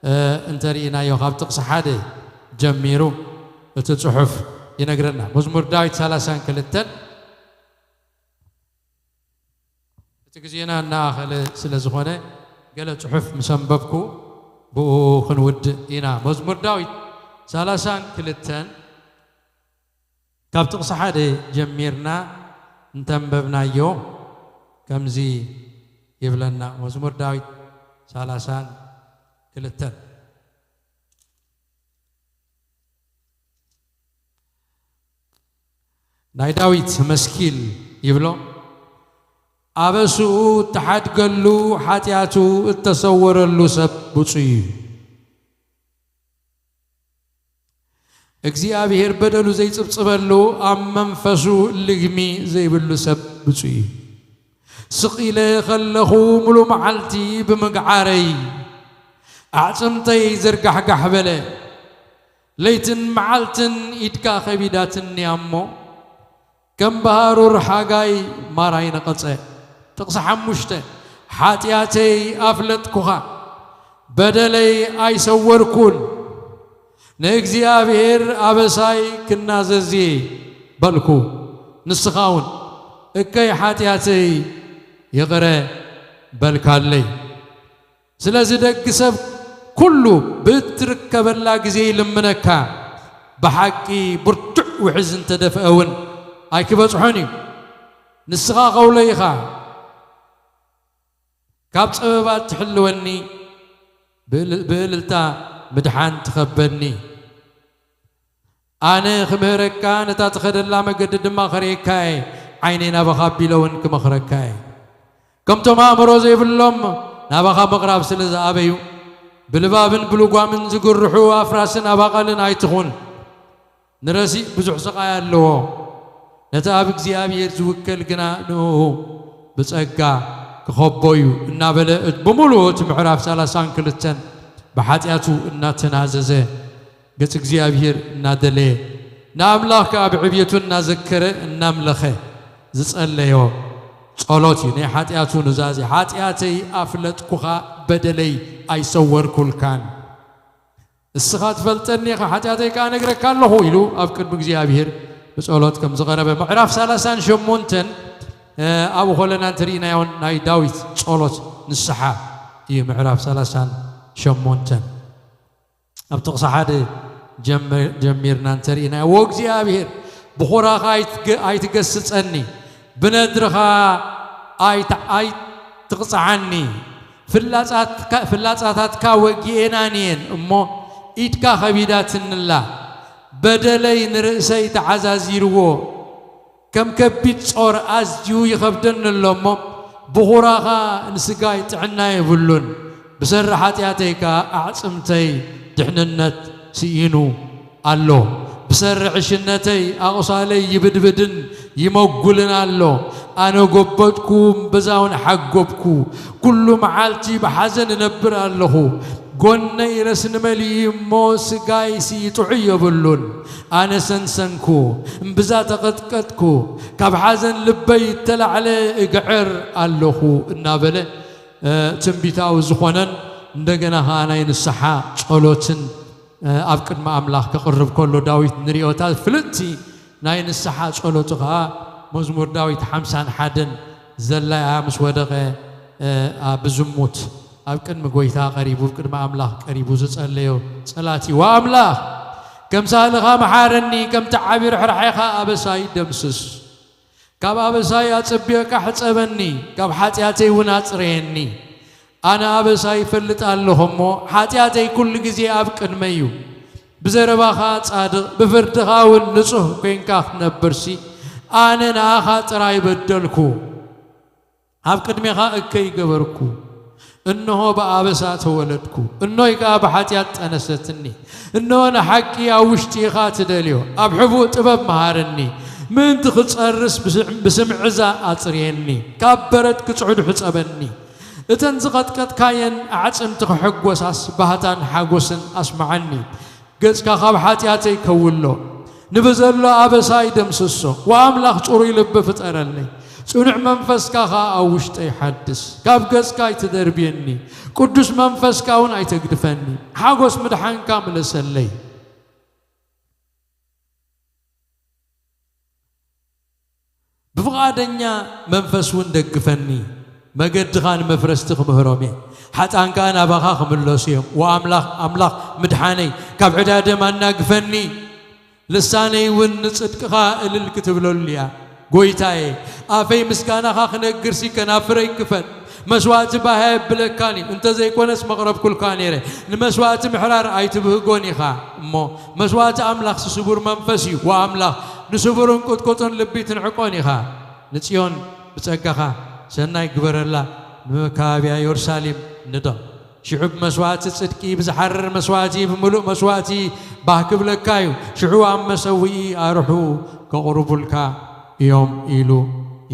እ፣ እንተ ርኢናዮ፣ ካብ ጥቕሲ ሓደ ጀሚሩ እቲ ጽሑፍ ይነግረና። መዝሙር ዳዊት ሰላሳን ክልተን፣ እቲ ግዜና እናኣኸለ ስለ ዝኾነ፣ ገለ ጽሑፍ ምስ ኣንበብኩ ብኡ ክንውድእ ኢና። መዝሙር ዳዊት ሰላሳን ክልተን፣ ካብ ጥቕሲ ሓደ ጀሚርና እንተንበብናዮ፣ ከምዚ ይብለና። መዝሙር ዳዊት ሰላሳን ክልተን። ናይ ዳዊት መስኪል ይብሎ፣ ኣበስኡ እተሓድገሉ፣ ሓጢኣቱ እተሰወረሉ ሰብ ብፁዕ እዩ። እግዚኣብሔር በደሉ ዘይጽብጽበሉ፣ ኣብ መንፈሱ ልግሚ ዘይብሉ ሰብ ብፁዕ እዩ። ስቕ ኢለ ከለኹ፣ ሙሉ መዓልቲ ብምግዓረይ፣ ኣዕጽምተይ ዘርጋሕጋሕ በለ። ለይትን መዓልትን ኢድካ ከቢዳትኒ እያ እሞ፣ ከም ብሃሩር ሓጋይ ማራይ ነቐጸ። ጥቕሲ ሓሙሽተ። ሓጢኣተይ ኣፍለጥኩኻ፣ በደለይ ኣይሰወርኩን። ንእግዚኣብሔር ኣበሳይ ክናዘዝ እየ በልኩ። ንስኻ እውን እከይ ሓጢኣተይ ይቕረ በልካለይ። ስለዚ ደግ ሰብ ኩሉ ብእትርከበላ ግዜ ይልምነካ። ብሓቂ ብርቱዕ ውሕዝ እንተደፍአ እውን ኣይክበጽሖን እዩ። ንስኻ ከውሎ ኢኻ። ካብ ጸበባት ትሕልወኒ፣ ብእል-፣ ብእልልታ ምድሓን ትኸበኒ። ኣነ ክምህረካ፣ ነታ ትኸደላ መገዲ ድማ ከርእየካ እየ። ዓይነይ ናባኻ ኣቢለ እውን ክመኽረካ እየ። ከምቶም ኣእምሮ ዘይብሎም ናባኻ ምቕራብ ስለ ዝኣበዩ፣ ብልባብን ብልጓምን ዝግርሑ ኣፍራስን ኣባቓልን ኣይትኹን። ንረሲእ ብዙሕ ስቓይ ኣለዎ። ነቲ ኣብ እግዚኣብሔር ዝውከል ግና ንእኡ ብጸጋ ክኸቦ እዩ እናበለ፣ ብምሉኡ እቲ ምዕራፍ ሰላሳን ክልተን ብሓጢኣቱ እናተናዘዘ፣ ገጽ እግዚኣብሔር እናደለየ፣ ንኣምላኽ ከኣ ብዕብየቱ እናዘከረ እናምለኸ ዝጸለዮ ጸሎት እዩ። ናይ ሓጢኣቱ ኑዛዜ፣ "ሓጢኣተይ ኣፍለጥኩኻ፣ በደለይ ኣይሰወርኩልካን። እስኻ ትፈልጠኒ ኢኻ፣ ሓጢኣተይ ከኣ እነግረካ ኣለኹ" ኢሉ ኣብ ቅድሚ እግዚኣብሔር ብጸሎት ከም ዝቐረበ ምዕራፍ ሰላሳን ሸሞንተን፣ እ፣ ኣብኡ ከለና እንተርኢናዮ ናይ ዳዊት ጸሎት ንስሓ እዩ። ምዕራፍ ሰላሳን ሸሞንተን ኣብ ጥቕሲ ሓደ ጀመ-፣ ጀሚርና እንተርኢናዮ፣ "ወእግዚኣብሔር ብኹራኻ ኣይትገ-፣ ኣይትገስጸኒ፣ ብነድርኻ ኣይት-፣ ኣይትቕጽዓኒ። ፍላጻትካ-፣ ፍላጻታትካ ወጊኤናን እየን እሞ፣ ኢድካ ኸቢዳትንላ። በደለይ ንርእሰይ ተዓዛዚርዎ፣ ከም ከቢድ ጾር ኣዝዩ ይኸብደኒ ኣሎ እሞ፣ ብኹራኻ ንስጋይ ጥዕና የብሉን። ብሰሪ ሓጢኣተይ ከኣ ኣዕጽምተይ ድሕንነት ስኢኑ ኣሎ። ብሰሪ ዕሽነተይ ኣቑሳለይ ይብድብድን ይመጉልን ኣሎ። ኣነ ጎበጥኩ፣ እምብዛ እውን ሓጎብኩ። ኩሉ መዓልቲ ብሓዘን እነብር ኣለኹ። ጎነይ ረስኒ መሊኡ እሞ፣ ስጋይሲ ጥዑይ የብሉን። ኣነ ሰንሰንኩ፣ እምብዛ ተቐጥቀጥኩ፣ ካብ ሓዘን ልበይ እተላዕለ እግዕር ኣለኹ" እናበለ፣ እ፣ ትንቢታዊ ዝኾነን እንደገና ኸኣ ናይ ንስሓ ጸሎትን፣ እ፣ ኣብ ቅድሚ ኣምላኽ ከቕርብ ከሎ ዳዊት ንሪኦ። እታ ፍልጥቲ ናይ ንስሓ ጸሎቱ ኸኣ መዝሙር ዳዊት ሓምሳን ሓደን ዘላ እያ። ምስ ወደቐ፣ እ፣ ኣብ ብዝሙት ኣብ ቅድሚ ጐይታ ቀሪቡ፣ ኣብ ቅድሚ ኣምላኽ ቀሪቡ ዝጸለዮ ጸላት እዩ። "ወኣምላኽ፣ ከም ሳህልኻ መሓረኒ፣ ከምቲ ዓቢ ርሕራሐኻ ኣበሳይ ደምስስ። ካብ ኣበሳይ ኣጸቢቕካ ሕጸበኒ፣ ካብ ሓጢኣተይ እውን ኣጽርየኒ። ኣነ ኣበሳይ እፈልጥ ኣለኹ እሞ፣ ሓጢኣተይ ኩሉ ግዜ ኣብ ቅድመይ እዩ። ብዘረባኻ ጻድቕ፣ ብፍርድኻ እውን ንጹህ ኴንካ ክትነብርሲ፣ ኣነ ንኣኻ ጥራይ በደልኩ። ኣብ ቅድሜኻ እከይ ገበርኩ። እንሆ ብኣበሳ ተወለድኩ፣ እኖይ ከኣ ብሓጢኣት ጠነሰትኒ። እንሆ ንሓቂ ኣብ ውሽጢ ኢኻ ትደልዮ፣ ኣብ ሕቡእ ጥበብ መሃረኒ። ምእንቲ ክጸርስ ብስም-፣ ብስምዕዛ ኣጽርየኒ፣ ካብ በረድ ክጽዕዱ ሕጸበኒ። እተን ዝቐጥቀጥካየን ኣዕጽምቲ ክሕጎሳስ፣ ባህታን ሓጎስን ኣስምዓኒ። ገጽካ ካብ ሓጢኣተይ ከውሎ፣ ንብዘሎ ኣበሳይ ደምስሶ። ወኣምላኽ ጽሩይ ልቢ ፍጠረለይ፣ ጽኑዕ መንፈስካ ኸኣ ኣብ ውሽጠይ ሓድስ። ካብ ገጽካ ኣይትደርብየኒ፣ ቅዱስ መንፈስካ እውን ኣይተግድፈኒ። ሓጎስ ምድሓንካ ምለሰለይ፣ ብፍቓደኛ መንፈስ እውን ደግፈኒ። መገድኻ ንመፍረስቲ ክምህሮም እየ፣ ሓጥኣን ከኣ ናባኻ ክምለሱ እዮም። ወኣምላኽ፣ ኣምላኽ ምድሓነይ፣ ካብ ዕዳ ደም ኣናግፈኒ። ልሳነይ እውን ንጽድቅኻ እልል ክትብለሉ እያ። ጐይታየ፣ ኣፈይ ምስጋናኻ ክነግርሲ ከናፍረይ ክፈት። መስዋእቲ ባህ ኣየብለካን እዩ፣ እንተ ዘይኮነስ መቕረብኩልካ ነይረ። ንመስዋእቲ ምሕራር ኣይትብህጎን ኢኻ እሞ፣ መስዋእቲ ኣምላኽሲ ስቡር መንፈስ እዩ። ወኣምላኽ ንስቡርን ቅጥቁጥን ልቢ ትንዕቆን ኢኻ። ንጽዮን ብጸጋኻ ሰናይ ግበረላ፣ ንመካብያ የሩሳሌም ንደቕ። ሽዑ ብመስዋእቲ ጽድቂ፣ ብዝሓርር መስዋእቲ፣ ብምሉእ መስዋእቲ ባህ ክብለካ እዩ። ሽዑ ኣብ መሰውኢ ኣርሑ ከቕርቡልካ እዮም ኢሉ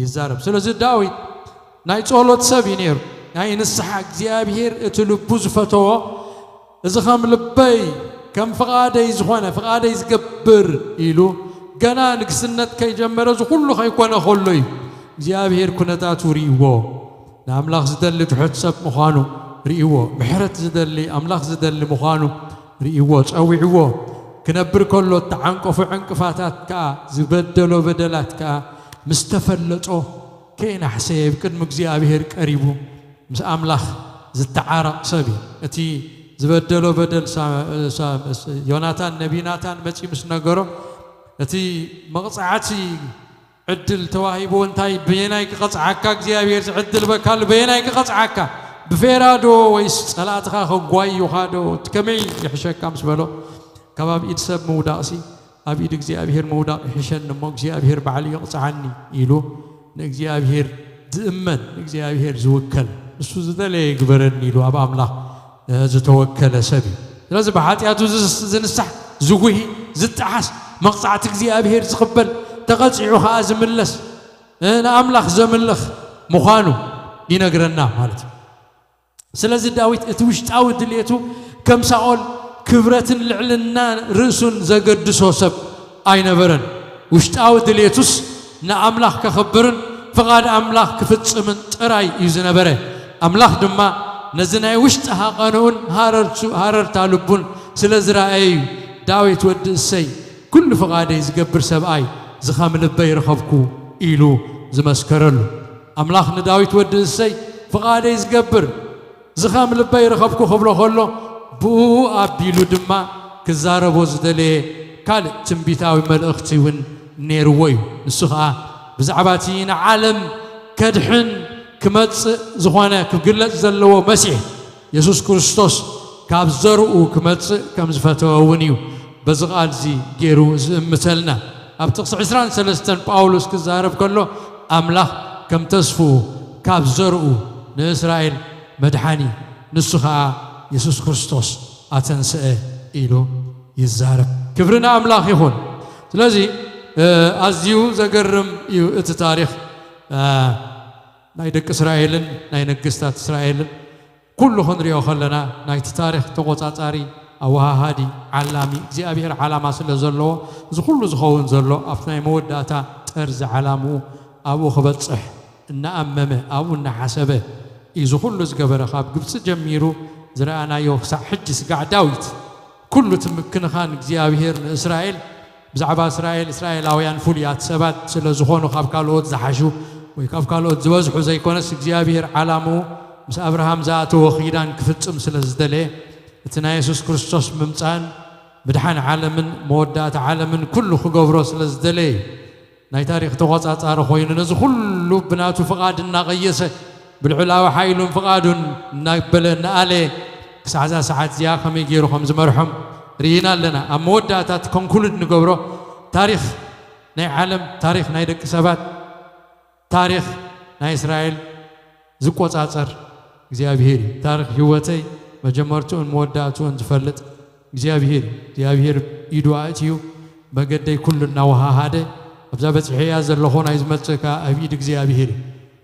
ይዛረብ። ስለዚ ዳዊት ናይ ጸሎት ሰብ እዩ ነይሩ። ናይ ንስሓ እግዚኣብሔር እቲ ልቡ ዝፈተዎ፣ እዚ ከም ልበይ ከም ፍቓደይ ዝኾነ ፍቓደይ ዝገብር ኢሉ፣ ገና ንግስነት ከይጀመረ፣ እዚ ኩሉ ከይኮነ ከሎ እዩ እግዚኣብሔር ኩነታቱ ርእይዎ። ንኣምላኽ ዝደሊ ትሑት ሰብ ምዃኑ ርእይዎ። ምሕረት ዝደሊ ኣምላኽ ዝደሊ ምዃኑ ርእይዎ፣ ጸዊዕዎ። ክነብር ከሎ እተዓንቀፎ ዕንቅፋታት ከኣ፣ ዝበደሎ በደላት ከኣ ምስ ተፈለጦ፣ ከየናሕሰየ ኣብ ቅድሚ እግዚኣብሔር ቀሪቡ ምስ ኣምላኽ ዝተዓረቕ ሰብ እዩ። እቲ ዝበደሎ በደል ሳ-፣ ሳ-፣ ዮናታን፣ ነቢይ ናታን መጺኡ ምስ ነገሮ፣ እቲ መቕጻዕቲ ዕድል ተዋሂብዎ፣ እንታይ በየናይ ክቐጽዓካ እግዚኣብሔር ዝዕድል በካሉ፣ በየናይ ክቐጽዓካ? ብፌራ ዶ ወይስ ጸላእትኻ ከጓይዩኻ ዶ? እቲ ከመይ ይሕሸካ ምስ በሎ፣ ካብ ኣብ ኢድ ሰብ ምውዳቕሲ ኣብ ኢድ እግዚኣብሔር ምውዳቕ ይሕሸኒ እሞ እግዚኣብሔር ባዕሉ ይቕጽዓኒ ኢሉ ንእግዚኣብሔር ዝእመን፣ ንእግዚኣብሔር ዝውከል፣ ንሱ ዝደለየ ይግበረኒ ኢሉ ኣብ ኣምላኽ፣ እ፣ ዝተወከለ ሰብ እዩ። ስለዚ ብሓጢኣቱ ዝስ-፣ ዝንሳሕ፣ ዝጉሂ፣ ዝጠሓስ፣ መቕጻዕቲ እግዚኣብሔር ዝቕበል፣ ተቐጺዑ ኸኣ ዝምለስ፣ እ፣ ንኣምላኽ ዘምልኽ ምዃኑ ይነግረና ማለት እዩ። ስለዚ ዳዊት እቲ ውሽጣዊ ድልየቱ ከም ሳኦል ክብረትን ልዕልና ርእሱን ዘገድሶ ሰብ ኣይነበረን። ውሽጣዊ ድልየቱስ ንኣምላኽ ከኽብርን ፍቓድ ኣምላኽ ክፍጽምን ጥራይ እዩ ዝነበረ። ኣምላኽ ድማ ነዚ ናይ ውሽጢ ሃቐንኡን ሃረርቱ-፣ ሃረርታ ልቡን ስለ ዝረኣየ እዩ፣ ዳዊት ወዲ እሰይ፣ ኩሉ ፍቓደይ ዝገብር ሰብኣይ ዝኸም ልበይ ረኸብኩ ኢሉ ዝመስከረሉ። ኣምላኽ ንዳዊት ወዲ እሰይ፣ ፍቓደይ ዝገብር ዝኸም ልበይ ረኸብኩ ክብሎ ከሎ፣ ብኡ ኣቢሉ ድማ ክዛረቦ ዝደለየ ካልእ ትንቢታዊ መልእኽቲ እውን ነይርዎ እዩ። ንሱ ኸኣ ብዛዕባ እቲ ንዓለም ከድሕን ክመጽእ ዝኾነ ክግለጽ ዘለዎ መሲሕ የሱስ ክርስቶስ ካብ ዘርኡ ክመጽእ ከም ዝፈተወ እውን እዩ በዚ ቃል እዚ ገይሩ ዝእምተልና። ኣብ ጥቕሲ ዕስራን ሰለስተን ጳውሎስ ክዛረብ ከሎ፣ ኣምላኽ ከም ተስፍኡ ካብ ዘርኡ ንእስራኤል መድሓኒ፣ ንሱ ኸኣ የሱስ ክርስቶስ ኣተንስአ ኢሉ ይዛረብ። ክብሪ ንኣምላኽ ይኹን። ስለዚ፣ እ፣ ኣዝዩ ዘገርም እዩ እቲ ታሪኽ፣ እ፣ ናይ ደቂ እስራኤልን ናይ ነገስታት እስራኤልን። ኩሉ ክንሪኦ ከለና ናይቲ ታሪኽ ተቖጻጻሪ፣ ኣወሃሃዲ፣ ዓላሚ፣ እግዚኣብሔር ዓላማ ስለ ዘለዎ፣ እዚ ኩሉ ዝኸውን ዘሎ ኣብቲ ናይ መወዳእታ ጠርዚ ዓላምኡ ኣብኡ ክበጽሕ እናኣመመ፣ ኣብኡ እናሓሰበ እዩ እዚ ኩሉ ዝገበረ። ካብ ግብጺ ጀሚሩ ዝረኣናዮ ክሳዕ ሕጂ ስጋዕ ዳዊት ኩሉ እቲ ምክንኻን እግዚኣብሔር ንእስራኤል፣ ብዛዕባ እስራኤል፣ እስራኤላውያን ፍሉያት ሰባት ስለ ዝኾኑ፣ ካብ ካልኦት ዝሓሹ ወይ ካብ ካልኦት ዝበዝሑ ዘይኮነስ፣ እግዚኣብሔር ዓላምኡ ምስ ኣብርሃም ዝኣተዎ ኪዳን ክፍጽም ስለ ዝደለየ፣ እቲ ናይ የሱስ ክርስቶስ ምምጻእን ምድሓን ዓለምን መወዳእታ ዓለምን ኩሉ ክገብሮ ስለ ዝደለየ እዩ። ናይ ታሪኽ ተቖጻጻሪ ኮይኑ፣ ነዚ ኩሉ ብናቱ ፍቓድ እናቐየሰ፣ ብልዑላዊ ሓይሉን ፍቓዱን እናበለ እናኣለየ፣ ክሳዕ እዛ ሰዓት እዚኣ ከመይ ገይሩ ከም ዝመርሖም ርኢና ኣለና። ኣብ መወዳእታ እቲ ኮንክሉድ ንገብሮ፣ ታሪኽ ናይ ዓለም፣ ታሪኽ ናይ ደቂ ሰባት፣ ታሪኽ ናይ እስራኤል ዝቆጻጸር እግዚኣብሄር እዩ። ታሪኽ ህይወተይ መጀመርትኡን መወዳእትኡን ዝፈልጥ እግዚኣብሄር እዩ። እግዚኣብሄር ኢዱ ኣእትዩ መገደይ ኩሉ እናወሃሃደ፣ ኣብዛ በጺሐያ ዘለኹ ናይ ዝመጽእ ከኣ ኣብ ኢድ እግዚኣብሄር እዩ።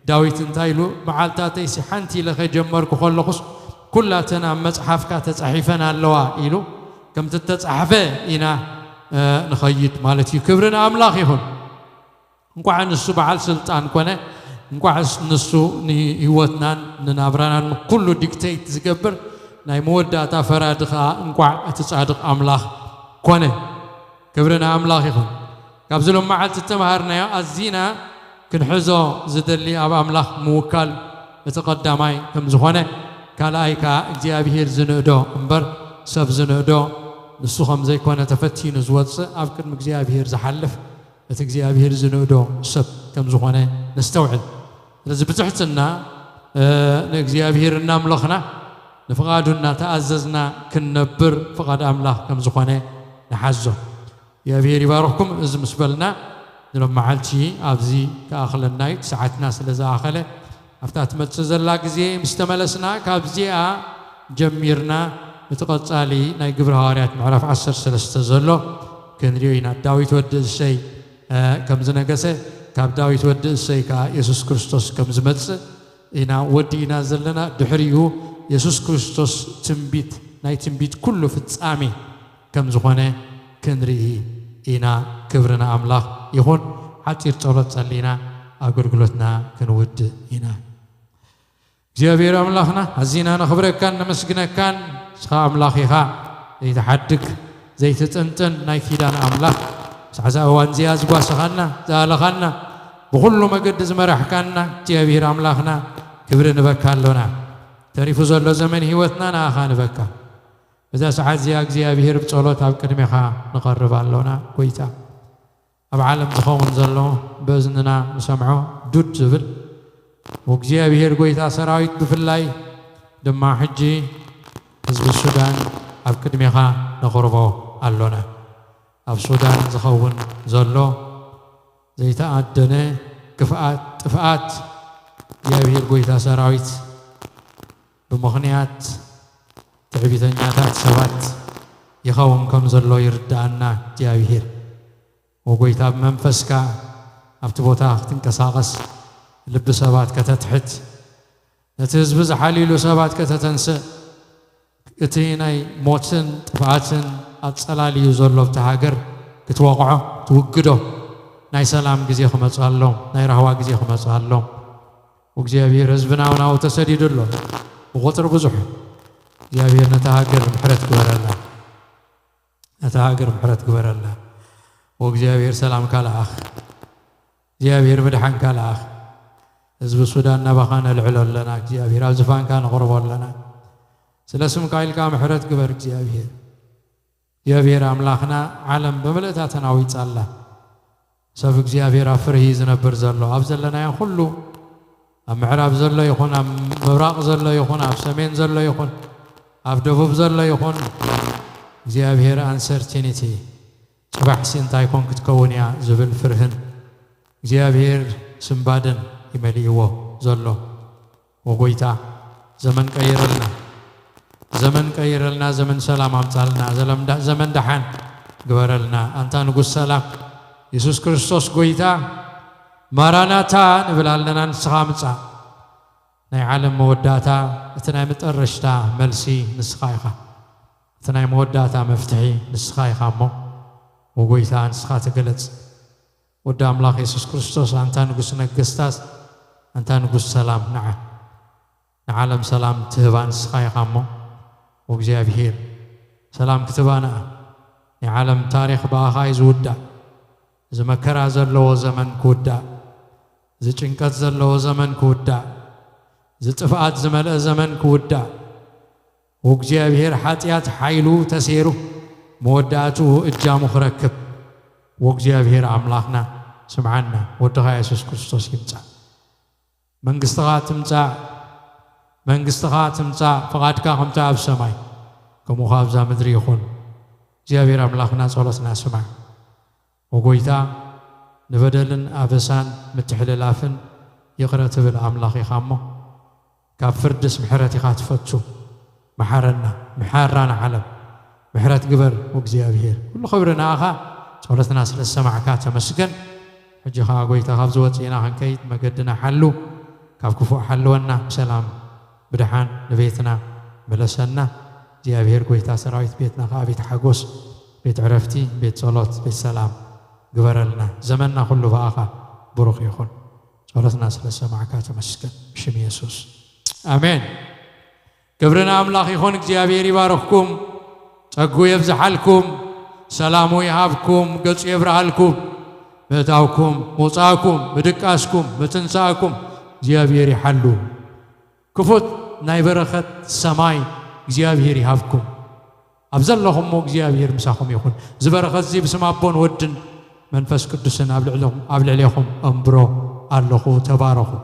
ዳዊት እንታይ ኢሉ? መዓልታተይሲ ሓንቲ ኢለ ከይጀመርኩ ከለኹስ፣ ኩላተን ኣብ መጽሓፍካ ተጻሒፈን ኣለዋ ኢሉ፣ ከምቲ እተጻሕፈ ኢና፣ እ፣ ንኸይድ ማለት እዩ። ክብሪ ንኣምላኽ ይኹን። እንቋዕ ንሱ በዓል ስልጣን ኮነ፣ እንቋዕስ ንሱ ንህይወትናን ንናብራናን ኩሉ ዲክቴት ዝገብር ናይ መወዳእታ ፈራዲ ኸኣ እንቋዕ እቲ ጻድቕ ኣምላኽ ኮነ። ክብሪ ንኣምላኽ ይኹን። ካብዚ ሎም መዓልቲ እተምሃርናዮ ኣዚና ክንሕዞ ዝደሊ ኣብ ኣምላኽ ምውካል እቲ ቀዳማይ ከም ዝኾነ፣ ካልኣይ ከኣ እግዚኣብሄር ዝንእዶ እምበር ሰብ ዝንእዶ ንሱ ከም ዘይኮነ ተፈቲኑ ዝወጽእ ኣብ ቅድሚ እግዚኣብሄር ዝሓልፍ እቲ እግዚኣብሄር ዝንእዶ ሰብ ከም ዝኾነ ነስተውዕል። ስለዚ ብትሕትና፣ እ፣ ንእግዚኣብሄር እናምለኽና ንፍቓዱ እናተኣዘዝና ክንነብር ፍቓድ ኣምላኽ ከም ዝኾነ ንሓዞ። እግዚኣብሄር ይባርኽኩም። እዚ ምስ በልና ንሎም መዓልቲ ኣብዚ ክኣኽለና እዩ። እቲ ሰዓትና ስለ ዝኣኸለ ኣብታ ትመጽእ ዘላ ግዜ ምስ ተመለስና ካብዚኣ ጀሚርና እቲ ቀጻሊ ናይ ግብሪ ሃዋርያት ምዕራፍ ዓሰርተ ሰለስተ ዘሎ ክንሪኦ ኢና። ዳዊት ወዲ እሰይ፣ እ፣ ከም ዝነገሰ፣ ካብ ዳዊት ወዲ እሰይ ከኣ የሱስ ክርስቶስ ከም ዝመጽእ ኢና ወዲእና ዘለና። ድሕሪኡ የሱስ ክርስቶስ ትንቢት፣ ናይ ትንቢት ኩሉ ፍጻሜ ከም ዝኾነ ክንርኢ ኢና። ክብሪ ንኣምላኽ ይኹን። ሓጺር ጸሎት ጸሊና ኣገልግሎትና ክንውድእ ኢና። እግዚኣብሔር ኣምላኽና፣ ኣዚና ነኽብረካን ነመስግነካን። ንስኻ ኣምላኽ ኢኻ፣ ዘይትሓድግ፣ ዘይትጥንጥን ናይ ኪዳን ኣምላኽ። ሳዕ እዛ እዋን እዚኣ ዝጓሰኻና፣ ዝኣለኻና፣ ብኹሉ መገዲ ዝመራሕካና እግዚኣብሔር ኣምላኽና፣ ክብሪ ንበካ ኣሎና። ተሪፉ ዘሎ ዘመን ህይወትና ንኣኻ ንበካ። በዛ ሰዓት እዚኣ እግዚኣብሔር ብጸሎት ኣብ ቅድሜኻ ንቐርብ ኣሎና። ጎይታ፣ ኣብ ዓለም ዝኸውን ዘሎ፣ ብእዝንና ንሰምዖ ዱድ ዝብል፣ እግዚኣብሔር ጎይታ ሰራዊት ብፍላይ ድማ ሕጂ ህዝቢ ሱዳን ኣብ ቅድሜኻ ነቕርቦ ኣሎና። ኣብ ሱዳን ዝኸውን ዘሎ ዘይተኣደነ ክፍኣት፣ ጥፍኣት፣ እግዚኣብሔር ጎይታ ሰራዊት ብምኽንያት ትዕቢተኛታት ሰባት ይኸውን ከም ዘሎ ይርድኣና። እግዚኣብሔር ወጎይታ፣ ብመንፈስካ ኣብቲ ቦታ ክትንቀሳቐስ፣ ልቢ ሰባት ከተትሕት፣ ነቲ ህዝቢ ዝሓልዩሉ ሰባት ከተተንስእ፣ እቲ ናይ ሞትን ጥፍኣትን ኣጸላልዩ ዘሎ ኣብቲ ሃገር ክትወቕዖ፣ ትውግዶ፣ ናይ ሰላም ግዜ ክመጽኣሎም፣ ናይ ራህዋ ግዜ ክመጽኣሎም። እግዚኣብሔር ህዝብና ናብኡ ተሰዲዱ ኣሎ፣ ብቑጽሪ ብዙሕ። እግዚኣብሔር ነታ ሃገር ምሕረት ግበረላ፣ ነታ ሃገር ምሕረት ግበረላ። ወእግዚኣብሔር ሰላምካ ለኣኽ፣ እግዚኣብሔር ምድሓንካ ለኣኽ። ህዝቢ ሱዳን ናባኻ ነልዕሎ ኣለና እግዚኣብሔር፣ ኣብ ዝፋንካ ነቕርቦ ኣለና። ስለ ስምካ ኢልካ ምሕረት ግበር እግዚኣብሔር። እግዚኣብሔር ኣምላኽና፣ ዓለም ብምልእታ ተናዊጻ ኣላ። ሰብ እግዚኣብሔር ኣብ ፍርሂ ዝነብር ዘሎ፣ ኣብ ዘለናዮ ኩሉ፣ ኣብ ምዕራብ ዘሎ ይኹን፣ ኣብ ምብራቕ ዘሎ ይኹን፣ ኣብ ሰሜን ዘሎ ይኹን፣ ኣብ ደቡብ ዘሎ ይኹን፣ እግዚኣብሔር ኣንሰርቲኒቲ፣ ጽባሕሲ እንታይ ኮን ክትከውን እያ ዝብል ፍርህን እግዚኣብሔር ስንባደን ይመልእዎ ዘሎ። ወጎይታ፣ ዘመን ቀይረልና፣ ዘመን ቀይረልና፣ ዘመን ሰላም ኣምጻልና፣ ዘለም-፣ ዘመን ደሓን ግበረልና። ኣንታ ንጉስ ሰላም፣ የሱስ ክርስቶስ ጎይታ፣ ማራናታ ንብል ኣለና፣ ንስኻ ምጻእ። ናይ ዓለም መወዳእታ፣ እቲ ናይ መጠረሽታ መልሲ ንስኻ ኢኻ። እቲ ናይ መወዳእታ መፍትሒ ንስኻ ኢኻ እሞ፣ ወጎይታ፣ ንስኻ ተገለጽ። ወዲ ኣምላኽ የሱስ ክርስቶስ፣ ኣንታ ንጉስ ነገስታት፣ ኣንታ ንጉስ ሰላም፣ ንዓ ንዓለም ሰላም ትህባ ንስኻ ኢኻ እሞ፣ ወእግዚኣብሔር፣ ሰላም ክትባና። ናይ ዓለም ታሪኽ ብኣኻ እዩ ዝውዳእ። እዚ መከራ ዘለዎ ዘመን ክውዳእ፣ እዚ ጭንቀት ዘለዎ ዘመን ክውዳእ፣ እዚ ጥፍኣት ዝመልአ ዘመን ክውዳእ፣ ወእግዚኣብሔር፣ ሓጢኣት ሓይሉ ተሴሩ፣ መወዳእትኡ እጃሙ ክረክብ፣ ወእግዚኣብሔር ኣምላኽና ስምዓና፣ ወድኻ የሱስ ክርስቶስ ይምጻእ። መንግስትኻ ትምጻእ፣ መንግስትኻ ትምጻእ፣ ፍቓድካ ከምቲ ኣብ ሰማይ፣ ከምኡ ኸኣ ኣብዛ ምድሪ ይኹን። እግዚኣብሔር ኣምላኽና ጸሎትና ስማዕ። ወጎይታ፣ ንበደልን ኣበሳን ምትሕልላፍን ይቕረ ትብል ኣምላኽ ኢኻ እሞ፣ ካብ ፍርድስ ምሕረት ኢኻ ትፈቱ። መሓረና፣ ምሓራ ንዓለም። ምሕረት ግበር ወእግዚኣብሔር። ኩሉ ክብሪ ንኣኻ፣ ጸሎትና ስለ ዝሰማዕካ ተመስገን። ሕጂ ኸኣ ጎይታ፣ ካብ ዝወጽእና ክንከይድ መገድና ሓሉ፣ ካብ ክፉእ ሓልወና፣ ብሰላም ብድሓን ንቤትና ምለሰና። እግዚኣብሔር ጎይታ ሰራዊት ቤትና ኸኣ ቤት ሓጎስ፣ ቤት ዕረፍቲ፣ ቤት ጸሎት፣ ቤት ሰላም ግበረልና። ዘመንና ኩሉ ብኣኻ ብሩኽ ይኹን። ጸሎትና ስለ ዝሰማዕካ ተመስገን። ብሽም የሱስ። ኣሜን። ክብሪ ንኣምላኽ ይኹን። እግዚኣብሔር ይባርኽኩም፣ ጸጉ የብዝሓልኩም፣ ሰላሙ ይሃብኩም፣ ገጹ የብርሃልኩም። ምእታውኩም፣ ምውጻእኩም፣ ምድቃስኩም፣ ምትንሳእኩም እግዚኣብሔር ይሓሉ። ክፉት ናይ በረኸት ሰማይ እግዚኣብሔር ይሃብኩም። ኣብ ዘለኹሞ እግዚኣብሔር ምሳኹም ይኹን። እዚ በረኸት እዚ ብስም ኣቦን ወድን መንፈስ ቅዱስን ኣብ ልዕለኹም፣ ኣብ ልዕሌኹም ኣንብሮ ኣለኹ። ተባረኹ።